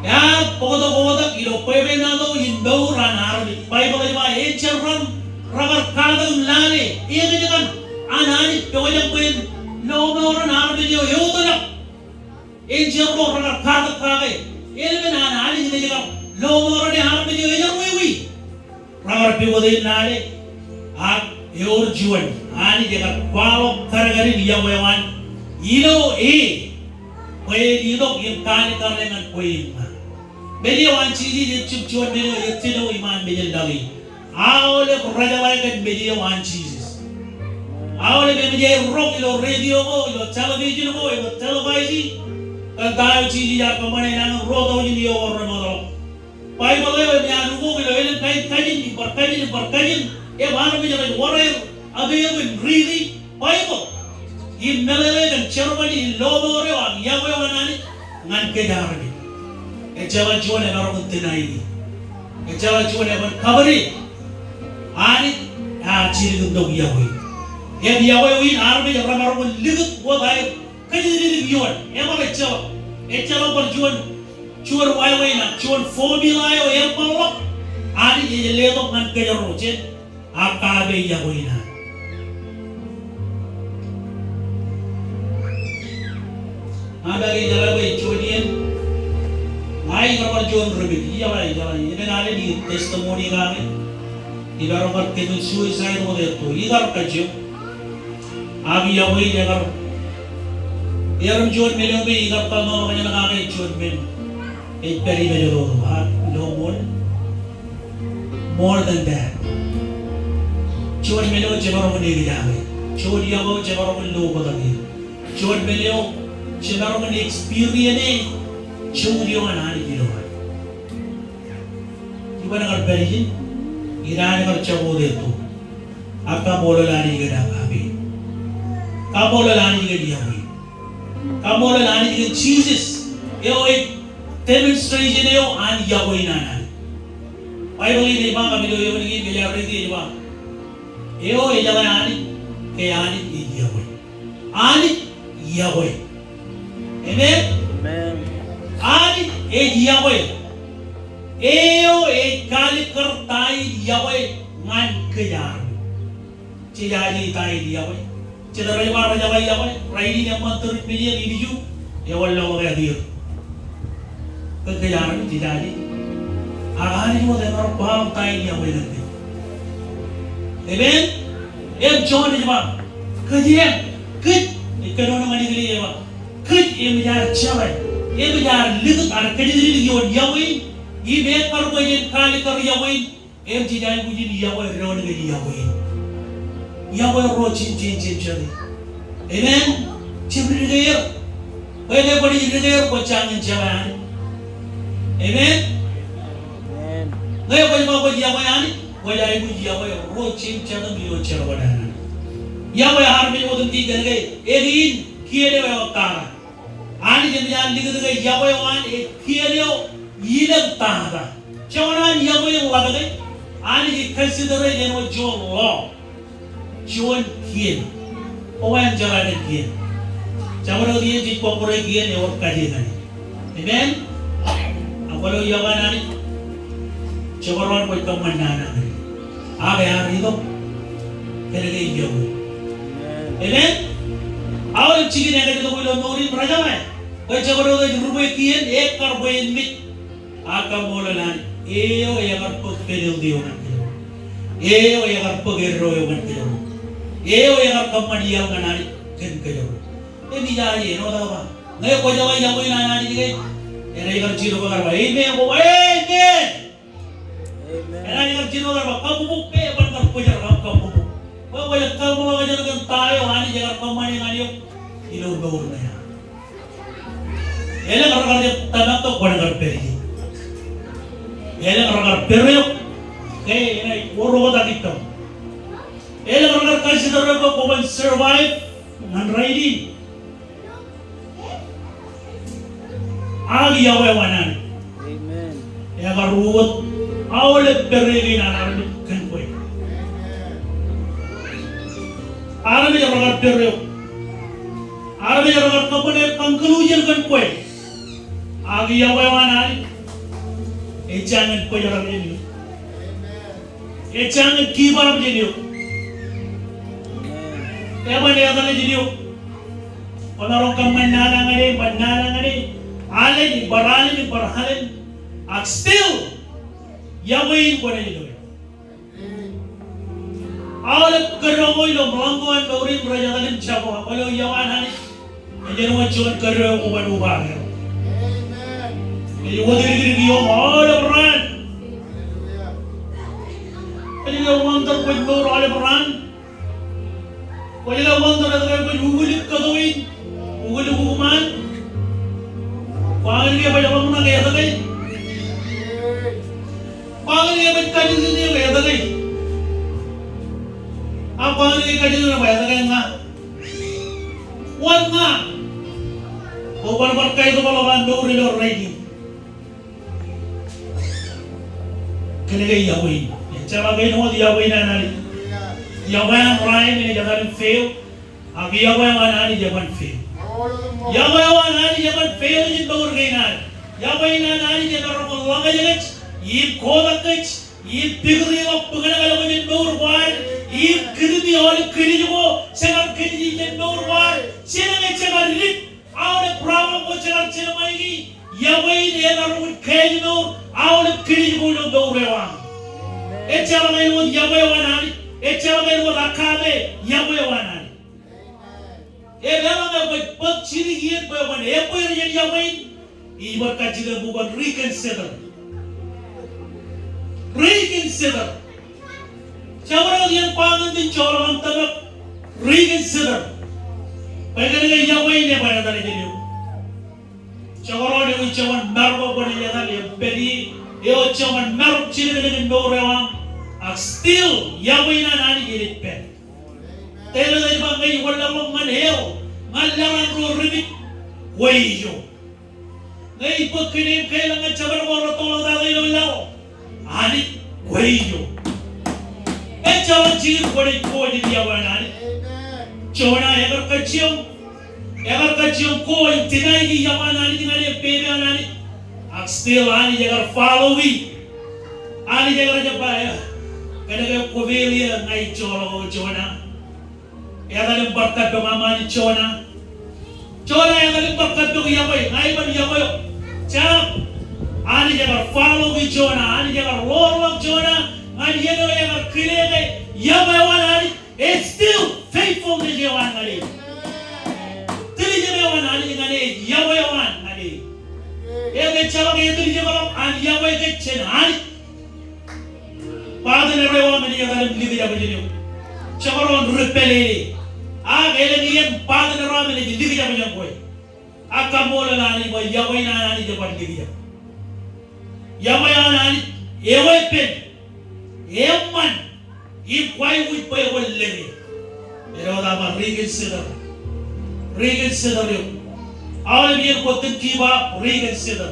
Ear bōktok oktak ilo bwebwenato im mour an armej. Baibōḷ ej ba, ejjeḷọk raṇ rekar katak im lale ekōjkan an Anij pojak bwe en lọmọọren armej eo eutiḷọk. Ejjeḷọk rekar katak kake. Eḷap an Anij naaj kar lọmọọren armej eo ejerọwiwi. Rekar pukot in lale, ak ewōr juon, Anij ekar kwaḷọk kadkadin yokwe eo an ilo e, bwe en itok im kaalikkar ñan kwe im ña. Mej eo an Jisōs ejjab juon men eo ej tōl eo iṃaan mejān ḷọk in. Aolep rej jeḷā kōn mej eo an Jisōs. Aolep eṃōj aerro ilo radio ko, ilo television ko, ilo television. Kōn ta eo Jisōs ear kōṃṃane nañin ruo taujin iiō ko remootḷọk. Baibōḷ eo eṃōj an ukok ilo elōñ kain kajin, im bar kajin, im bar kajin, im armej rej wōr er, Ameoon in riiti Baibōḷ im meḷeḷe kōn jerbal in lọmọọr eo ak yokwe eo an Anij ñan kōj armej. Ejjeḷọk juon emaroñ in deny e. Ejjeḷọk juon eban kabōde. Anij ear jilkintok yokwe. Im yokwe eo in armej remaroñ in likūt wōt aer kajjitōk ioon. Ebar ejjeḷọk. Ejjeḷọk bar juon, juon wāween ak juon formula eo eṃṃanḷọk. Anij ej letok ñan kōjro jān agape yokwe in an. Ña ij ba ke ijeḷā bwe juon iien ña ikar bar juon ri-mej, ijeḷā, ijeḷā, ijeḷā, alen in testimony kake. Imaroñ kar commit suicide wōt etto, ikar kajjioñ. Ak yokwe in ekar erom juon men eo me ikar kōṃṃan ñan kake juon men ej pād imejoto, ak ilo ṃool. More than that. Juon men eo jemaroñ in eñjake. Juon yokwe eo jemaroñ in lo bōtakin. Juon men eo jemaroñ in experience e. Juon eo an Anij ilo an. Iban ekar pād ijin, inaan ekar jako wōt etto. Ak kaṃṃoolol Anij kōn agape. Kaṃṃoolol Anij kōn yokwe. Kaṃṃoolol Anij kōn Jisōs eo ej demonstration eo an yokwe in an Anij. Baibōḷ in ej ba, kab ilo eoon kein kōj ar riiti ej ba, eo ejeḷā Anij, ke Anij ej yokwe. Anij yokwe. Amen? Amen. Anij ej yokwe. Eo ej kaalikkar ta in yokwe ñan kōj armej. Jejaje ta in yokwe. Jet rej ba rejeḷā yokwe, rainin eṃṃan third million ilju, ewōr lọmọọr eo. Kōn kōj armej jejaje. Ak Anij wōt emaroñ kwaḷọk ta in yokwe ñan kōj. Amen? Im Jon ej ba, kōj eñ, kōj, ej kōnono ñan eklejia ej ba, kōj eṃōj ad jeḷā, eṃōj ad likūt ad kajjitōk ioon yokwe in, im ekkar bwe jen kaalikkar yokwe in, im jej aikuj in yokwe doon kōn yokwe in. Yokwe ro jimjeijen jete. Amen. Jemdikdeer. Bwe ke kwōj dikdeer kwōj jañin jeḷā Anij. Amen. Amen. Ñe kwōj ba kwōj yokwe Anij, kwōj aikuj yokwe ro jeiū jatūṃ ilo jerbal an Anij. Yokwe armej otemjej kōn ke eñin kien eo eḷap tata. Anij eṃōj an likūt ke yokwe eo an ej kien eo ilōñ tata. Juon an yokwe eo ḷapḷọk e, Anij ej consider e āinwōt juon law. Juon kien. Kwō ba eñ jeḷā kōn kien. Jabdewōt iien jej bōk bōrā kien ewōr kaje ñan e. Amen? Ak kwōlo yokwe an Anij. Jekdọọn kwōj kōṃṃan nana ñan e. Ak ear itok kōn ke ej yokwe. Amen? Aolep jikin ekajet ko ilo mour in rejeḷā bwe jabdewōt ej rubwe kien ekkar bwe en mej. Ak kaṃṃoolol Anij, eo ekar bōk penalty eo ñan kōjro. Eo ekar bōk error eo ñan kōjro. Eo ekar kōṃṃan iaḷ ñan Anij kōn kōjro. Im ijaje āinwōt aō ba, ñe kwō jeḷā yokwe in an Anij ke, enaaj kar jino kar ba, amen, kwō ba, amen. Enaaj kar jino kar ba, kabbokbok, bwe eban kar bōjrak aṃ kabbokbok. Bwe kwōj kōḷmānḷọkjeṇ kōn ta eo Anij ekar kōṃṃane ñan eok ilo mour ṇe aṃ. Elōñ rekar jab tōmak tok kwōnaaj kar pād ie. Elōñ rekar pād eok ke enaaj wōr wōt ak ippām. Elōñ rekar consider eok ke kwō ban survive ñan rainin. Ak yokwe eo an Anij. Amen. Ekar ruo wōt aolep pere kein an armej kōn kwe. Armej rekar pere eok. Armej rekar kōṃṃane conclusion kōn kwe. Ak yokwe eo an Anij ej jañin bōjrak jān eok. Ej jañin give up jān eok. Eban etale jān eok. Kwōmaroñ kōṃṃan nana ñan e, im bar nana ñan e. Alen, im bar alen, im bar alen. Ak still, yokwe in kwōnaaj lo e. Aolep kōddo ko ilo ṃōḷañ ko an mour in rej etal im jab ba, kwōlo yokwe an Anij. Ej āinwōt juon kōddo eo kwō ban upaake. Ej wōt dikdik ioṃ aolep raan. Kwōj ke wonder kwōj mour aolep raan. Kwōj ke wonder etke kwōj ukulip kōto in, ukulip ukōṃaan. Kwañin ke baj ḷōmṇak etke. Kwañin ke baj kajjitōk etke. Ak kwañin Kajjitōk ṇe bwe etke ña. Wōn ña. Bwe kwōn bar kaitokḷọk an mour ilo rainin. Kōnke iọkwe in. Ejjeḷọk āinwōt iọkwe in an Anij. Iọkwe an Ryan enaaj fail. Ak iọkwe eo an Anij eban fail. Iọkwe eo an Anij eban fail ijin mour kein ad. Iọkwe in an Anij emaroñ in ḷōñḷọk kōj, im kotak kōj, im degreeḷọk bōk ṇe ḷọk ijin mour ko ad, im kūtimi aolep kidej ko jekar kidej ijin mour ko ad, jenaaj jekar dik aolep problem ko jekar jeṇ ṃaiki, iọkwe in emaroñ in kāālōt aolep kidej ko ilo mour eo aṃ. Ejjeḷọk āinwōt iọkwe eo an Anij, ejjeḷọk āinwōt agape iọkwe eo an Anij. Im eḷaññe kwōj bōk jidik iien bwe kwōn ebbeer jān iọkwe in, ij bar kajjitōk bwe kwōn reconsider. Reconsider. Jabdewōt iien ba ñan ijin joḷọk aṃ tōmak, reconsider. Bwe kōnke iọkwe in eban etal jān eok. Jekdọọn eo ij jemaroñ in marok bwe kwōnaaj etal im pād ie, eo ij jemaroñ in marok jilkinḷọk ijin mour eo aṃ, ak still iọkwe in an Anij enaaj pād. Devid ej ba ña ij wanlaḷḷọk ñan hell, ñan laḷ an ro ri-mej, kwe ijo. Ñe ij bōk kōn eṇ im kōl ñan jabdewōt ro rettoḷọk tata ilo laḷ, Anij kwe ijo. Ejjeḷọk jikin kwōnaaj ko ijin iọkwe an Anij. Jona ekar kajjioñ, ekar kajjioñ ko im deny e iọkwe an Anij ñan e, pepe an Anij. Ak still Anij ekar follow e. Anij ekar jab ba, kōnke kwō fail ie, ña ij joḷọk eok Jona. Etal im bar kappok aṃ Anij Jona. Jona etal im bar kappok iọkwe, ña iban iọkwe eok. Jab. Anij ekar follow e Jona, Anij ekar roorḷọk Jona ñan iien eo ekar kile ke iọkwe eo an Anij ej still faithfulness eo an ñan e. Tiljek eo an Anij ñan e, iọkwe eo an ñan e. Im ejjeḷọk etiljekḷọk an iọkwe kōj jān Anij. Partner eo aṃ enaaj etal im likjab jān eok. Jekdọọn ri pālele. Ak elōñ iien partner eo aṃ enaaj likjab jān kwe. Ak kaṃṃoolol Anij bwe iọkwe in an Anij eban likjab. Iọkwe an Anij eweeppān, eṃṃan, im kwōj aikuj bwe kwōn lōke. Āinwōt aō ba reconsider. Reconsider eok. Aolep iien kwōj tōn give up, reconsider.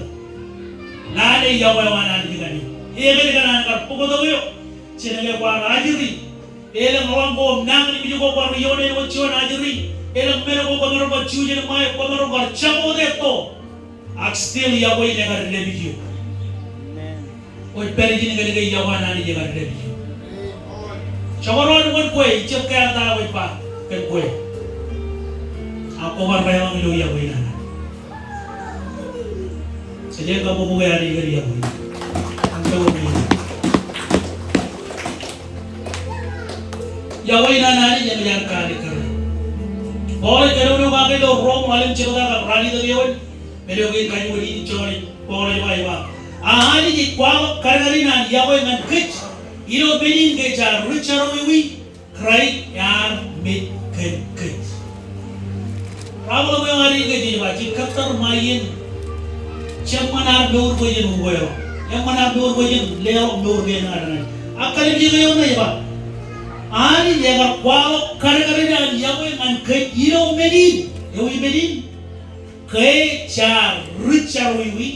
Lale iọkwe eo an Anij ñan eok. Eñin kōn an kar bōktok eok. Jen ke kwaar ajri. Elōñ ḷañ ko im nañinmej ko kwaar ioon āinwōt juon ajri. Elōñ men ko kwōmaroñ kar jujen ṃae, kwōmaroñ kar jako wōt etto. Ak still iọkwe in ekar dāpij eok. Kwōj pād ijin kōnke iọkwe an Anij ekar dāpij eok. Jekdọọn wōn kwe, ij jab kāāl ta kwōj ba kōn kwe. Ak kwō bar rōḷọk ilo iọkwe in an Anij. Jen kabbokbok e Anij kōn iọkwe in. Iọkwe in an Anij enaaj kalikkar. Paul ej kōnono kake ilo Rom ḷalem jebta kab ralitōk eoon. Ilo kein kajuon in Jon, Paul ej ba, ej ba, a Anij ej kwaḷọk kadkadin an iọkwe ñan kōj, ilo men in ke jaar ri jerọwiwi, Kraist ear mej kōn kōj. Problem eo ad ej kōj ej ba, jej kōttar ṃae iien, jeṃṃan ad mour bwe jen ukeḷọk. Eṃṃan ad mour bwe jen leḷọk mour kein ñan Anij. Ak kallimjek eo ej ba, Anij ekar kwaḷọk kadkadin an iọkwe ñan kōj ilo men in, ewi men in? Ke jaar ri jerọwiwi,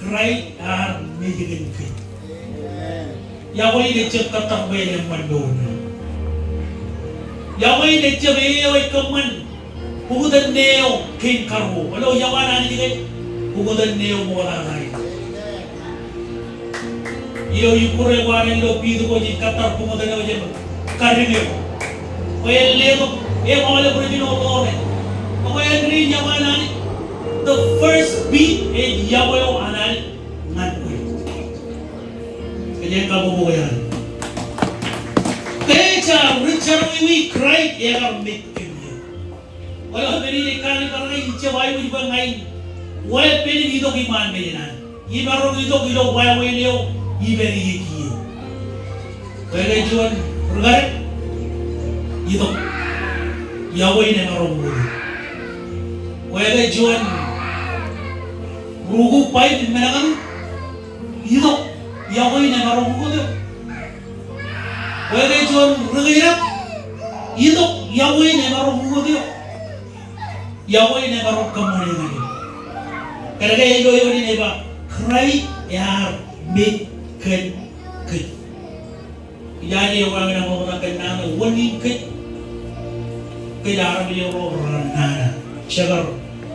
Kraist ear mej kōn kōj. Iọkwe in ejjab kōttar bwe en eṃṃan mour ṇe. Iọkwe in ejjab eo ej kōṃṃan bukuten ṇe eo kein karuo. Ilo iọkwe an Anij ke bukuten ṇe eo ṃoktata in. Ilo ikkure ko ad ilo bid ko jej kōttar bukuten eo jān kadiñ eo. Bwe en letok im aolep ri jino ḷoore. Bwe en ri iọkwe an Anij. The first beat ej iọkwe eo an Anij ñan kwe. Kōjeañ kabbokbok e Anij. Ke jaar ri jerọwiwi Kraist ekar mej kōn eok. Ilo men in ej kalikkar ña ij jab aikuj bwe ña in weeppān im itok iṃaan mejān an. Imaroñ itok ilo wāween eo ippān iien kiiō. Kwe ke juon ri kadek, itok. Iọkwe in emaroñ ukōt eok. Kwe ke juon ri-ukū pipe im men kaṇ, itok. Iọkwe in emaroñ ukōt eok. Kwe ke juon ri-kōjdat, Itok, yokwe in emaroñ ukōt eok. Yokwe in emaroñ kōṃṃane ñan eok. Kōnke ilo eoon in ej ba, Kraist ear mej kōn kōj. Ijaje ewi aō ṃokta kōn nana, wōn in kōj? Kōj armej ro raar nana. Jekar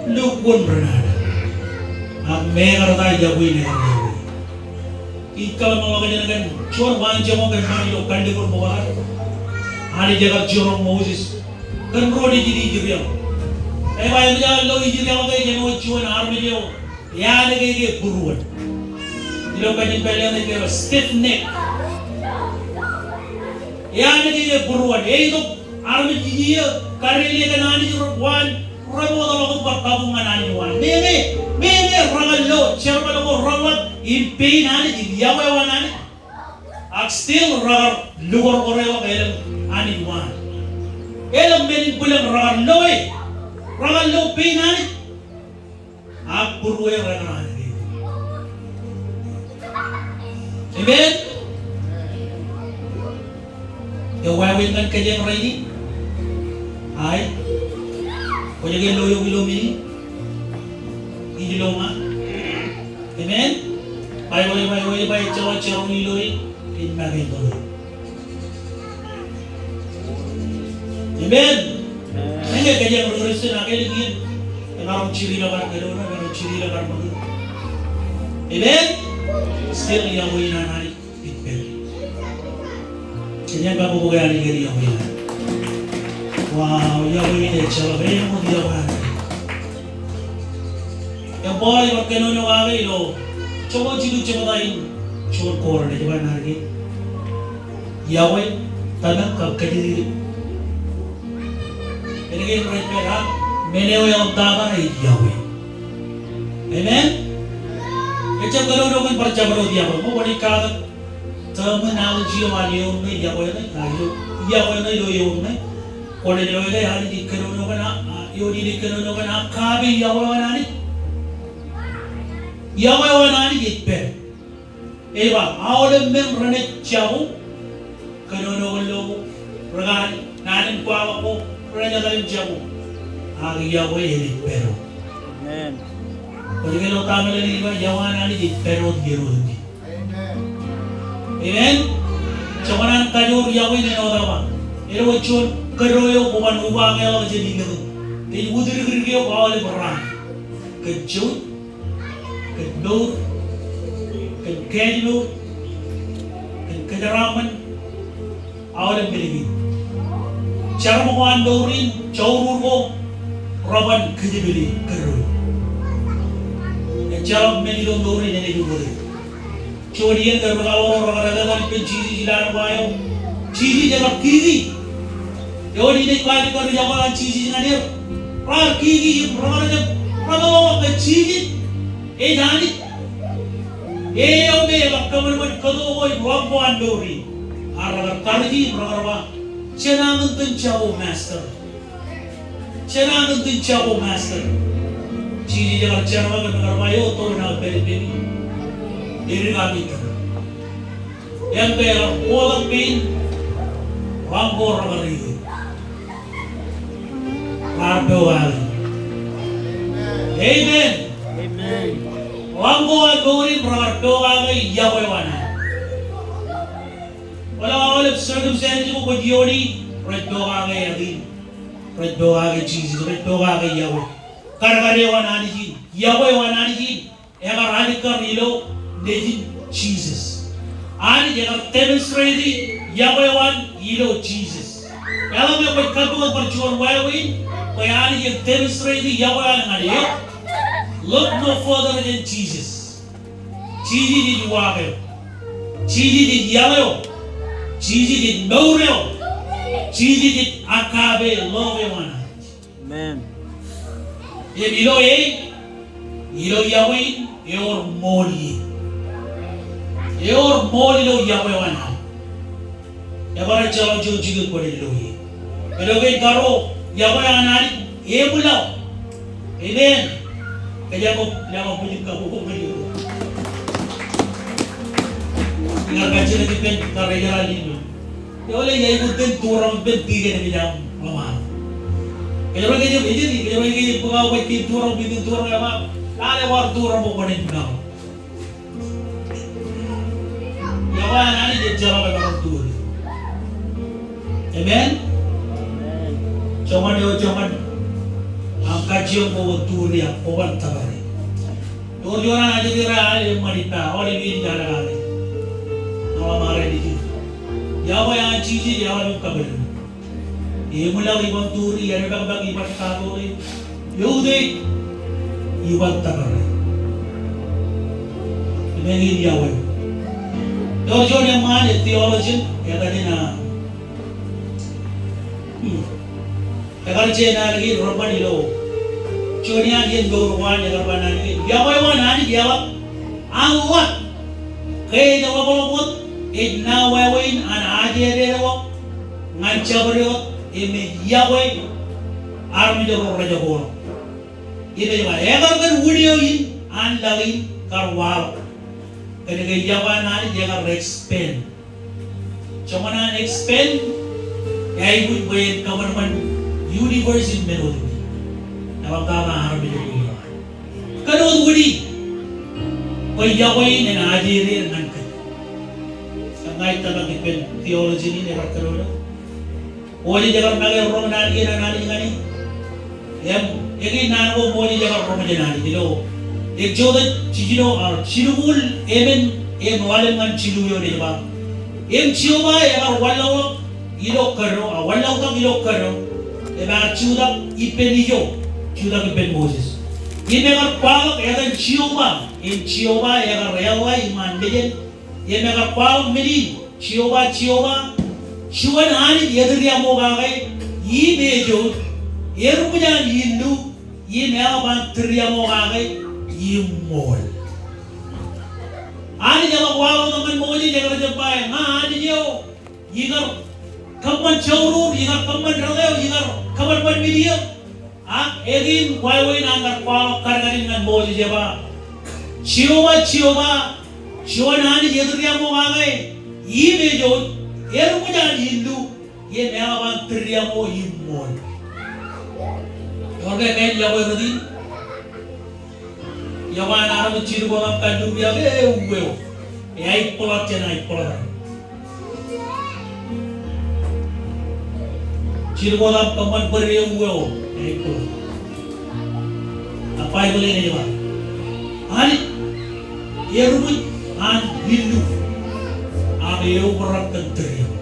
lukkuun renana. Ak mekarta yokwe in ekar yokwe. Ij kōḷmānḷọkjeṇ kōn juon waanjoñak eo kōn ilo Kalliṃur Bok Aer. Anij ekar jiroñ Moses kōn ro nejin Israel. Ej ba eṃōj aō lo Israel ke jen wōj juon armej eo eāleke ke būruon. Ilo kajin pālle ṇe ej ba stiff neck. Eāleke ke būruon. Eitok armej ijin eo kadeḷọñ kōn Anij, rej waan, rej bōktok bar kabuñ ñan Anij waan. Meñe, meñe rekar lo jerbal ko reḷap im pein Anij im yokwe eo an Anij. Ak still rekar lukorkor eḷọk elōñ Anij waan. Elōñ men in bwilōñ, rekar lo e. Rekar lo pein Anij. Ak būruon rekar Anij. Amen. Ewāween ñan kōj rainin. Aet. Kwōj ke lo eok ilo men in? Ij lo ña. Amen. Baibōḷ ej ba, ej ba, ejjeḷọk jeroñ ilo e, ej make ilo e. Amen. Amen. Ñe kōj ri Kristian ak elōñ iien, emaroñ jidik ilo kar kōnono, emaroñ jidik ilo kar ṃōk. Amen. Still yokwe in an Anij ej pād. Kōn ej ba bwe Anij ej yokwe in. Wow, yokwe in ejjeḷọk eṃṃan, yokwe in. Im Paul ej bar kōnono kake ilo joñoul jilu jebta in juon Korint, ej ba naan kein, yokwe, tōmak kab kōjatdikdik. Ālikin rej pād, ak men eo eḷaptata ej yokwe. Amen. Ejjab kōnono kōn bar jabdewōt yokwe. Ṃōk kwōnaaj katak terminology eo an eoon ṇe, yokwe ṇe, a, ilo, yokwe ṇe ilo eoon ṇe. Kwōnaaj lo ke Anij ej kōnono kōn, a, a, eoon in ej kōnono kōn agape yokwe eo an Anij. Yokwe eo an Anij ej pād. Ej ba, aolep men renaaj jako, kōnono ko lo, rekar naan in kwaḷọk ko, renaaj etal im jako. Ak yokwe enaaj pād wōt. Amen. Kwōj ke lo ta meḷeḷe in ej ba, yokwe an Anij ej pād wōt iien otemjej. Amen. Joñan an kajoor yokwe in āinwōt aō ba, āinwōt juon kōto eo koban ubakeḷọk jān ilikin. Ej utdikdik eok aolep raan. Kōn jouj, kōn mour, kōn kājmour, kōn kōjeraaṃṃan, aolep men kein. Jerbal ko an mour in, jourur ko, reban kōjepel e kōto. Ejjeḷọk men ilo mour in enaaj ukōte. Juon iien ke ri kaḷoor ro rekar etal ippān Jisōs ilowaan wa eo. Jisōs ekar kiki. Eo enaaj kaalikkar yokwe an Jisōs ñan er. Raar kiki im rekar jab remootḷọk ke Jisōs ej Anij. Eo me ekar kōṃanṃan kōto ko im ḷọk ko an mour in. Ak rekar karōji im rekar ba, jenañin iten jako, Master. Jenañin iten jako, Master. Jisōs ekar jerbal im ekar ba, eo, tok naan pād ippemi. Edik ami tōmak. Im ke ekar bōktok pein, ḷọk ko rekar ilo. Raar pokake. Amen. Amen. Ḷọk ko an mour in rekar pokake yokwe eo an Anij. Kwōlo aolep circumstance ko kwōj iooni, rej pokake etan. Rej pokake Jisōs, rej pokake yokwe. Kadkad eo an Anij in, yokwe eo an Anij in, ekar alikkar ilo Nejin Jisōs. Anij ekar demonstrate yokwe eo an ilo Jisōs. Eḷaññe kwōj kappok bar juon wāween, bwe Anij en demonstrate yokwe eo an ñan eok. Look no further than Jesus. Jisōs ej uwaak eo. Jisōs ej iaḷ eo. Jisōs ej mour eo. Jisōs ej agape love eo an Anij. Amen. Im ilo e, ilo yokwe in, ewōr ṃool ie. Ewōr ṃool ilo yokwe eo an Anij. Ebar ejjeḷọk juon jikin kwōnaaj lo ie. Ilo kein karo, yokwe an Anij, ebwilaḷ. Amen. Kōjeañ ṃōk, kōjeañ ṃōk bwijin kabbokbok ñan Irooj. Iñar kajjitōk ippān kar ejeraḷ in. Ewōr ej aikuj iten tūrọk ippān tikōn im ejjab ḷōṃaro. Kōjro ej, ej, kōjro ej bōk aō baj kein tūrọk, baj kein tūrọk, baj kein tūrọk, eḷap, lale kwaar tūrọk bwe kwōnaaj ṃōṇōṇō. Iọkwe an Anij ejjeḷọk emaroñ turi. Amen? Joñan eo, joñan aṃ kajjioñ bwe kwōn turi ak kwōban tōpare. Ewōr juon an ajri ro al eṃṃan ippa, aolep iien ij al kake. Ña ḷōṃaro ijin. Iọkwe an Jisōs, eḷap im kabōlen. Eṃwilaḷ iban turi, eḷapḷọk iban kaatole, eutiej iban tōpare. Im eñin iọkwe. Ewōr juon eṃṃaan, ej theologian, etan in, ah, hmm. Ekar je naan kein reban ilo juon iaan iien mour ko an, ekar ba naan kein, iọkwe eo an Anij eḷap an ḷak. Ke ejjeḷọk ḷọk wōt, ej ṇa wāween an ajri eo ḷọk ñan jabdewōt, im ej iọkwe armej ro rej jokwe ḷọk. Im ej ba, ekar kōn wūn eo in an laḷ in kar waḷọk. Kōnke iọkwe an Anij ekar expand. Joñan an expand, eaikuj bwe en kōṃanṃan universe in men otemjej. Eḷaptata armej ro ilo ad. Kōn wūn in, bwe iọkwe in en ajri er ñan kōj. Ña ij tōmak ippān theologian in ekar kōnono. Moses ekar make roñ naan kein an Anij ñan e. Im, eñin naan ko Moses ekar roñ jān Anij ilo Exodus jiljino, ah, jilñuul emān im ḷalem ñan jilu eoon ej ba. Im Jeova ekar wanlaḷọk ilo kōno, ah, wanlaḷtak ilo kōno, im ear jutak ippān ijo, jutak ippān Moses. Im ekar kwaḷọk etan Jeova, im Jeova ekar eḷḷā iṃaan mejān, im ekar kwaḷọk men in, Jeova, Jeova, juon Anij etūriaṃokake im ejouj, erbwijaan illu, im eḷap an tūriaṃokake im ṃool. Anij eḷak waḷọk ñan Moses, ekar jab ba, ña Anij eo ikar kōṃṃan jourur, ikar kōṃṃan rot eo, ikar kōṃanṃan men eo. Ak eñin wāween an kar kwaḷọk kadkadin ñan Moses ej ba, Jeova, Jeova, juon Anij etūriaṃokake im ejouj, erbwijaan illu, im eḷap an tūriaṃo im ṃool. Ewōr ke kōn iọkwe rot in? Iọkwe an armej jidik wōt aṃ kalluukiake, ewi eo? Eaikuḷ jān aikuḷ. Jidik wōt aṃ kōṃṃan bōd, ewi eo? Eaikuḷ. Ak Baibōḷ eṇ ej ba, Anij erbwij an illu, ak eobrak kōn tūriaṃo.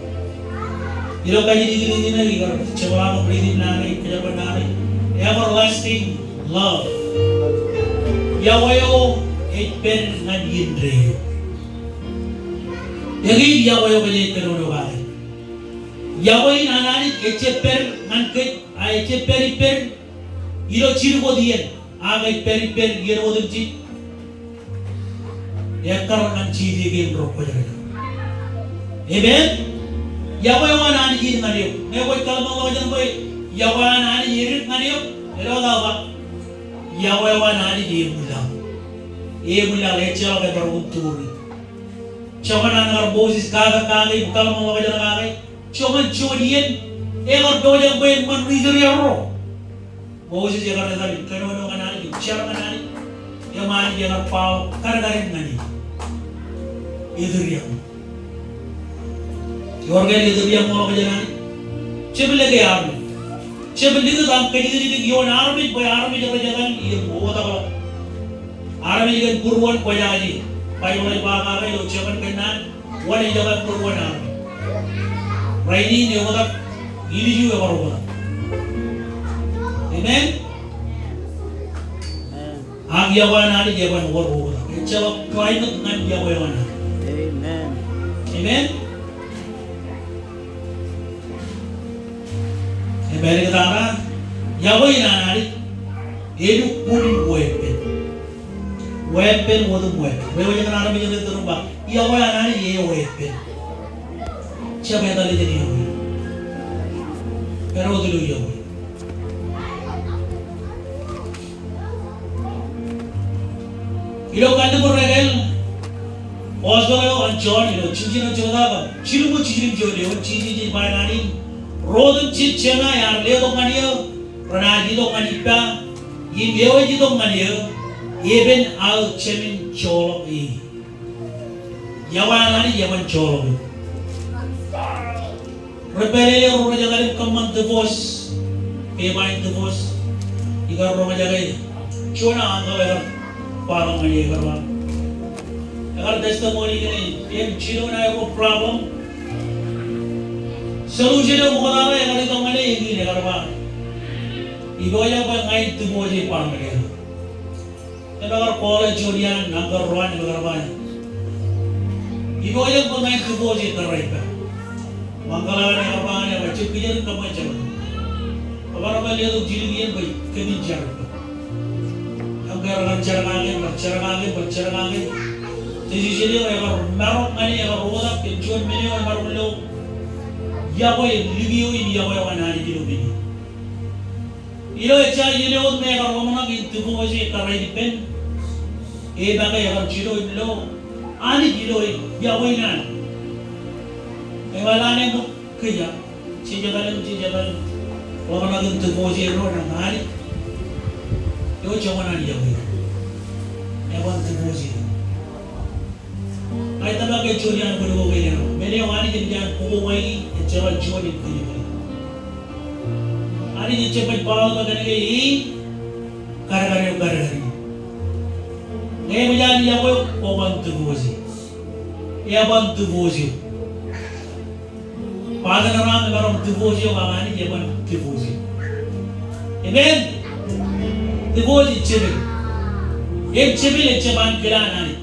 Ilo kajjitōk in ṇe, ikar jepḷaak im riiti naan eo, kōjerbal naan eo, everlasting love. Iọkwe eo ej pād ñan indeeo. Eñin iọkwe eo kōj kōnono kake. Iọkwe in an Anij ejjab pād ñan kōj, a ejjab pād ippād ilo jidik wōt iien. Ak ej pād ippād iien otemjej. Ekkar ñan jeje kein ro kwōjarjar. Amen. Iọkwe eo an Anij in ñan eok. Ñe kwōj kōḷmānḷọkjeṇ bwe iọkwe an Anij edik ñan eok, āinwōt aō ba, iọkwe eo an Anij eṃwilaḷ. Eṃwilaḷ, ejjeḷọk emaroñ turi. Joñan an kar Moses katak kake im kōḷmānḷọkjeṇ kake, joñan juon iien, ekar pojak bwe en ṃan ri Israel ro. Moses ekar etal im kōnono ñan Anij im jar ñan Anij. Im Anij ekar kwaḷọk kadkadin ñan e. Etūriaṃo. Ewōr ke etūriaṃo ḷọk jān Anij? Jepel ke armej. Jepel likūt aṃ kajjitōk ioon armej bwe armej rej etal im oktakḷọk. Armej kōn būruon kwōjaje. Baibōḷ ej ba kake ilo Jekōn Kōnnaan, wōn ej jekar būruon armej. Rainin eoktak, ilju ebar oktak. Amen? Amen. Ak iọkwe an Anij eban wōr oktak. Ejjeḷọk climate ñan iọkwe eo an Anij. Amen. Amen? Im āliktata, iọkwe in an Anij, elukkuun in weeppān. Weeppān, otem weeppān. Reiwōj kōn armej rej itok im ba, iọkwe an Anij eweeppān. Jab etal jān iọkwe. Pād wōt ilo iọkwe. Ilo Kalliṃur ekāāl, Gospel eo an Jon ilo jiljilimjuon eo, jiljilimjuon eo, Jisōs ej ba naan in, ro otemjej Jema ear letok ñan eō, renaaj itok ñan ippa, im eo ej itok ñan eō, epen aō Jemān joḷọk e. Iọkwe an Anij, eban joḷọk e. Rej pād ilo ro rej etal im kōṃṃan divorce. Ke ba in divorce, ikar roñjake juon aō uncle ekar ba ñan e, ekar ba, ekar testimony kōn e, im jilu ṇe ro problem. Solution eo ṃoktata ekar itok ñan e, ekar ba, ipojak bwe ña in divorce e, ba ñan e. Im ekar call e juon iaan, uncle ro an, im ekar ba, ipojak bwe ña in divorce e, kōrā ippa. Uncle eo an ekar ba ñan e, ba jab kijer in kōṃṃan jerbal. Kōṃṃan, bar letok jidik iien bwe kōmin jar ippa. Im ke rekar jar kake, bar jar kake, bar jar kake. Decision eo ekar maroñ ñan e, ekar oktak kōn juon men eo emaroñ lo yokwe, likio im yokwe eo an Anij ilo men in. Ilo ejja iien eo wōt me ekar ḷōmṇak in divorce e, kōrā ippān, e make ekar jilu im lo Anij ilo yokwe in an. Im eḷaññe ṃōk kōj, jej etal im jej etal im ḷōmṇak in divorce e ro, ñan Anij, eo joñan an yokwe. Eban divorce e. Ij tōmak ke juon iaan kwōn ko kein eo. Men eo Anij enaaj pukot waiki, ejjeḷọk juon in kōjepel. Anij ejjab ej ba bwe kōnke e kadkad eo kadkad in. Ñe eṃōj an yokwe eok, kwōban divorce e. Eban divorce eok. Partner eo aṃ emaroñ divorce eok, ak Anij eban divorce eok. Amen. Divorce ej jepel. Im jepel ejjab ankilaaṇ Anij.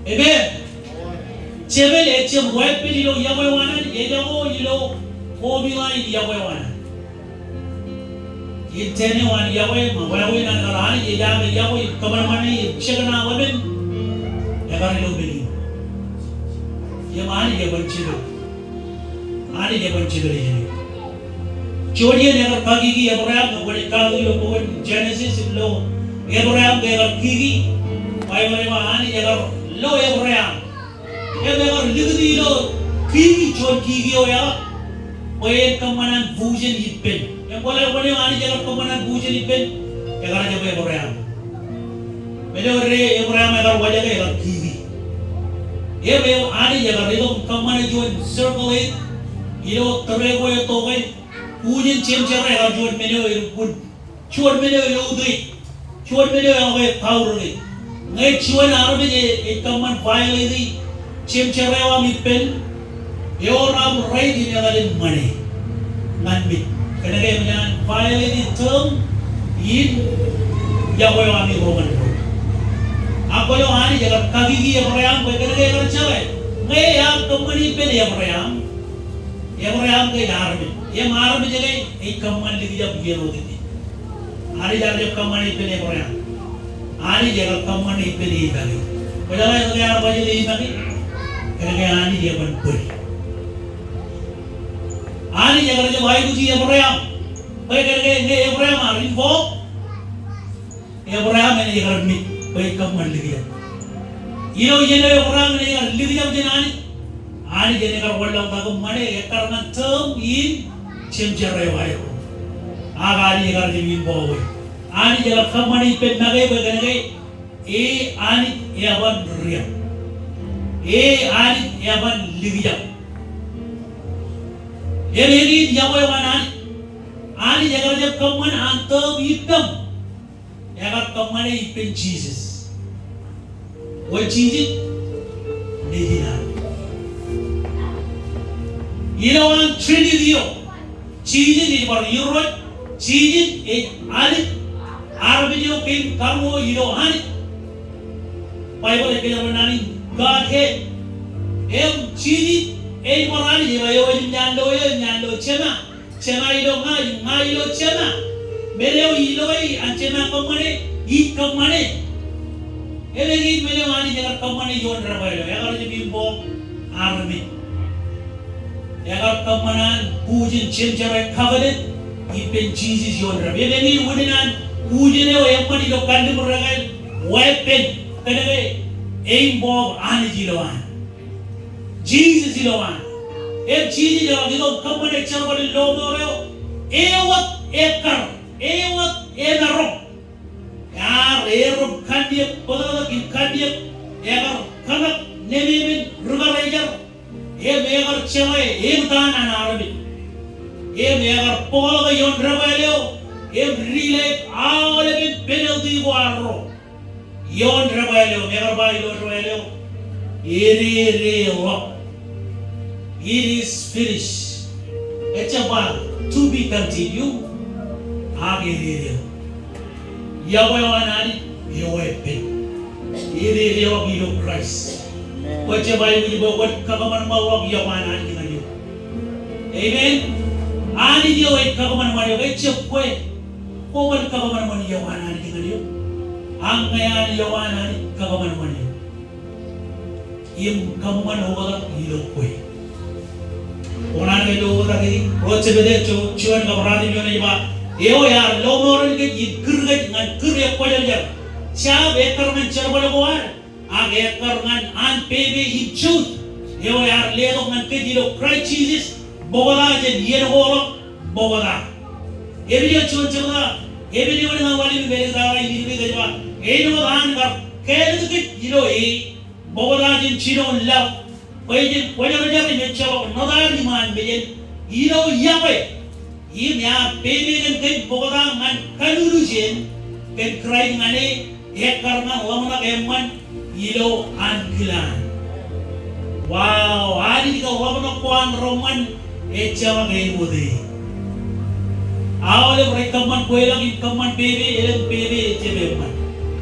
Amen. Jepel ejjab weapon ilo yokwe eo an Anij, ejako ilo formula in yokwe eo an Anij. Intent eo an yokwe, im wāween an Anij, ej aō yokwe im kōṃanṃane im jekōṇaan ḷōmān, ekar ilo men in. Im Anij eban jepel. Anij eban jepel iien eo. Juon iien ekar kakiki Ebream, ñe kwōnaaj kaki ilo bok in Genesis im lo Ebream ke ekar kiki, Baibōḷ ej ba Anij ekar lo Ebream. Im ekar likūt ilo kiki, juon kiki eo eḷap, bwe en kōṃṃan an bujen ippān. Im kwōle, kwōle Anij ekar kōṃṃan an bujen ippān, ekar jab Ebream. Men eo rej Ebream ekar wōjake, ekar kiki. Im, im Anij ekar itok im kōṃṃane juon circle e ilo tōre ko tok e, bujen jemjerā, ekar juon men eo elukkuun. Juon men eo eutiej, juon men eo eḷap e kaurōke. Ñe juon armej ej kōṃṃan violate e jemjerā eo aṃ ippān, ewōr aṃ right in etal in ṃane ñan mej. Kōnke eṃōj an violate e term in yokwe eo aṃ ilo ṃanit. Ak kwōlo Anij ekar kakiki Ebream bwe kōnke ekar jeḷā, ñe ear kōṃṃane ippān Ebream, Ebream ke ej armej. Im armej ke ej kōṃṃan likjab iien wōt. Anij ear jab kōṃṃane ippān Ebream. Anij ekar kōṃṃane ippān e make. Kwōjeḷā kōnke ear bajjek e make? Kōnke Anij eban bōd. Anij ekar jab aikuji Ebream. Bwe kōnke ñe Ebream ear involve, Ebream enaaj kar mej bwe ej kōṃṃan likjab. Ilo iien eo Ebream enaaj kar likjab jān Anij, Anij enaaj kar wanlōñtak im ṃane ekkar ñan term in jemjerā eo aer. Ak Anij ekar jab involve e. Anij ekar kōṃṃane ippān make bwe kōnke e Anij eban riab. E Anij eban likjab. Im eñin yokwe eo an Anij. Anij ekar jab kōṃṃan an term ippām. Ekar kōṃṃane ippān Jisōs. Bwe Jisōs Nejin Anij. Ilo an Trinity eo, Jisōs ej bar Irooj, Jisōs ej Anij, armej eo kein karuo ilo Anij. Baibōḷ ej kōjparok naan in Godhead. Im Jisōs ej bar Anij, ej ba eo ej ñan lo eō, ñan lo Jema. Jema ilo ña, ña ilo Jema. Men eo ilo e an Jema kōṃṃane, ij kōṃṃane. Eñin men eo Anij ekar kōṃṃane ioon debwāāl eo, ekar jab involve armej. Ekar kōṃṃan an bujen jemjerā covenant ippān Jisōs ioon debwāāl. Eñin unin an bujen eo eṃṃan ilo kanniṃ rekāāl weeppān. Kōnke e involve Anij ilowaan. Jisōs ilowaan. Im Jisōs eo, itok kōṃṃane jerbal in lọmọọr eo, ewōt ekkar, ewōt emaroñ. Ear, erom kanniōk, bōtōktōk im kanniōk, ekar kōṇak nemāmein ri-karijer, im ekar jeḷā eñtaan an armej. Im ekar bōkḷọk ioon debwāāl eo, im relay aolepān penalty ko arro ioon debwāāl eo, im ekar ba ilo debwāāl eo, ededeḷọk. It is finished. Ejjab ba to be continued. Ak ededeḷọk. Iọkwe eo an Anij eweeppān. Ededeḷọk ilo Kraist. Amen. Kwōjjab aikuj bwe kwōn kakōṃanṃanḷọk iọkwe an Anij ñan eok. Amen. Anij eo ej kakōṃanṃan eok, ejjab kwe. Kwō kwōn kakōṃanṃan iọkwe an Anij ñan eok. Ak ñe an iọkwe an Anij kakōṃanṃan eok, im kōṃṃan oktak ilo kwe. Kwō kōṇaan ke ilo oktak in, ro Jebede, juon, juon kab ratimjuon ej ba, eo ear lọmọọren kōj im kūr kōj ñan kūr ekwōjarjar. Jab ekkar ñan jerbal ko ad, ak ekkar ñan an pepe im jouj eo ear letok ñan kōj ilo Kraist Jisōs, ṃokta jān iien ko ḷọk ṃokta. Ebrews juon jebta, Ebrews eo eṇ ñan ḷalem im āliktata in ej ba, āinwōt an kar kāālōt kōj ilo e ṃokta jān jinoin laḷ, bwe jen kwōjarjar im ejjeḷọk ṇotaer iṃaan mejān ilo iọkwe. Im ear pepe kōn kōj ṃokta ñan kaluluuj eṇ kōn Kraist ñan e, ekkar ñan ḷōmṇak eṃṃan ilo ankilaan. Wow, Anij kab ḷōmṇak ko an reṃṃan ejjeḷọk āinwōt e. Aolep rej kōṃṃan kweilọk im kōṃṃan pepe, elōñ pepe ejjab eṃṃan.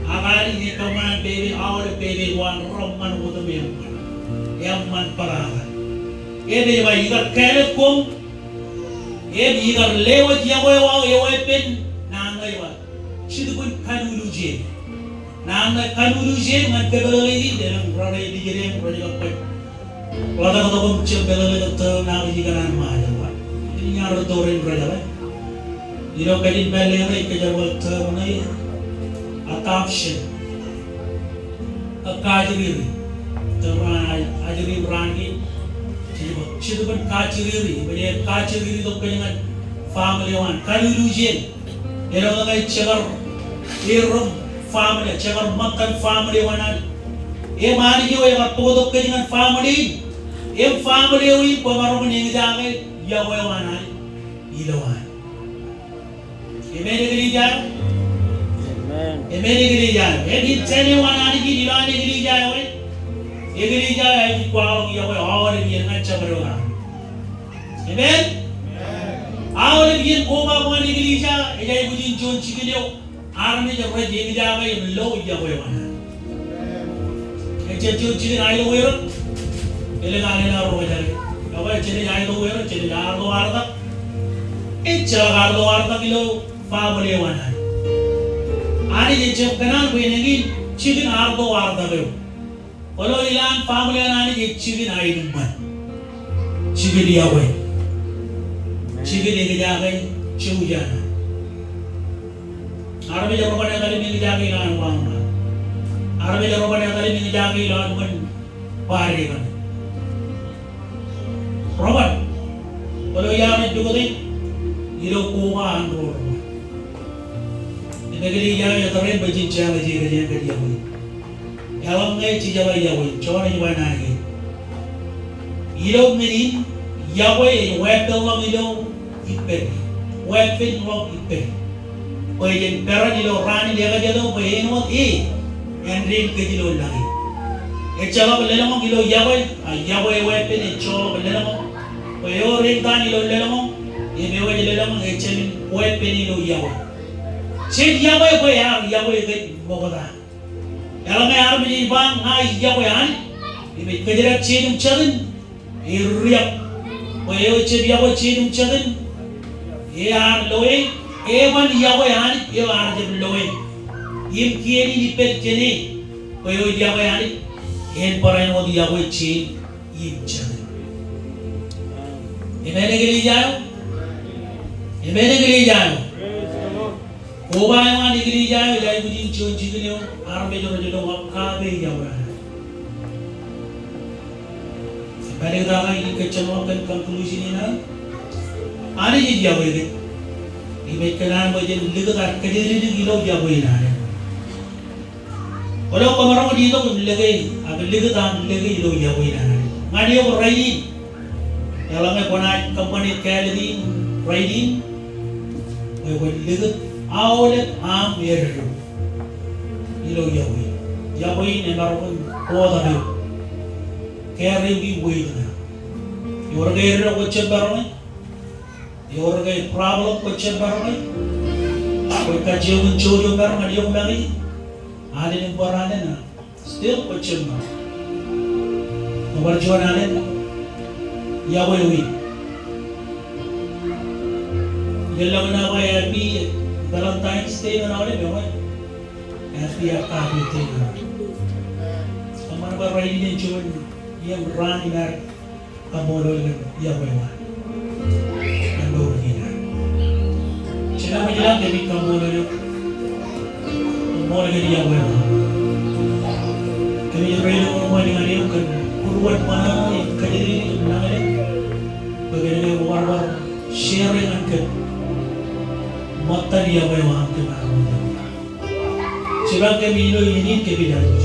Ak Anij ej kōṃṃan an pepe, aolep pepe ko an reṃṃan otem eṃṃan. Eṃṃan bōtata. Im ej ba ikar kāālōt koṃ, im ikar lewōj iọkwe eo aō eweeppān, naan ṇe ej ba, jetōb in kaluluuj eṇ. Naan ṇe kaluluuj eṇ ñan kōpeḷḷọk in, elōñ ro rej dijideañ, ro rej kab baj ḷotak tok im jab peḷḷọk tō ṇa ij ikōṇaan ṃajeḷ ba. Ij ña rej tōre in rej jeḷā. Ilo kajin pālle ṇe ej kōjerbal tōm ṇe adoption. Kajjiriri. Tōm raan, ajri im raan kein. Jej ba, jetōb in kajjiriri. Bwe ej kajjiriri tok kōj ñan family eo an. Kaluluuj eṇ. Āinwōt ñe jekar erom family, jekar ṃōttan family eo an Anij. Im Anij eo ekar bōktok kōj ñan family in. Im family eo in kwōmaroñ in eñjake iọkwe eo an Anij ilowaan. Amen, eklejia eo? Amen. Amen, eklejia eo? Im in jān eo an Anij in ilowaan eklejia eo e. Eklejia eo ej kwaḷọk iọkwe aolep iien ñan jabdewōt armej. Amen? Aolep iien koba ko an eklejia, ej aikuj in juon jikin eo armej rej eñjake im lo iọkwe eo an Anij. Ejjab juon jikin aelōñ erōk, elōñ alen ro rej jake. Iọkwe, jenaaj aelōñ erōk, jenaaj arḷo artak. Ejjeḷọk arḷo artak ilo family eo an Anij. Anij ejjab kōṇaan bwe en eñin jikin arḷo artak eo. Kwōlo ilowaan family eo an Anij ej jikin aenōṃṃan. Jikin iọkwe. Jikin eñjake jouj an Anij. Armej ro ban etaḷ im eñjake ilowaan wañṇe. Armej ro ban etaḷ im eñjake ilowaan ṃōn bōd kaṇe. Ro ban. Kwōlo iar ej pukot e ilo koba an ro ro ban. Im eklejia eo etal eo bwe jen jeḷā ej kōjeañ kōj iọkwe. Eḷaññe jej jeḷā iọkwe, Jon ej ba naan kein. Ilo men in, iọkwe ej weeppānḷọk ilo ippād. Weeppānḷọk ippād. Bwe jen peran ilo raan in ekajet eo bwe āinwōt e āindein kōj ilo laḷ in. Ejjeḷọk lelōñḷọk ilo iọkwe, a iọkwe eweeppān ejjeḷọk lelōñḷọk. Bwe eo eñtaan ilo lelōñḷọk, im eo ej lelōñḷọk ejjab in weeppān ilo iọkwe. Jej iọkwe bwe ear iọkwe kōj ṃokta. Eḷaññe armej ej ba ña ij iọkwe Anij, im ej kōjdat jeid im jatūn, ej riab. Bwe eo ejjab iọkwe jeid im jatūn, ear lo e, eban iọkwe Anij eo ear jab lo e. Im kien in ippād jān e, bwe eo ej iọkwe Anij, en barāinwōt iọkwe jeid im jatūn. Amen, eklejia eo? Amen, eklejia eo? Koba eo an eklejia eo ej aikuj in juon jikin eo armej rej lo agape iọkwe an Anij. Āliktata in kōjjeḷọk kōn conclusion in ad. Anij ej yokwe kōj. Im ej kōṇaan bwe jen likūt ad kōjatdikdik ilo yokwe in ad. Kwōlo kwōmaroñ in itok im lōke, ak likūt aṃ lōke ilo yokwe in ad. Ñan eok rainin. Eḷaññe kwōnaaj kōṃṃane kāālōt in rainin, bwe kwōn likūt aolep aṃ eddo ilo yokwe. Yokwe in emaroñ in kotak eok. Carry eok in weight ṇe. Ewōr ke eddo kwōj jab maroñ e. Ewōr ke problem kwōj jab maroñ e. Kwōj kajjioñ in jouj im maroñ ñan eok make. Alen im bar alen a. Still kwōj jab maroñ. Bar juon alen. Yokwe in. Ilo ḷọk ṇe ba happy Valentine's Day ñan aolep, eo. Happy Agape Day ñan aolep. Kōṃṃan bwe rainin ej juon iien raan in ad kaṃṃoolol kōn yokwe eo an. Ñan mour kein ad. Jemem ilañ kōmij kaṃṃoolol eok. Kaṃṃoolol kōn yokwe eo an. Kōmij reitok ṃōṇōṇō ñan eok kōn būruon ṃōṇōṇō im kōjatdikdik im nañinmej. Bwe kōmij warwar share ñan kōm ṃōttan yokwe eo an kōm ar Jibak kōm ilo iien in kōm ilowaan.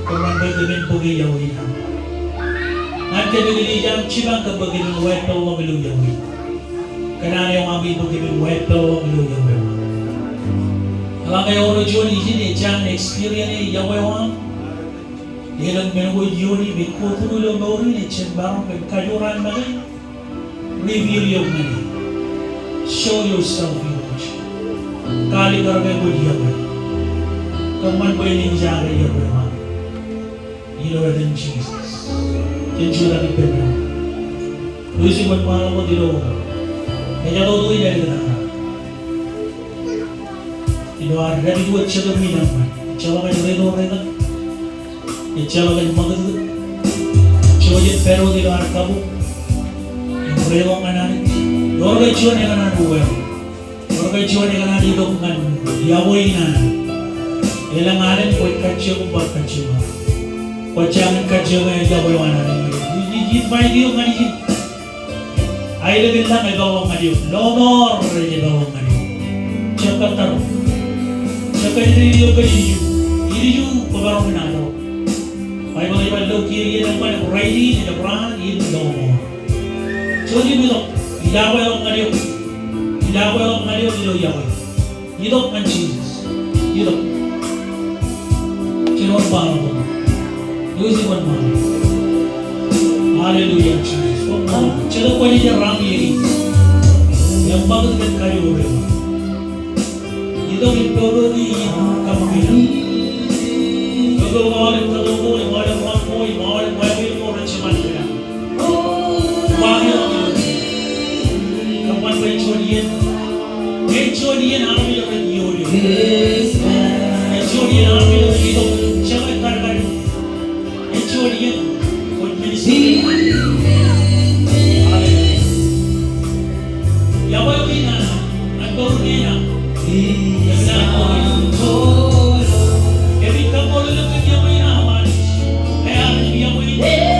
Kōṃṃan bwe kōmin bōke yokwe in aṃ. Ñan kōm eklejia eo aṃ, jibak kōm bwe kōmin wāween ilo yokwe in. Kōṇaan eo aṃ bwe kōmin wāween ilo yokwe in. Eḷaññe ewōr juon ijin ej jañin experience yokwe in aṃ, elōñ men ko iioon im ej go through ilo mour in, ejjab maroñ kōn kajoor an make. Reveal eok ñan e. Show yourself, Irooj. Kaalikkar ke kwōj yokwe. Kōṃṃan bwe en eñjake yokwe eo aṃ. Ilo etan Jisōs. Jen jutak ippān doon. Lucy, kwōn ṃaanḷọk wōt ilo ejatoto in āliktata. Ilo ad dāpij wōt jekōm in eṃṃan. Ejjeḷọk ej reto retak. Ejjeḷọk ej ṃakūtkūt. Jouj im pād wōt ilo ad kabuñ im reḷọk ñan Anij. Ewōr ke juon ekōṇaan uweo. Ewōr ke juon ekōṇaan itok ñan yokwe in an Anij. Elōñ alen kwōj kajjioñ im bar kajjioñ. Kwōj jañin kajjioñ ñan yokwe eo an Anij. Ij, ij invite eok ñan ijin. Aelōñ in lañ epeḷḷọk ñan eok. Lọmọọr ej epeḷḷọk ñan eok. Jekōttar. Jekōttar eok kōn ilju. Ilju kwōmaroñ in aerro. Baibōḷ ej ba lo kiiō iien eṃṃan im rainin im raan in lọmọọr. Jouj im itok. Ilabweḷọk ñan eok. Ilabweḷọk ñan eok ilo yokwe. Itok ñan Jisōs. Itok. Jen wōnṃaanḷọk. Lucy, wōnṃaanḷọk. Hallelujah, Jisōs. Wōnṃaanḷọk. Jet kwōj ej raṃ iien in. Eṃṃakūt kōn kajoor eo. Itok im poubouki in kaṃṃoolol. Poubou aolep kōto ko im aolep ṃōk ko im aolep wāween ko rej jemaat kōn aṃ. Kōṃṃan bwe ej juon iien. Ej juon iien armej rej iiō eok. Ej juon iien armej rej itok jeḷā kadkad. Ej juon iien kwōj minister. Hallelujah. Yokwe eo in an Anij. Ñan mour kein aṃ. Kōmij kaṃṃoolol eok kōn yokwe in aṃ Anij. Kōmij kaṃṃoolol eok kōn yokwe in aṃ Anij.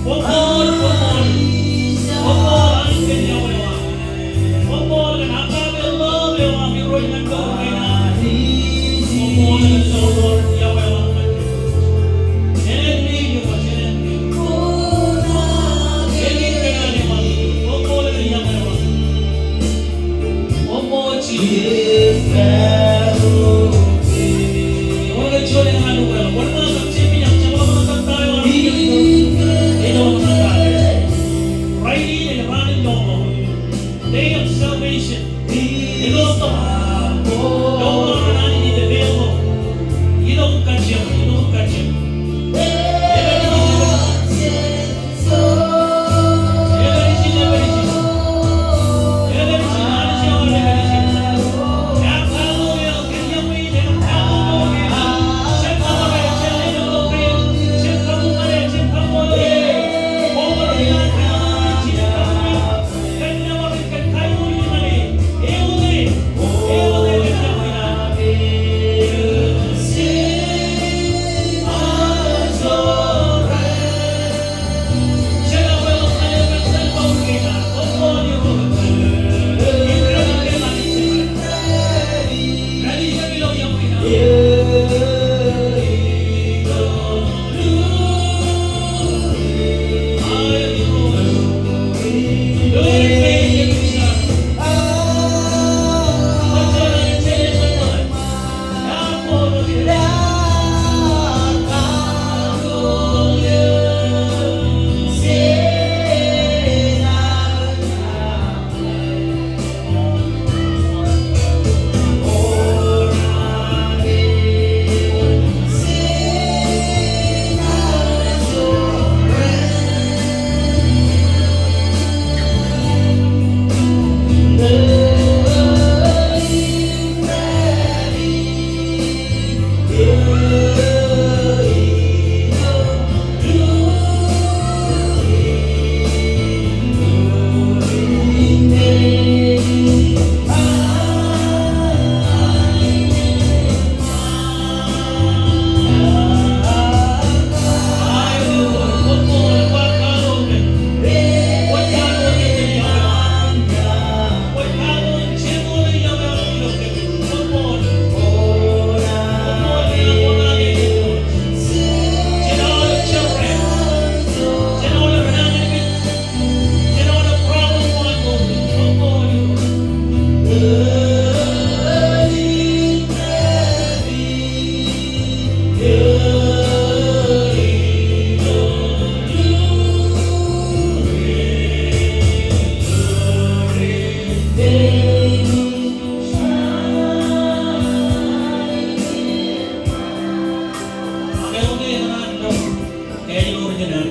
Koṃṃool, koṃṃool. Koṃṃool, koṃṃool. Koṃṃool Anij kōn yokwe eo aṃ. Koṃṃool kōn agape love eo aṃ Irooj ñan mour kein aṃ. Koṃṃool kōn yokwe eo aṃ. Koṃṃool kōn yokwe eo aṃ. Koṃṃool Jisōs. Rainin ej raan in lọmọọr. Day of salvation. Ilo tok. Lọmọọr an Anij ej available. Itok im kajjioñ, itok im kajjioñ. Inaaj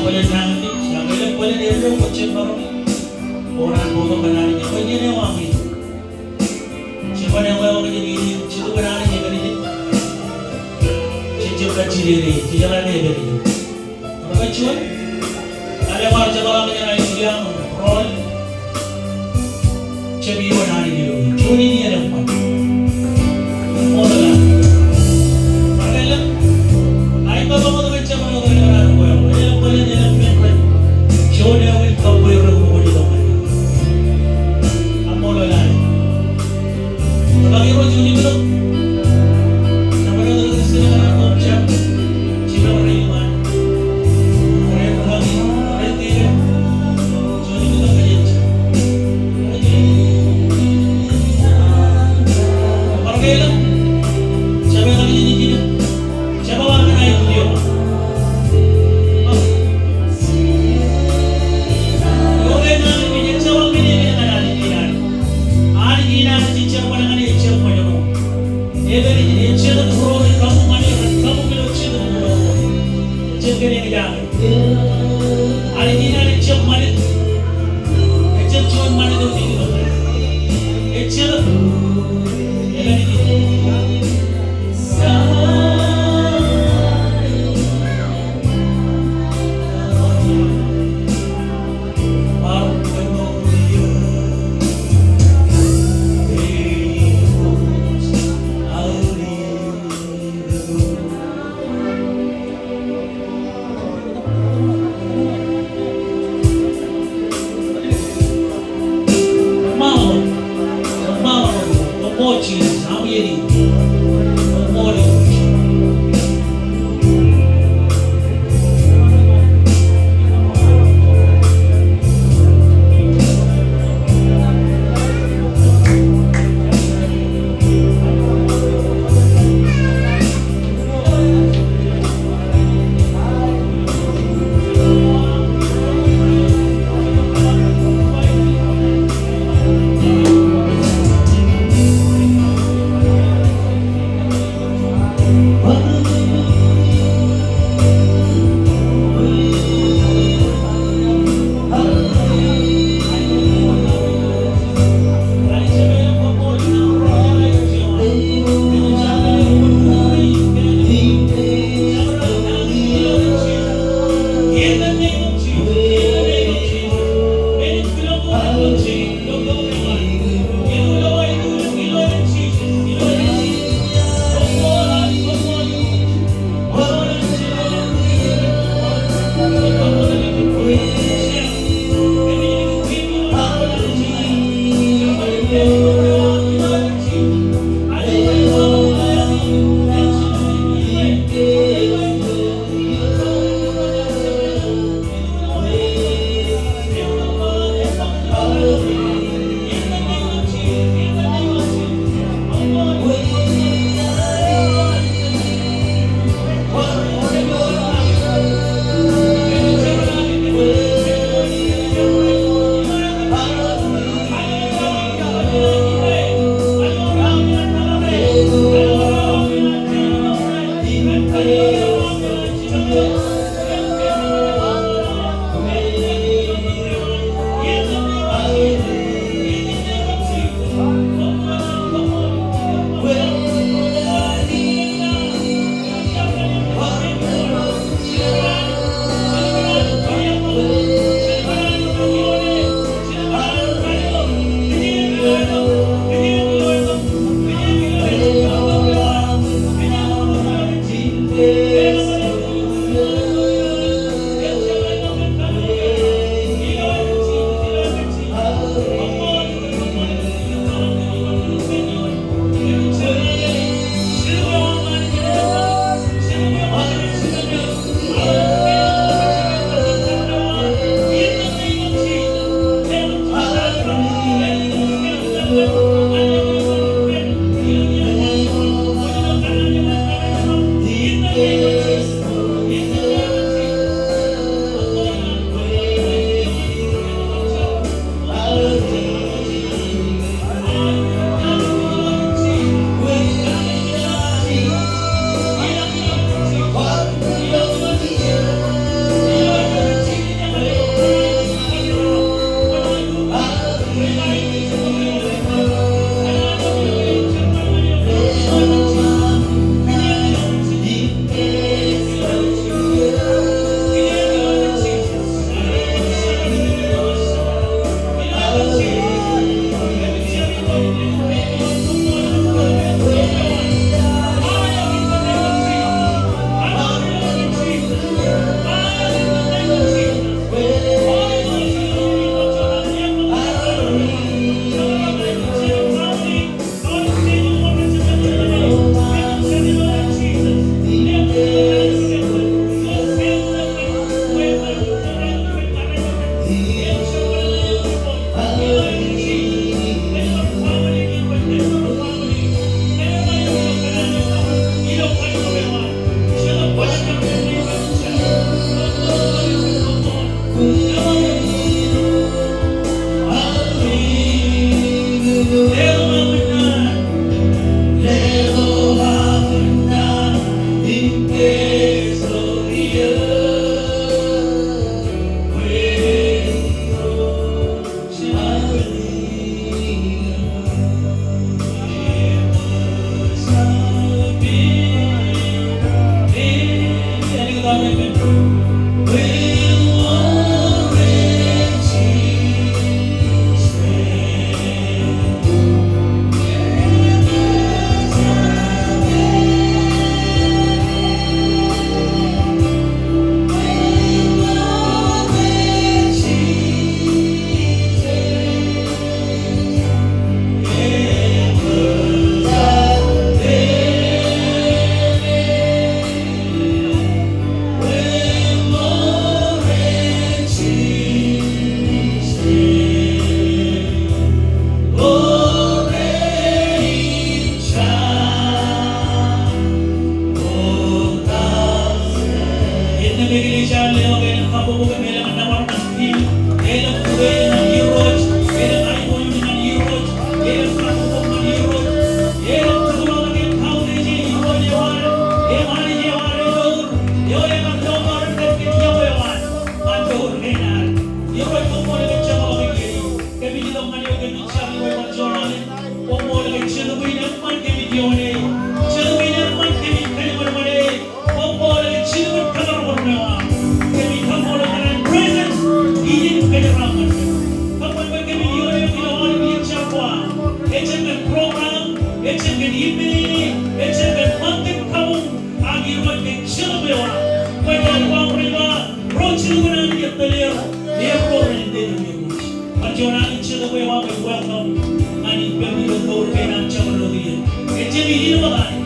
bōlen nañinmej, ak elōñ bōlen eddo kwōj jab maroñ, bwe kwōn bōktok kōn Anij, bwe iien eo aṃ in. Jeban eo eo ej iien in, Jetōb in Anij ej pād ijin. Jej jab kajjidede, jej jeḷā ke ej pād ijin. Rej juon, alen bar jepḷaak jān aikuj eo aṃ, rọọl. Jab iioon Anij ilo juon in iien eṃṃan. Ṃool ḷọk. Bar ke lōñ, aikuj eo ṃōttan jab bar wōt ilo raan ko eo. Elōñ bōlen, elōñ men rej juon eo in kab bwe rej kōṃṃan ilo ṃōṇōṇō. Ṃool ḷọk. Bar ke Irooj juon im ilọk. Jabdewōt ri-Kristian eo rej kōṃṃan jab. Jibwe rej iṃaan. Rej ri-Kristian, rej Kristian. Juon im ilọk kōj jab. Bar ke elōñ. Jab etal ijin ijin. Jab etal ijin ijin. Eo ej Anij, ej jab men eo ej Anij in Anij. Anij in Anij ej jerbal ñan e, ej jab ṃōjṇọ. Ej pād ijin, ej Jetōb ro rej kabuñ ñan e, rej kabuñ ilo Jetōb ro. Ejab kōn eñjake. Anij in Anij ej jab ṃanit. Ejab juon ṃanit eo ej ilo. Ej Jetōb. Ej pād ijin.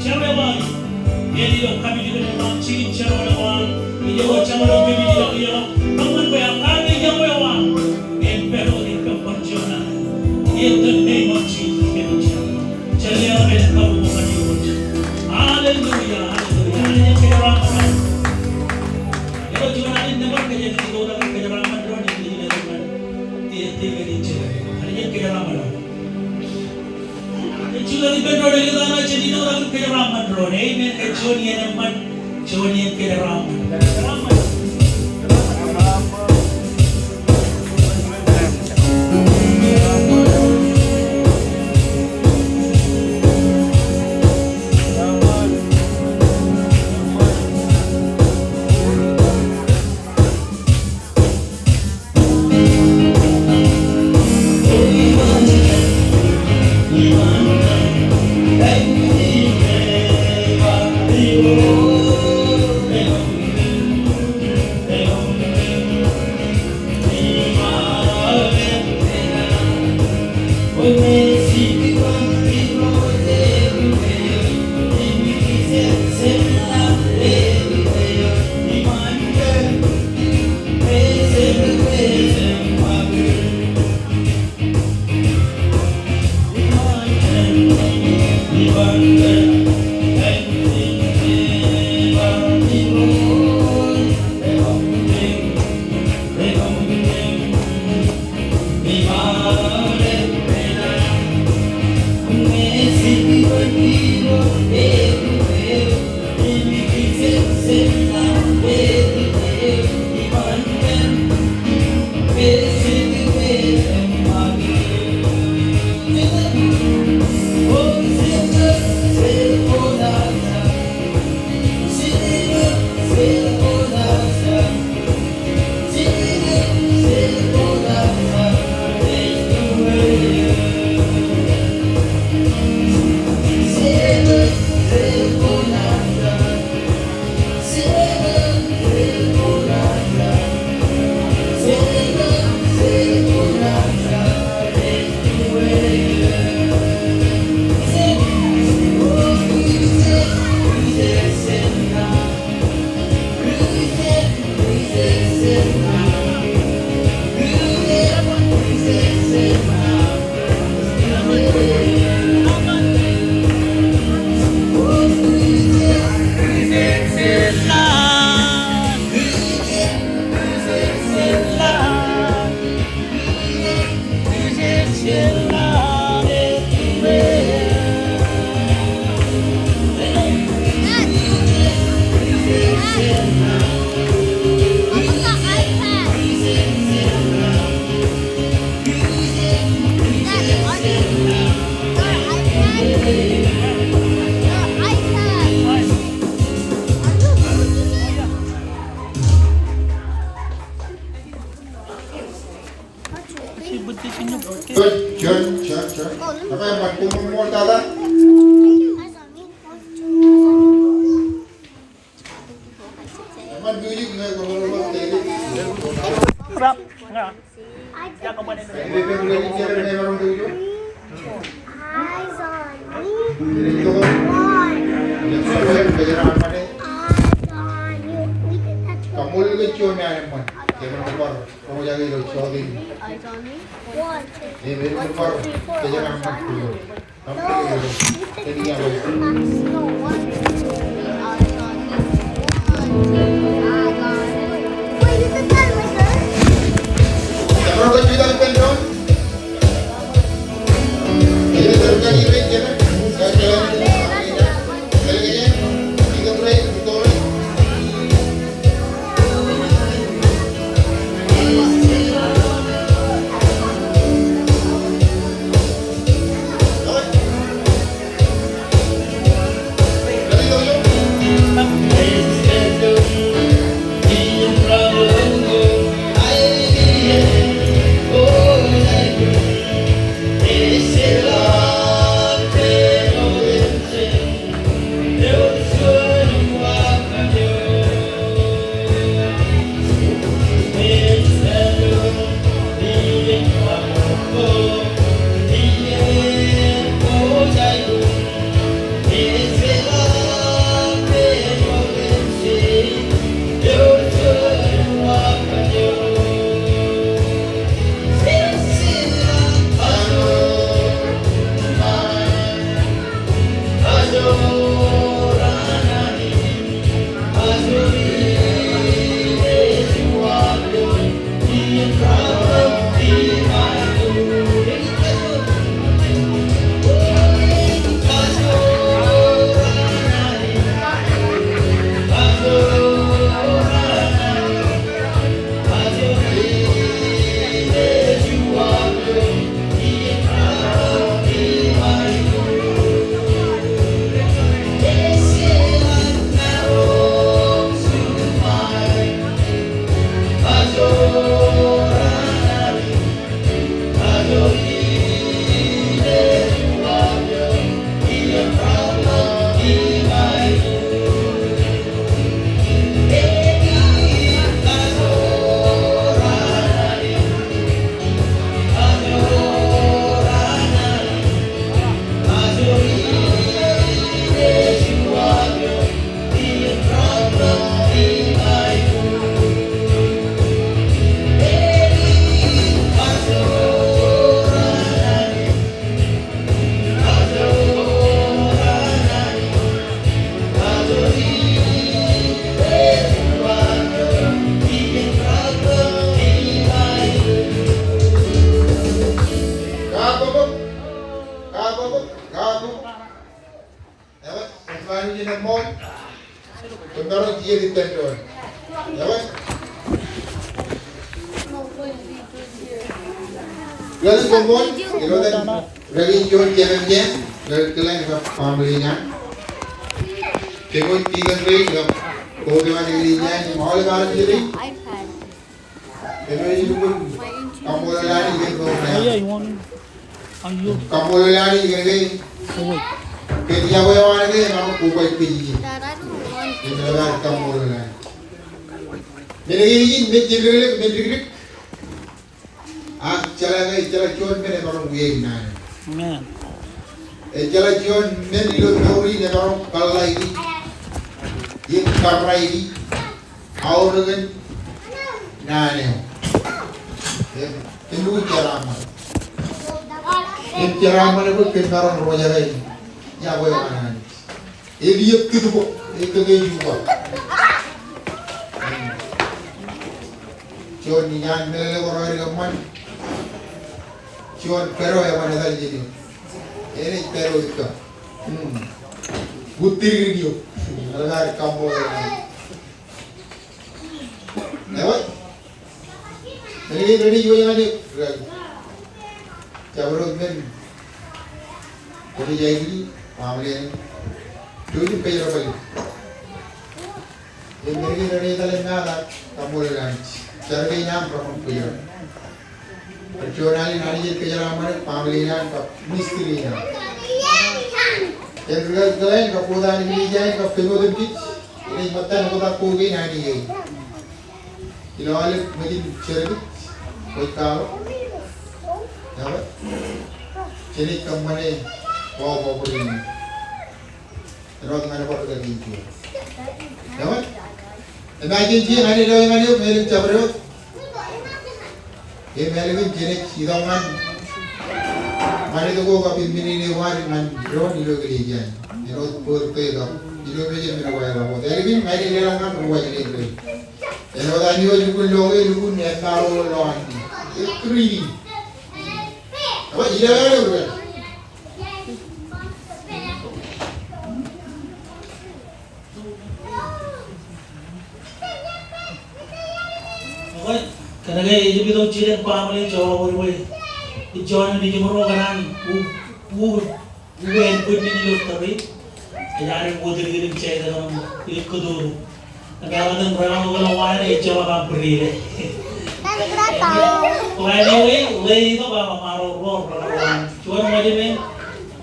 Jar eo aṃ, en ilo kapijuknen eo aṃ, jikin jerbal eo aṃ, ilo jerbal eo aṃ, ilo, ilo, kōṃṃan bwe aō kake iọkwe eo aṃ en pād wōt im pād juon alen. In the name of Jesus, kōmij jar. Jar eo aṃ, kōmij kabuñbuñ kōj. Hallelujah, hallelujah. Anij en kōjeraaṃṃan aō. Ilo juon alen nōbar kōj, kōjeraaṃṃan doon, kōjeraaṃṃan doon, kōjeraaṃṃan doon. Ej jutak ippān doon ej letok aō jān ijin kōjeraaṃṃan doon. Amen. Kōj juon iien eṃṃan, juon iien kōjeraaṃṃan. Juon, juon, juon, juon. Eṃṃan, eṃṃan, koṃṃool tata. Eṃṃan, music, eṃṃan, koṃṃool tata. Rap, ña. Eyes on me. One. Eyes on you. We did that too. Kaṃṃoolol kōj juon alen eṃṃan. Kōmij bar roñjake ilo jota in. One, two, three, four, five, six, seven, eight. No, you did that too. No, one, two, three, eyes on me. One, two, eyes on me. Wait, you did that right there. Ṃaan in eṃṃool. Kōn maroñ jijet ippān doon. Ewe? Ri-kaki koṃṃool, ilo etan ri-kaki juon jemem jān, ri-kaki kōḷḷān kab family ṇe. Kōmij kōṃṃool kab koṃṃool kōn ri-kaki jān, im aolep armej ro. Kōmij lukkuun kaṃṃoolol Anij kōn ko. Kaṃṃoolol Anij kōn ke. Kōn iọkwe eo an ke, emaroñ kobaik kōj ijin. Im emaroñ kaṃṃoolol Anij. Men kein ijin, men jemdikdik, men dikdik. Ak jeḷā ke, jeḷā juon men emaroñ wiaik naan eo. Amen. Ejjeḷā juon men ilo mour in emaroñ kōḷḷāiki im kabraiki aorōk in naan eo. Im, im lukkuun jeraaṃṃan. Im jeraaṃṃan bwe kōm maroñ roñjake iọkwe eo an Anij. Ej iiō kūtbōk, ej kōkejuon. Juon iaan meḷeḷe ko raar kōṃṃan. Juon pād eo eṃṃan etal jān eō. Enaaj pād eo ikka. Hmm. Bōk dikdik eo. Emaroñ kaṃṃoolol. Ewe? Men kein renaaj iwōj ñan eok, ri-kaki. Jabdewōt men renaaj aikuji, baaṃle eṇ. Jouj im kōjeraṃṃan. Im men kein renaaj etal im maat ak kaṃṃoolol Anij. Jar kein aṃ reṃṃan bwe jar. Bar juon alen Anij ej kōjeraṃṃan baaṃle in an kab ministry in an. Im ri-kaki kōḷḷān kab bōtab Anij in ej kab kōn otemjej. Enaaj ṃōttan oktak ko kein Anij e. Ilo aolep ṃōjin service, kwōj kwaḷọk. Ewe? Jenaaj kōṃṃane bōbōd in. Āinwōt ñan bar kaki in juon. Ewe? Im āinwōt in jen āinwōt in āinwōt in āinwōt jabdewōt. Im āinwōt in jenaaj itok ñan. Ñan itok ko kab im men in ewōr ñan doon ilo eklejia in. Āinwōt bōd ke kab ilo mejān men ko āinwōt. Āinwōt in āinwōt in ḷọk ñan ri-kaki in. Āinwōt an eo lukkuun lo ke lukkuun etal ḷọk an. Ej reading. Ewe, ilo eo ḷọk. Ekwe, kōnke ejjab itok jidik baaṃle in joḷọk bwe, bwe juon in ej jimro kōṇaan u, u, uwe en bwidej ilo tōre. Ej ad wōt ilikin jete kōṇaan ilo kōto ro. Kōnke etan ro eo ḷọk wāween ejjeḷọk aṃ bwidej. Ḷein eo e, ḷe itok aṃ, aṃ ro ro ro ro. Juon ṃōjmān,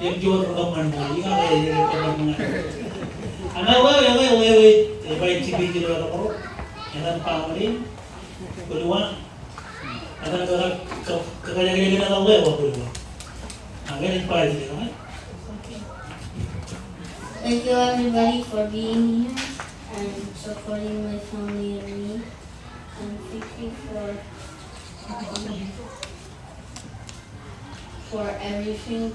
im juon ri-kōṃṃan ṃōk. Iñak ej ri-kōṃṃan ṃōk. Ak ḷe, ḷe, ḷe, ḷe, ej ba ej jibwij ilo etan ro. Etan baaṃle in, Kōlwā. Etan kō, kō, kō, kō, kō, kō, kō, kō, kō. Ak ej ba ej, ej ba. Thank you everybody for being here and supporting my family and me. And thank you for, um, for everything,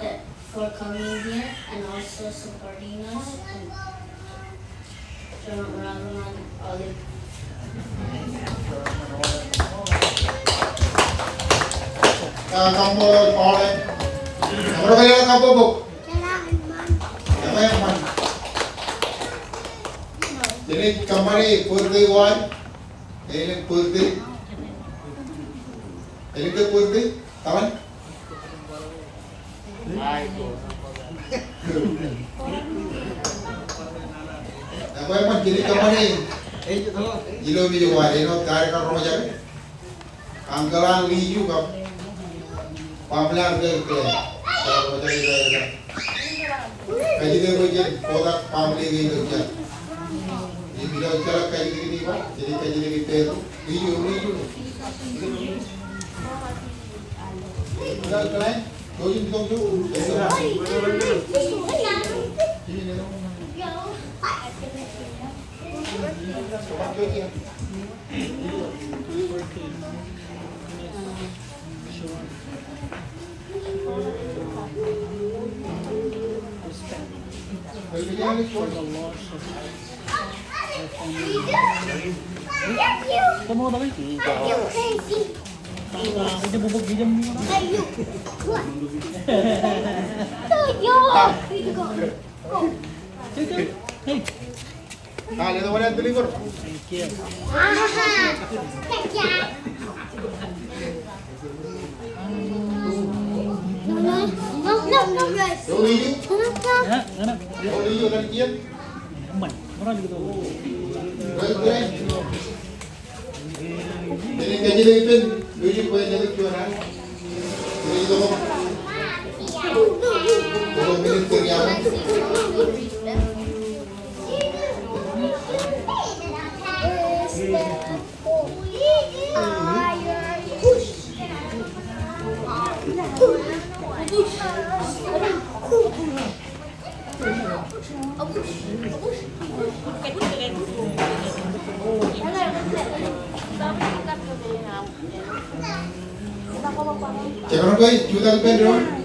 that, for coming here and also supporting us. And Kaṃṃoolol Paul e. Kaṃṃoolol Paul e. Eṃṃan. Jenaaj kōṃṃane birthday wine. Elōñ birthday. Elōñ ke birthday? Taṃan? Ekwe eṃṃan, jenaaj kōṃṃane. Ilo mejān wāween eo, kar karoñjake. Uncle an Liju kab baaṃle an Liju. Kajjitōk bwe jen bōktak baaṃle kein ilo jar. Im ilo jar kajjitōk in ba, jenaaj kajjitōk in Liju, Liju. Hey. Ah, letok wōt an deliver. Thank you. Eo iju. Eo iju, eo iju. Right, right. Jekdọọn ke jutak ippān doon.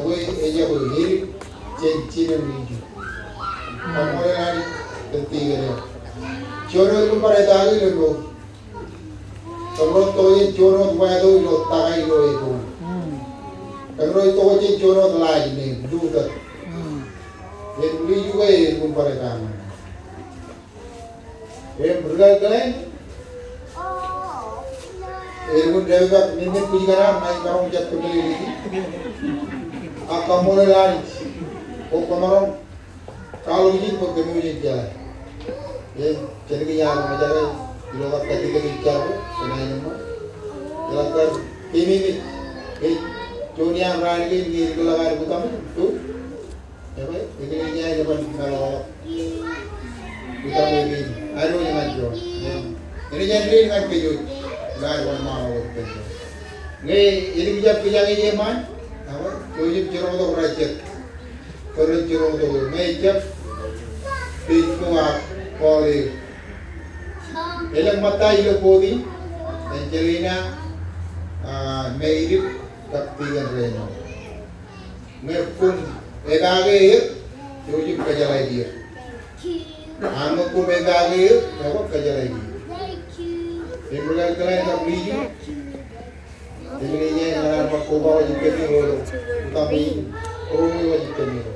Ekwe ejako edik jān jinen iju. Kaṃṃoolol Anij kōn tikōn eo. Juon wōt bar etake ilo mour. Kōmro tokjān juon wōt wāto ilo taka ilo eo. Kōmro tokjān juon wōt last name, Luther. Im ri iju ke edik bar etake. Im ri kōḷmān, edik dāprak men in bwijkōṇaan, ij maroñ jab kōmeḷeḷeiki. Ak kaṃṃoolol Anij, bwe kwōmaroñ kwaḷọk ijin bwe kōmwōj in jeḷā. Im jān kiiō eo ṃōjake ilo kajjitōk eo jar ko, kōn aenōṃṃan. Eḷak kar keememej, ej juon iaan raan kein ñe edik ḷọk ad bukam, to. Ekwe, eklejia ej ban meḷọkḷọk bukam kein. Ad wōj ñan juon. Im enaaj āindein ñan kōj wōj. Ilo ad wōnṃaanḷọk wōt kōn juon. Ñe edik jab kijañe eṃṃan, ekwe, jouj im jiroñtok rejjek. Bwe ren jiroñtok eō, ñe ejjab, page ko ak call eō. Elōñ ṃōtta ilo board in, Angelina, ah, Meredith, kab tikōn rein. Ñe koṃ epaake er, jouj im kōjeḷāik er. Ak ñe koṃ epaake er, ekwe kōjeḷāik er. Im ri kōḷmān kab ri iju, eklejia eo enaaj bar koba wōj kōn er ilo bukam in, koba wōj kōn er.